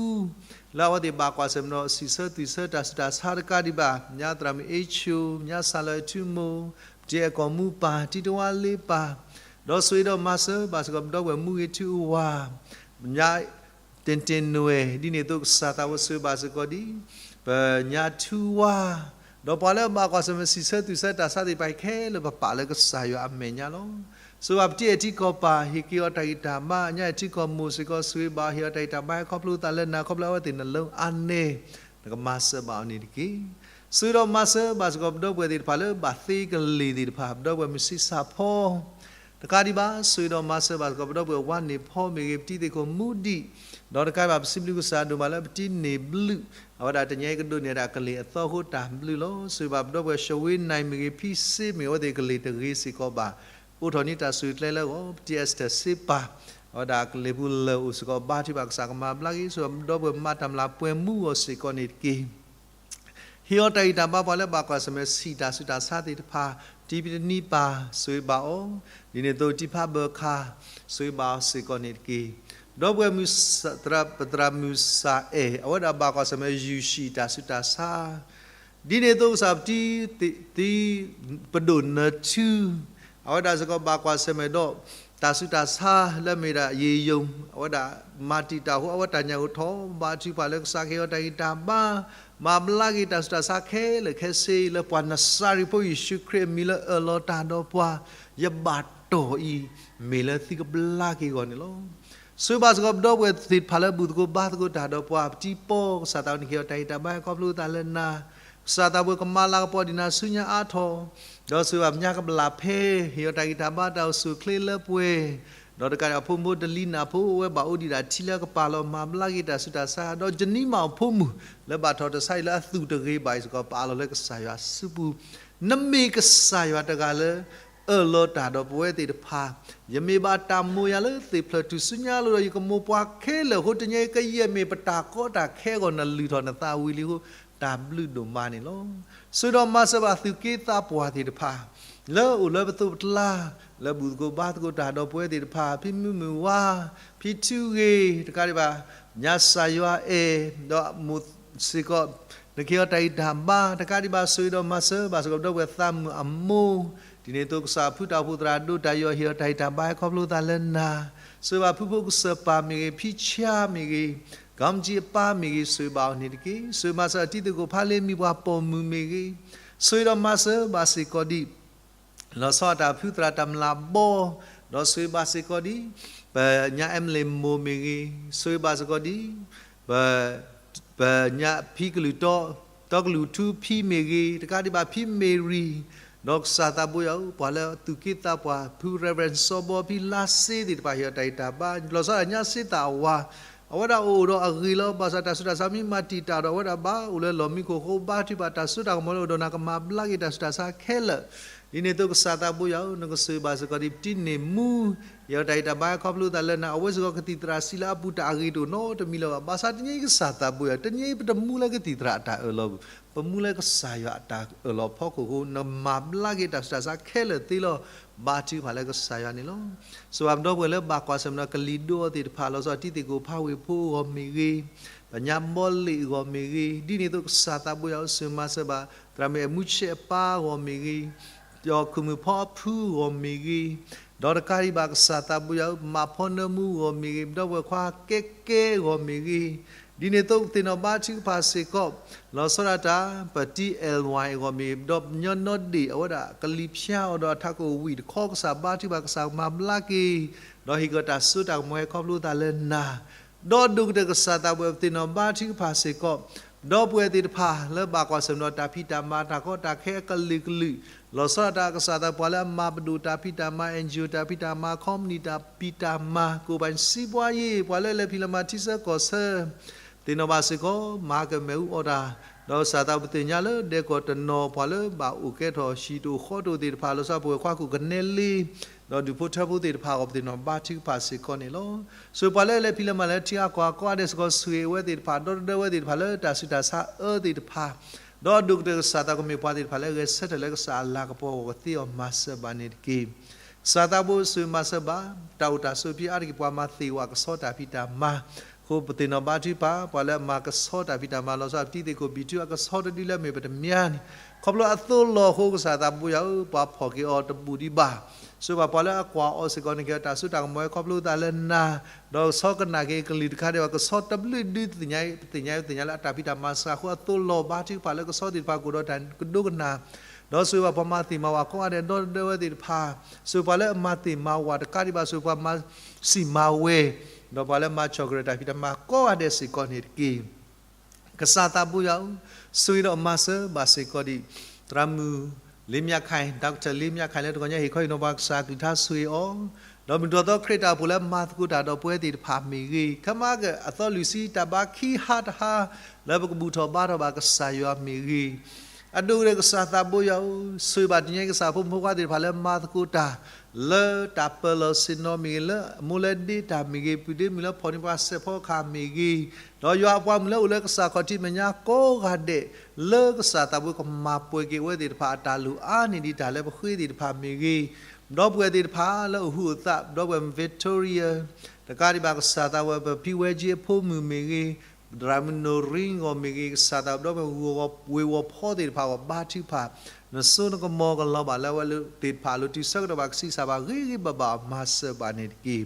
လၢအဝဲသ့ၣ်ဘၣ်ကွၢ်ဆၢၣ်မဲာ်ဒီး စံးဆၢသွံၣ်ဆၢတၢ်ဆူးတၢ်ဆါတကးဒံးဘၣ် ညါသရၣ်မုၣ်အ့ဆိ ညါစၢ်လၢအထူမိၢ် ပတံၤအဲၣ်ကီၢ်မူပၢ် တံၤတဝါလ့ပၢ် ဒီးဆိၣ်ဂ့ၤဒီးမၤစၢၤဘၣ်စ့ၢ်ကီး ပဒီပုၢ်ဝဲၢ်မူဂ့ၤထူအဝၤ ညါ တ့ၢ်တ့ၢ်နွဲၣ် ဒ်န့ၣ်အသိးကစၢ်သးဘိယွၤဆိၣ်ဂ့ၤဘၣ်စ့ၢ်ကီးဒ် ပညါထူဝါ ဒီးပှၤလၢအဘၣ်ကွၢ်ဆၢၣ်မဲာ်စံးဆၢသွံၣ်ဆၢတၢ်ဆါသ့ၣ်တဖၣ်ခဲလၢာ် ပပာ်လၢကစၢ်ယွၤအမဲာ်ညါလီၤ. ဆိၣ်ဂ့ၤဘၣ်ပတံၤအဲၣ်ထံကီၢ်ပၢ် ဟ့ၣ်က့ၤအီၤတၢ်ဂံၢ်တၢ်ဘါ ညါအဲၣ်ထံကီၢ်မိၢ်စ့ၢ်ကီး ဆိၣ်ဂ့ၤဘၣ်အီၤ ဟ့ၣ်အီၤတၢ်ဂံၢ်တၢ်ဘါ ခီဖျိသးလၢနၤ ခီဖျိအဝဲသ့ၣ်နလၢအါန့ၢ် နကမၤစၢၤဘၣ်အီၤန့ၣ်တက့ၢ်. ဆိၣ်ဂ့ၤဒီးမၤစၢၤဘၣ်စ့ၢ်ကီး ပဒီပုၢ်ဝဲၢ်သ့ၣ်တဖၣ်လၢဘၣ်သ့ကလ့ၢ်သ့ၣ်တဖၣ် ပဒီပုၢ်ဝဲၢ်မုၢ်ဆံးစၢ်ဖီ တကးဒံးဘၣ် ဆိၣ်ဂ့ၤဒီးမၤစၢၤဘၣ်စ့ၢ်ကီး ပဒီပုၢ်ဝဲၢ်ဝါန့ၢ်ဖီမ့ၢ်ဂ့ၤ ပတံၤသ့ၣ်ခိၣ်မူဒံး ဒီးတကးဒံးဘၣ် ပစံးဘျုးကစၢ်ဒိၣ်မးလၢပတံၤန့ၢ်ဘျုး အဝဲဒၣ်တနံၤအံၤကဒိးန့ၢ်ဒၣ်ကလ့ၢ်အသီအဃိတၢ်ဘျုးလီၤ. ဆိၣ်ဂ့ၤဘၣ်ပဒီပုၢ်ဝဲၢ် ရှဝ့နၢၣ်မ့ၢ်ဂ့ၤ ဖံစ့မ့ၢ်ဂ့ၤ အဝဲသ့ၣ်ကလ့ၢ်တဂ့ၤစ့ၢ်ကီးဘၣ် အိးထီၣ်န့ၢ်တၢ်ဆူၣ်ကျဲလၢအဂီၢ် ပတံၤအဲစတၢၢ်စ့ပၢ် အဝဲဒၣ်ကလ့ၢ်ပူၤလၢာ်အိၣ်စ့ၢ်ကီး ဘါထုကဖၣ်ကစၢ်ကမၤဘျါက့ၤ ဆိၣ်ဂ့ၤဘၣ်ပဒီပုၢ်ဝဲၢ်မၤတၢ်မျၢ်ပှဲၤမူအီၤစ့ၢ်ကီးန့ၣ်တက့ၢ်. ဟ့ၣ်အီၤတၢ်ဂံၢ်တၢ်ဘါ ပှၤလၢဘၣ်ကွၢ်ဆၢၣ်မဲာ်ဆံးတၢ်ဆူးတၢ်ဆါသ့ၣ်တဖၣ် တံၤပတနံၤပၢ် ဆိၣ်ဂ့ၤဘၣ်အီၤ ဒ်န့ၣ်အသိးတံၤဖးဘၢၣ်ခါ ဆိၣ်ဂ့ၤဘၣ်အီၤစ့ၢ်ကီးန့ၣ်တက့ၢ်. ပဒီပုၢ်ဝဲၢ်မုၢ် ပသရၣ်မုၢ်စၢ်အဲၣ် အဝဲဒၣ်ဘၣ်ကွၢ်ဆၢၣ်မဲာ်ယူၢ်ၡံးတၢ်ဆူးတၢ်ဆါ ဒ်န့ၣ်အသိးကစၢ်ပတံၤ ပဒိၣ်နၢၤထူ အဝဲဒၣ်စ့ၢ်ကီးဘၣ်ကွၢ်ဆၢၣ်မဲာ်ဒီး တၢ်ဆူးတၢ်ဆါလၢမ့ၢ်ဒၣ်ယ့ၣ်ယုၣ် အဝဲဒၣ်မၤတံာ်တာ်အဃိ အဝဲတၢ်ညၣ်အိၣ်ထီၣ် ဘါထုကဖၣ်လၢကစၢ်ကဟ့ၣ်အီၤတၢ်ဂံၢ်တၢ်ဘါ မၤဘျါက့ၤတၢ်ဆူးတၢ်ဆါခဲလၢာ်ခဲဆ့ လၢပှၤနစၤရ့းဖိယ့ၣ်ၡူးခရံာ်အမံၤလၢအၢၣ်လီၤတၢ်ဒီးပှၤ ယဘၣ်တီၢ်အံၤ မ့ၢ်လၢသုကဘျါက့ၤအဂီၢ်န့ၣ်လီၤ. ဆိၣ်ဂ့ၤဘၣ်စ့ၢ်ကီးပဒီပုၢ်ဝဲၢ်သ့ၣ်တဖၣ်လၢဘူၣ်သကိးဘါသကိးတၢ်ဒီးပှၤ ပတံၤပီ ကစၢ်သးဝဲန့ၣ်ကဟ့ၣ်အီၤတၢ်ဂံၢ်တၢ်ဘါ ခီဖျိသးလၢနၤ ကစၢ်သးဝဲကမၤလၤကပီၤဒံးနၤဆူညါအါထီၣ် ဒီးဆိၣ်ဂ့ၤဘၣ်ပညါကဘျၣ်ဖဲ ဟ့ၣ်အီၤတၢ်ဂံၢ်တၢ်ဘါ တၢ်အိၣ်ဆူၣ်အိၣ်ချ့လၢပှဲၤ ဒီးတကးဒံးအဖိမုၣ်ဖိတလံၤနၢ်ဖိ အဝဲဘၣ်အိၣ်ဒံးဒၣ်ထံလၢအကပာ်လီၤမၤဘျါက့ၤတၢ်ဆူးတၢ်ဆါ ဒီးကၠနံမးအဖိမုၣ် လၢဘၣ်ထီၣ်တၢ်ဆါအံၤလၢအသူၣ်တဂ့ၤဘၣ်အံၤစ့ၢ်ကီး ပအးလီၤလၢကစၢ်ယွၤစုပူၤ နမ့ၢ်ကစၢ်ယွၤတဂၤလၢ အၢၣ်လီၤတၢ်ဒီးပဝဲသ့ၣ်တဖၣ် ယမ့ၢ်ဘၣ်တၢ်မိၣ်ယၤလၢသ့ၣ်ဖျၢၣ်ထူၣ်စုညါလိၤဒီး ယကမိၢ်ပှၢ်ခဲလၢာ်အဃိ တနံၤအံၤကယဲၢ်မ့ၢ်ပတၢ်ကီတၢ်ခဲအဂီၢ် နလုၢ်ထီၣ်နသးဝံၤလံအဃိ တၢ်ဘျုးဒိၣ်မးန့ၣ်လီၤ. ဆိၣ်ဂ့ၤဒီးမၤစၢၤဘၣ်သူၣ်က့သးပှၢ်သ့ၣ်တဖၣ် လၢအိၣ်လၢပသိးပကျါ လၢဘူၣ်သကိးဘါသကိးတၢ်ဒီးပဝဲသ့ၣ်တဖၣ် ဖံမုၢ်မုၢ်ဝါ ဖံထူဂ့ၤ တကးဒံးဘၣ် ညါစၢ်ယွၤအဲၣ် ဒီးမိၢ်စ့ၢ်ကီး နကဟ့ၣ်အီၤတၢ်ဂံၢ်တၢ်ဘါ တကးဒံးဘၣ် ဆိၣ်ဂ့ၤဒီးမၤစၢၤဘၣ်စ့ၢ်ကီး ပဒီပုၢ်ဝဲၢ်သးမုၣ်အမိၢ် ဒ်န့ၣ်အသိးကစၢ်ဖုတၢ်အိၣ်ဖှိၣ်သရၣ်ဒိၣ်တၢ်ယီၤဟ့ၣ်အီၤတၢ်ဂံၢ်တၢ်ဘါဟဲခီဖျိသးလၢနၤ, ဆိၣ်ဂ့ၤဘၣ်ဖုဖိကစၢၢ်ပၢ်မ့ၢ်ဂ့ၤ, ဖံဆါမ့ၢ်ဂ့ၤ, ကီမတံအပၢ်မ့ၢ်ဂ့ၤ, ဆိၣ်ဂ့ၤဘၣ်အီၤန့ၣ်တက့ၢ်. ဆိၣ်ဂ့ၤမၤစၢၤတံၤသကိးဖးလ့မံၤပှၤပိာ်မုၣ်မ့ၢ်ဂ့ၤ, ဆိၣ်ဂ့ၤဒီးမၤစၢၤဘၣ်စ့ၢ်ကီးဒံး လီၤဆီဒၣ်တၢ်ဖုသရၣ်တၢ်မျၢ်ဘီ, ဒီးဆိၣ်ဂ့ၤဘၣ်စ့ၢ်ကီးဒံး ပညါ Emily မိၢ်မ့ၢ်ဂ့ၤ, ဆိၣ်ဂ့ၤဘၣ်စ့ၢ်ကီးဒံး ပ ပညါဖံကလုာ်တီ, တီကလုာ်ထူဖံမ့ၢ်ဂ့ၤ, တကးဒံးဘၣ်ဖံမ့ၢ်ရံၤ, ဒီးကစၢ်သးဘိယွၤဧၢ, ပှၤလၢအသူၣ်က့သးပှၢ် ဖု Reverend စီဘီ ဖံလါစ့သ့ၣ်တဖၣ် ဟ့ၣ်အီၤတၢ်ဂံၢ်တၢ်ဘါ, လီၤဆီဒၣ်ညါစ့သၣ်အဝၤ, အဝဲဒၣ်အိၣ်ဒီးအဂ့ၤလီၤ. ဘၣ်ဆၣ်တၢ်ဆူးတၢ်ဆါမ့ၢ်မၤတံာ်တာ်ဒီးအဝဲဒၣ်ဘၣ်, အိၣ်လၢလီၢ်မံခိၣ်အဃိ ဘါထုကဖၣ်တၢ်စိတၢ်ကမီၤလၢအိၣ်ဒီးနၤကမၤဘျါက့ၤတၢ်ဆူးတၢ်ဆါခဲလၢာ်, ဒ်န့ၣ်အသိးကစၢ်သးဘိယွၤဧၢ, နကဆိၣ်ဂ့ၤဘၣ်စ့ၢ်ကီးဒံး ပတံၤန့ၢ်မူ ဟ့ၣ်အီၤတၢ်ဂံၢ်တၢ်ဘါခီဖျိသးလၢနၤ, အဝဲစ့ၢ်ကီးကသံၣ်သရၣ်ဆံးလၢအပူၤတၢ်အဂ့ၤတအိၣ်နီတမံၤလၢၤဘၣ်. ဘၣ်ဆၣ်တနံၤအံၤကစၢ်သးဘိယွၤဧၢ, တနံၤအံၤပတမူလၢကသံၣ်သရၣ်အတၢ်အၢၣ်လီၤပူၤ, ပမူလၢကစၢ်ယွၤအတၢ်အၢၣ်လီၤဖီခိၣ်အဃိ နမၤဘျါက့ၤတၢ်ဆူးတၢ်ဆါခဲလၢာ်သ့လီၤ. ဘါထုကဖၣ်လၢကစၢ်ယွၤန့ၣ်လီၤ. ဆိၣ်ဂ့ၤဘၣ်ပဒီပုၢ်ဝဲၢ်လၢဘၣ်ကွၢ်ဆၢၣ်မဲာ်ဒီးကလံၤဒိအီၤသ့ၣ်တဖၣ်, လီၤဆီဒၣ်တံၤသကိးဖးဝ့ၢ်ဖိအဂီၢ်မ့ၢ်ဂ့ၤ, ပညါဘီလ့ၣ်အဂီၢ်မ့ၢ်ဂ့ၤ, ဒ်န့ၣ်အသိးကစၢ်သးဘိယွၤဧၢ, ဆိၣ်ဂ့ၤမၤစၢၤဘၣ် သရၣ်မုၣ်အဲၣ်မူဆဲးအပၢ်အဂီၢ်မ့ၢ်ဂ့ၤ, ဒီးခုၣ်မုၣ်ဖီအဖုအဂီၢ်မ့ၢ်ဂ့ၤ, ဒီးတကးဒံးဘၣ်ကစၢ်သးဘိယွၤဧၢ, မၤဖီနၢမူအဂီၢ်မ့ၢ်ဂ့ၤ, ပဒီပုၢ်ဝဲၢ်ခွါကဲကဲအဂီၢ်မ့ၢ်ဂ့ၤ, ဒ်န့ၣ်အသိးပသ့ၣ်နီၣ်ဘါထုကဖၣ်စ့ၢ်ကီး လီၤဆီဒၣ်တၢ် ပတံၤ L Y အဂီၢ်မ့ၢ်ဂ့ၤ, ဒီးပညီနီၢ်ဒ့ၣ်အဝဲဒၣ်ကလံၤဖၠါအီၤဒီးအထးခိၣ်ဝံၣ်တခီ, ကစၢ်ဘါထုကဖၣ်, ကစၢ်မၤဘျါက့ၤ, ဒီးဟ့ၣ်က့ၤတၢ်စိတၢ်ကမီၤဟဲခီဖျိသးလၢနၤ, ဒီးအဒိၣ်ကတၢၢ်ကစၢ်သးဘိယွၤဧၢ, ပသ့ၣ်နီၣ်ဘါထုကဖၣ်စ့ၢ်ကီး ဒီပုၢ်ဝဲၢ်သ့ၣ်တဖၣ်လၢဘၣ်ကွၢ်ဆၢၣ်မဲာ်ဒီးတၢ်ဖံးတၢ်မၤတၢ်ကီတၢ်ခဲအကလုာ်ကလုာ်, လီၤဆီဒၣ်တၢ်ကစၢ်သးဘိယွၤဧၢ, လၢအမၤပဒိၣ်တၢ်ဖံးတၢ်မၤ, N G O တၢ်ဖံးတၢ်မၤ, ခီပနံၣ်တၢ်ဖံးတၢ်မၤ, ကိးပၤစံးပှၤယ့ၢ်, ပှၤလၢလဲၤဖံးလဲၤမၤထံဆၢကီၢ်ဆၢ သ့ၣ်နီၣ်ဘၣ်စ့ၢ်ကီး, မၤကမၣ်အူအီၣ်တၢ်, ဒီးကစၢ်သးဘိယွၤဧၢ, ပသ့ၣ်ညါလၢဒဲကဝီၤတနီၤ ပှၤလၢဘၣ်အိၣ်ကဲထီၣ်ဟံၣ်တအိၣ်ဃီတအိၣ်သ့ၣ်တဖၣ်, လီၤဆီပဝဲၢ်ခွါခိၣ်ကနဲလ့ ဒီးဒူၣ်ဖိထၢဖိသ့ၣ်တဖၣ်အဂီၢ် ပသ့ၣ်နီၣ်ဘါထုကဖၣ်စ့ၢ်ကီးန့ၣ်လီၤ. ဆိၣ်ဂ့ၤပှၤလၢလဲၤဖံးလဲၤမၤလၢထံဂၤကီၢ်ဂၤကိးဂၤဒဲးစ့ၢ်ကီး, ဆိၣ်ဂ့ၤအဝဲသ့ၣ်တဖၣ်, ဒီတဒၢဝဲသ့ၣ်တဖၣ်လၢတၢ်ဆူးတၢ်ဆါအၢသ့ၣ်တဖၣ်, ဒီးအဒိၣ်ကတၢၢ်ကစၢ်သးဘိယွၤဧၢ, မ့ၢ်ပှၤသ့ၣ်တဖၣ်လၢအဂဲၤဆၢထၢၣ်လၢကစၢ်အလၤကပီၤအဂီၢ်ကသ့အီၤမၤစၢၤဘၣ်န့ၣ်တက့ၢ်. ကစၢ်သးဘိယွၤဧၢ, ဆိၣ်ဂ့ၤမၤစၢၤဘၣ် တၢ်အိၣ်တၢ်ဆိးအဖံးအါတက့ၢ်, ပှၤမၤသ့ၣ်ဝဲကဆီတၢ်ဖံးတၢ်မၤ, အဃိပသ့ၣ်နီၣ်ဘါထုကဖၣ်, ပှၤလၢအမၤကဆီတၢ်ဖံးတၢ်မၤ, လီၤဆီဒၣ်တံၤသကိးဘံၣ်ထူအကဆီတဒုလၢအမ့ၢ်ပတမၠါန့ၣ်, ခီဖျိအသိလီၤအဃိကစၢ်သးဘိယွၤဧၢ, ပှၤဖီၣ်က့ၤအီၤတဘူၣ်ဒံးဘၣ်. ဆိၣ်ဂ့ၤပှၤလၢအကွၢ်အီၤစ့ၢ်ကီးန့ၣ်က့ၤ, တၢ်စိတၢ်ကမီၤဟဲခီဖျိသးလၢနၤ, ဒီးဆီကနၣ်က့ၤကလုၢ်တခါဒဲးဘၣ်, ကဆီတဘျုးဒုသ့ၣ်ညါ, ပသ့ၣ်ညါပသ့ၣ်ညါလၢအတၢ်ဖံးတၢ်မၤစှၤအဃိအသိလီၤ, ဘါထုကဖၣ်လၢကဆီသ့ၣ်တဖၣ်ကအိၣ်ဒီးတၢ်ကဒိကနၣ်, ဒီးဆိၣ်ဂ့ၤပှၤမၤသ့ၣ်မၤဝၤကိးဂၤဒဲး, ဒီတဒၢဝဲသ့ၣ်တဖၣ်, ဆိၣ်ဂ့ၤပှၤလၢအမၤသ့ၣ်မၤဝၤတကးဒံးဘၣ်, ဆိၣ်ဂ့ၤပှၤမၤစံၣ်မၤဝဲ, ဒီးပှၤလၢမၤဆီၣ်ကရၢတၢ်ဖံးတၢ်မၤကိးဂၤဒဲးစ့ၢ်ကီးန့ၣ်တက့ၢ်. ကစၢ်သးဘိယွၤဧၢ, ဆိၣ်ဂ့ၤဒီးမၤစၢၤဘၣ်စ့ၢ်ကီးဒံး သရၣ်မုၣ် လ့မၠးခၢၣ်, Doctor လ့မၠးခၢၣ် လၢတဂီၤညါဟ့ၣ်ခီဟ့ၣ်နီၤပှၤ, ကစၢ်အကလုၢ်ကထါဆိၣ်ဂ့ၤအီၤ, ဒီးမုၢ်ထီၣ်သီခရံာ်တၢ်အိၣ်ဖှိၣ်လၢမၤသကိးတၢ်ဒီးပဝဲသ့ၣ်တဖၣ်မ့ၢ်ဂ့ၤ, ခဲမးကဲအသီလွံၢ်ဆံတၢ်ဘါခံဟါတဟါ လၢပကဘူၣ်ထီၣ်ဘါထီၣ်ဘၣ်ကစၢ်ယွၤမ့ၢ်ဂ့ၤ, အဒိၣ်ကတၢၢ်ကစၢ်သးဘိယွၤဧၢ, ဆိၣ်ဂ့ၤဘၣ်တနံၤညါကစၢ်ဖိမုၣ်ဖိခွါသ့ၣ်တဖၣ်လၢမၤသကိးတၢ် လၢတၢ်ပၢၤလီၢ်ဆ့ၣ်နီၤမ့ၢ်ဂ့ၤ, လၢအမိၢ်လၢဒ့တၢ်မ့ၢ်ဂ့ၤ, ပုၢ်ဒ့မုၣ်လၢဖီၣ်န့ၢ်ပှၤစဲးဖီကဟၣ်မ့ၢ်ဂ့ၤ, ဒီးယွၤအပှၤမုၣ်လၢအိၣ်လၢကစၢ်ခီၣ်ထံးမဲာ်ညါကိးဂၤဒဲး, လၢကစၢ်သးဘိယွၤကမၤပှဲၤက့ၤအဝဲသ့ၣ်တဖၣ်အတၢ်လိၣ်အါန့ၢ်ဒံး တၢ်လၢပဃ့သ့ၣ်တဖၣ်မ့ၢ်ဂ့ၤ, ဒီပုၢ်ဝဲၢ်သ့ၣ်တဖၣ်လၢအဟူးအသး, ဒီပုၢ်ဝဲၢ် Victoria တကးဒံးဘၣ်ကစၢ်သးဘိယွၤဧၢ, ပဖံဝဲကၠ့အဖိမုၣ်မ့ၢ်ဂ့ၤ, သရၣ်မုၣ်နီၢ်ရံဂီၢ်မ့ၢ်ဂ့ၤ, ကစၢ်သးဘိယွၤဧၢ, ဒီပုၢ်ဝဲၢ်ဝ့ၢ်ဝီၤဖီသ့ၣ်တဖၣ်အဂီၢ် ဘါထုကဖၣ်, နစိနကမီၤကလီၤဘၣ်လၢအဝဲသ့ၣ်တဖၣ်အလိၤ, တုၤဆၢကတီၢ်ဘၣ်ကဆံးစၢ်ဘၣ် ဂ့ၤဂ့ၤဘၣ်ဘၣ်အီၤမၤစၢၤဘၣ်န့ၣ်တက့ၢ်.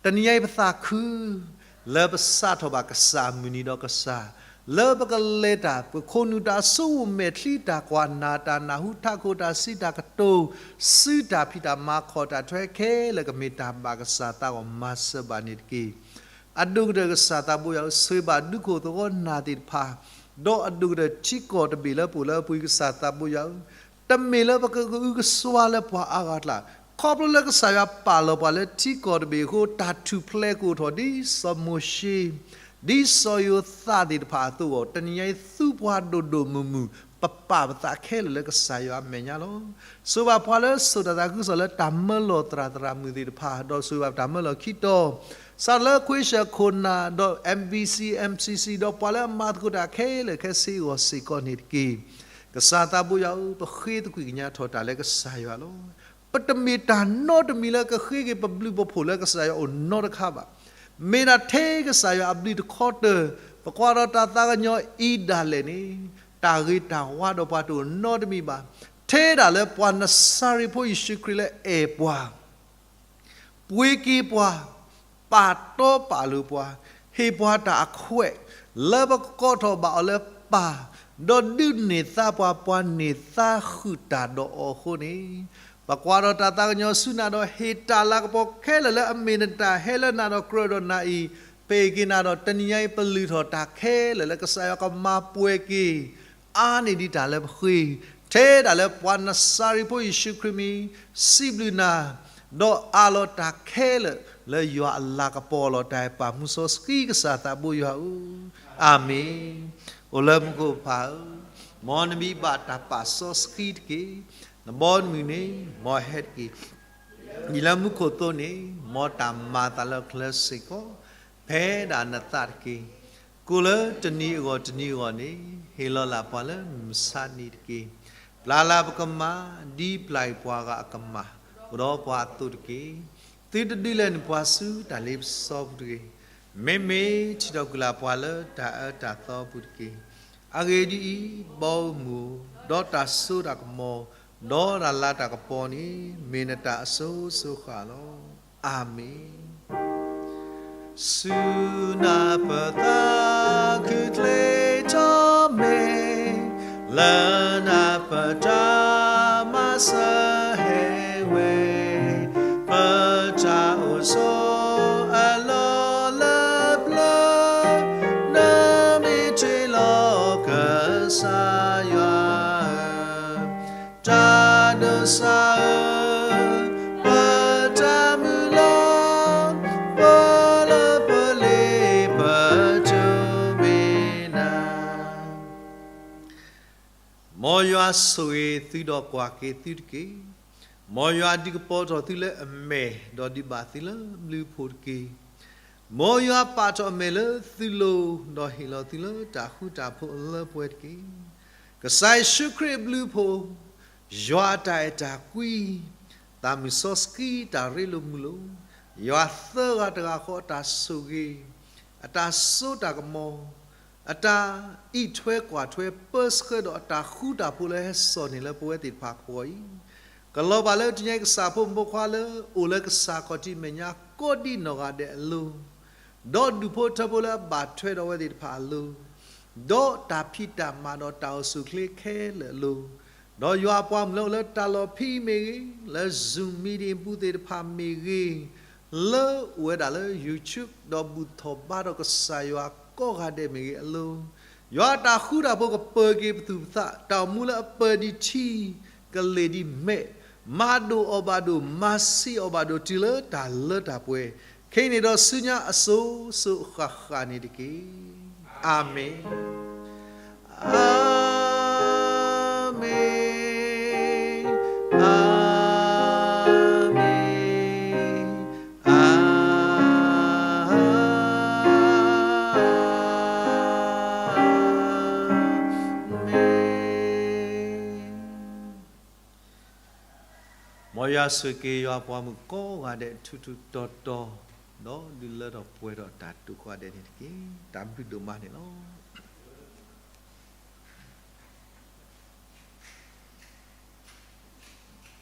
တနံၤညါအံၤပသးခု လၢပစးထီၣ်ဘၣ်ကစၢ်မုၢ်နံၤဒီးကစၢ်, လၢပကလဲၤတၢ်, ပခိၣ်နူာ်တၢ်အစိကမီၤမဲာ်ချံ, တၢ်ကွၢ်နၢ်, တၢ်နၢ်ဟူ, ထးခိၣ်တၢ်စံးတၢ်ကတိၤ, စုတၢ်ဖံးတၢ်မၤ, ခီၣ်တၢ်ထွဲခဲလၢာ်ကမ့ၢ်တၢ်ဘၣ်ကစၢ်သးအဂီၢ် မၤစၢၤဘၣ်န့ၣ်တက့ၢ်. အဒိၣ်ကတၢၢ်ကစၢ်သးဘိယွၤဧၢ, ဆိၣ်ဂ့ၤဘၣ်ဒူခိၣ်သဝီနၢ်သ့ၣ်တဖၣ်, ဒီးအဒိၣ်ကတၢၢ်ထံကီၢ်တဘ့ၣ်လၢပအိၣ်လၢအပူၤ ကစၢ်သးဘိယွၤဧၢ, တမ့ၢ်လၢပကအုကစွါလၢပှၤအါဂၤအကျါ, ခီဖျိလၢကစၢ်ယွၤပာ်လီၤပှၤလၢထံကီၢ်တဘ့ၣ်အဃိ တၢ်ထူၣ်ဖျဲးကအိၣ်ထီၣ်ဒ်စီၤမိၤၡ့, ဒ်စီၤယိၤသးသ့ၣ်တဖၣ်အသိးအဂီၢ်, တနံၤညါအံၤသူပှၤဒိၣ်ဒိၣ်မုၢ်မုၢ်, ပပာ်ပသးခဲလၢာ်လၢကစၢ်ယွၤအမဲာ်ညါလီၤ. ဆိၣ်ဂ့ၤဘၣ်ပှၤလၢစိာ်တၢ်သးခုကစီၣ်လၢတၢ်မၢလီၤသရၣ်သရၣ်မုၣ်သ့ၣ်တဖၣ်, ဒီးဆိၣ်ဂ့ၤဘၣ်တၢ်မၢလီၤခံတီၤ, စးထီၣ်လၢခွ့ဆၢၣ်ခိၣ်နၢ်, ဒီး M B C, M C C, ဒီးပှၤလၢအမၤသကိးတၢ်ခဲလၢာ်ခဲဆ့အဂီၢ်စ့ၢ်ကီးန့ၣ်တက့ၢ်. ကစၢ်သးဘိယွၤဧၢ, ပဃ့သကွံာ်ကညးထီၣ်တၢ်လၢကစၢ်ယွၤလီၤ. ပတမ့ၢ်တၢ်နီတမံၤလၢကဃ့က့ၤပဘျုးပဖှိၣ်လၢကစၢ်ယွၤအိၣ်နီတခါဘၣ်. မ့ၢ်ဒၣ်ထဲကစၢ်ယွၤအဘျုးတခီတၢၢ်, ပကွၢ်ဒီးတၢ်သးကညီၤအံၤဒၣ်လဲာ်န့ၣ်, တၢ်ဂ့ၤတၢ်ဝါဒီးပှၤတအိၣ်နီတမံၤဘၣ်. ထဲဒၣ်လၢပှၤနစၤရ့းဖိယ့ၣ်ၡူးခရံာ်လၢအဲၣ်ပှၤ ပှ့ၤက့ၤပှၤ, ပာ်တီပာ်လိၤပှၤ, ဟ့ၣ်ပှၤတၢ်အခွဲး လၢပကကိးထီၣ်ဘၣ်အီၤလၢပၢ်, ဒီးဒုးန့ၢ်သါပှၤ ပှၤန့ၢ်သါဃုာ်တၢ်ဒီးအီၤအဃိန့ၣ်, ပကွၢ်ထီၣ်တၢ်သးကညီၤဆူနၤဒီး ဟ့ၣ်တၢ်လၤကပီၤခဲလၢာ်လၢအမ့ၢ်နတၢ်ဟဲလၢနၤဒီးကြၢးဒီးနၤအံၤ, ပဟ့ၣ်က့ၤနၤဒီးတနံၤညါအံၤ ပလုၢ်ထီၣ်တၢ်ခဲလၢာ်လၢကစၢ်ယွၤကမၤပှဲၤက့ၤ အါန့ၢ်ဒံးတၢ်လၢပဃ့, ထဲဒၣ်လၢပှၤနစၤရ့းဖိယ့ၣ်ၡူးခရံာ်မံၤ စံးဘျုးနၤ, ဒီးအးလီၤတၢ်ခဲလၢာ်လၢယွၤအလၤကပီၤလီၤ. တၢ်အဲၣ်ပၢ်မူစီဆှံကစၢ်သးဘိယွၤဧၢ, အၤမ့ၣ်. အိၣ်လၢမူခိၣ်ပၢ်ဧၢ, မ်နမံၤဘၣ်တၢ်ပာ်စီဆှံတက့ၢ်. နဘီမုၢ်န့ၣ် မ်ဟဲတက့ၢ်. ဒ်လၢမူခိၣ်အသိးန့ၣ် မ်တၢ်မၤအသးလၢကျဲစ့ၢ်ကီး ဖဲဒၣ်နသးတက့ၢ်. ကိၣ်လၢတနံၤအဂီၢ်တနံၤအဂီၢ်န့ၣ် ဟ့ၣ်လီၤလၢ်ပှၤလၢမုၢ်မဆါတနံၤတက့ၢ်. ပျၢ်လၢ်ပကမၢ် ဒ်ပျၢ်အံၤပှၤဂၤအကမၢ် အိၣ်ဒီးပှၤအသိးတက့ၢ်. သုတဒုးလဲန့ၢ်ပှၤဆူတၢ်လ့ပစီပူၤတဂ့ၤ. မ့မ့ၢ်ထံၣ်ထီၣ်ကွံာ်လၢ်ပှၤလၢတၢ်အၢတၢ်သီပူၤတက့ၢ်. အဂ့ၢ်ဒ်အံၤ, ဘီမုၢ်, ဒီးတၢ်စိတၢ်ကမီၤ, ဒီးတၢ်လၤတၢ်ကပီၤန့ၣ် မ့ၢ်နတၢ်အစိၤစိၤဃၣ်လီၤ. အၤမ့ၣ်. ဆူနၢ်ပၢၢ်သးခုချ့ထီၣ်မဲာ်, လၢနၢ်ပၢၢ်တၢ်မၤစၢၤဟဲဝဲ, ပတၢ်အိၣ်ဆိးအလီၢ်လၢပျၢၤ, နမ့ၢ်တ့ၢ်လီၤကစၢ်ယွၤဧၢ, တၢ်ဒိးစၢ်ဧၢ, ပတၢ်မုၢ်လၢ်, ပလၢပလ့ပတိၢ်မ့ၢ်နၤ. မ်ယွၤဆိၣ်ဂ့ၤသုဒီးကွၢ်က့ၤသုတက့ၢ်. မ်ယွၤဒုးကပီၤထီၣ်သုလၢအမဲာ် ဒီးဒုးဘၣ်သုလၢဘျုးဖှိၣ်တက့ၢ်. မ်ယွၤပာ်ထီၣ်အမဲာ်လၢသုလိၤ ဒီးဟ့ၣ်လီၤသုလၢတၢ်ဃူတၢ်ဖိးအလၢပှဲၤတက့ၢ်. ကစၢ်ယ့ၣ်ၡူးခရံာ်အဘျုးအဖှိၣ်, ယွၤအတၢ်အဲၣ်တၢ်ကွံ, သးမုၢ်စီဆှံတၢ်ရ့လိာ်မုာ်လိာ်, ယွၤသၢဂၤတဂၤဃီအတၢ်ဆိၣ်ဂ့ၤ, အတၢ်စိတၢ်ကမီၤ, အတၢ်အံးထွဲကွၢ်ထွဲ ပၢဆှၢဒီးအတၢ်ဃူတၢ်ဖိးလၢဟဲစိာ်န့ၢ်လၢပဝဲသ့ၣ်တဖၣ်အဂီၢ်အံၤ, ကလီၤဘၣ်လၢတနံၤအံၤ ကစၢ်ဖိမုၣ်ဖိခွါလၢအိၣ်လၢကစၢ်ခီၣ်ထံးမဲာ်ညါကိးဒံနီၢ်ဂၤဒဲးအလိၤ, ဒီးဒူၣ်ဖိထၢဖိလၢအဘၣ်ထွဲဒီးအဝဲသ့ၣ်တဖၣ်အလိၤ, ဒီးတၢ်ဖံးတၢ်မၤဒီးတၢ်အိၣ်ဆူၣ်အိၣ်ချ့ခဲလၢာ်အလိၤ, ဒီးယွၤအပှၤမုၣ်လၢအိၣ်လၢတၢ်လီၢ်ဖံးမ့ၢ်ဂ့ၤ, လၢ Zoom meeting ပူၤသ့ၣ်တဖၣ်မ့ၢ်ဂ့ၤ, လၢအိၣ်ဝဲဒၣ်လၢ YouTube ဒီးဘူၣ်ထီၣ်ဘါထီၣ်ကစၢ်ယွၤကိးဂၤဒဲးမ့ၢ်ဂ့ၤအလိၤ, ယွၤအတၢ်ဃူတၢ်ဖိးကပၢၤက့ၤပသူၣ်ပသး, တၢ်အိၣ်မူလၢအပၢၤဒံးထံ ကလ့ၢ်ဒံးမဲာ်, မၤဒိၣ်အီၤဘၣ်ဒိၣ်, မၤဆံးအီၤဘၣ်ဒိၣ် တုၤလၢတၢ်လၢတၢ်ပှဲၤ, ခဲအံၤန့ၣ်ဒီးဆူညါအစိၤစိၤအဃၣ်ဃၣ်န့ၣ်တက့ၢ်. အၤမ့ၣ်, အၤမ့ၣ်, အၤမ့ၣ်, အၤမ့ၣ်. မ်ယွၤဆိၣ်ဂ့ၤက့ၤယွၤအပှၤမုၣ်ကိးဂၤဒဲးထူးထူးတီၤတီၤ, ဒီးဒုးလၢထီၣ်ပှဲၤထီၣ်တၢ်တိာ်ကိးဂၤဒဲးန့ၣ်တက့ၢ်. တၢ်ဘျုးဒိၣ်မးန့ၣ်လီၤ.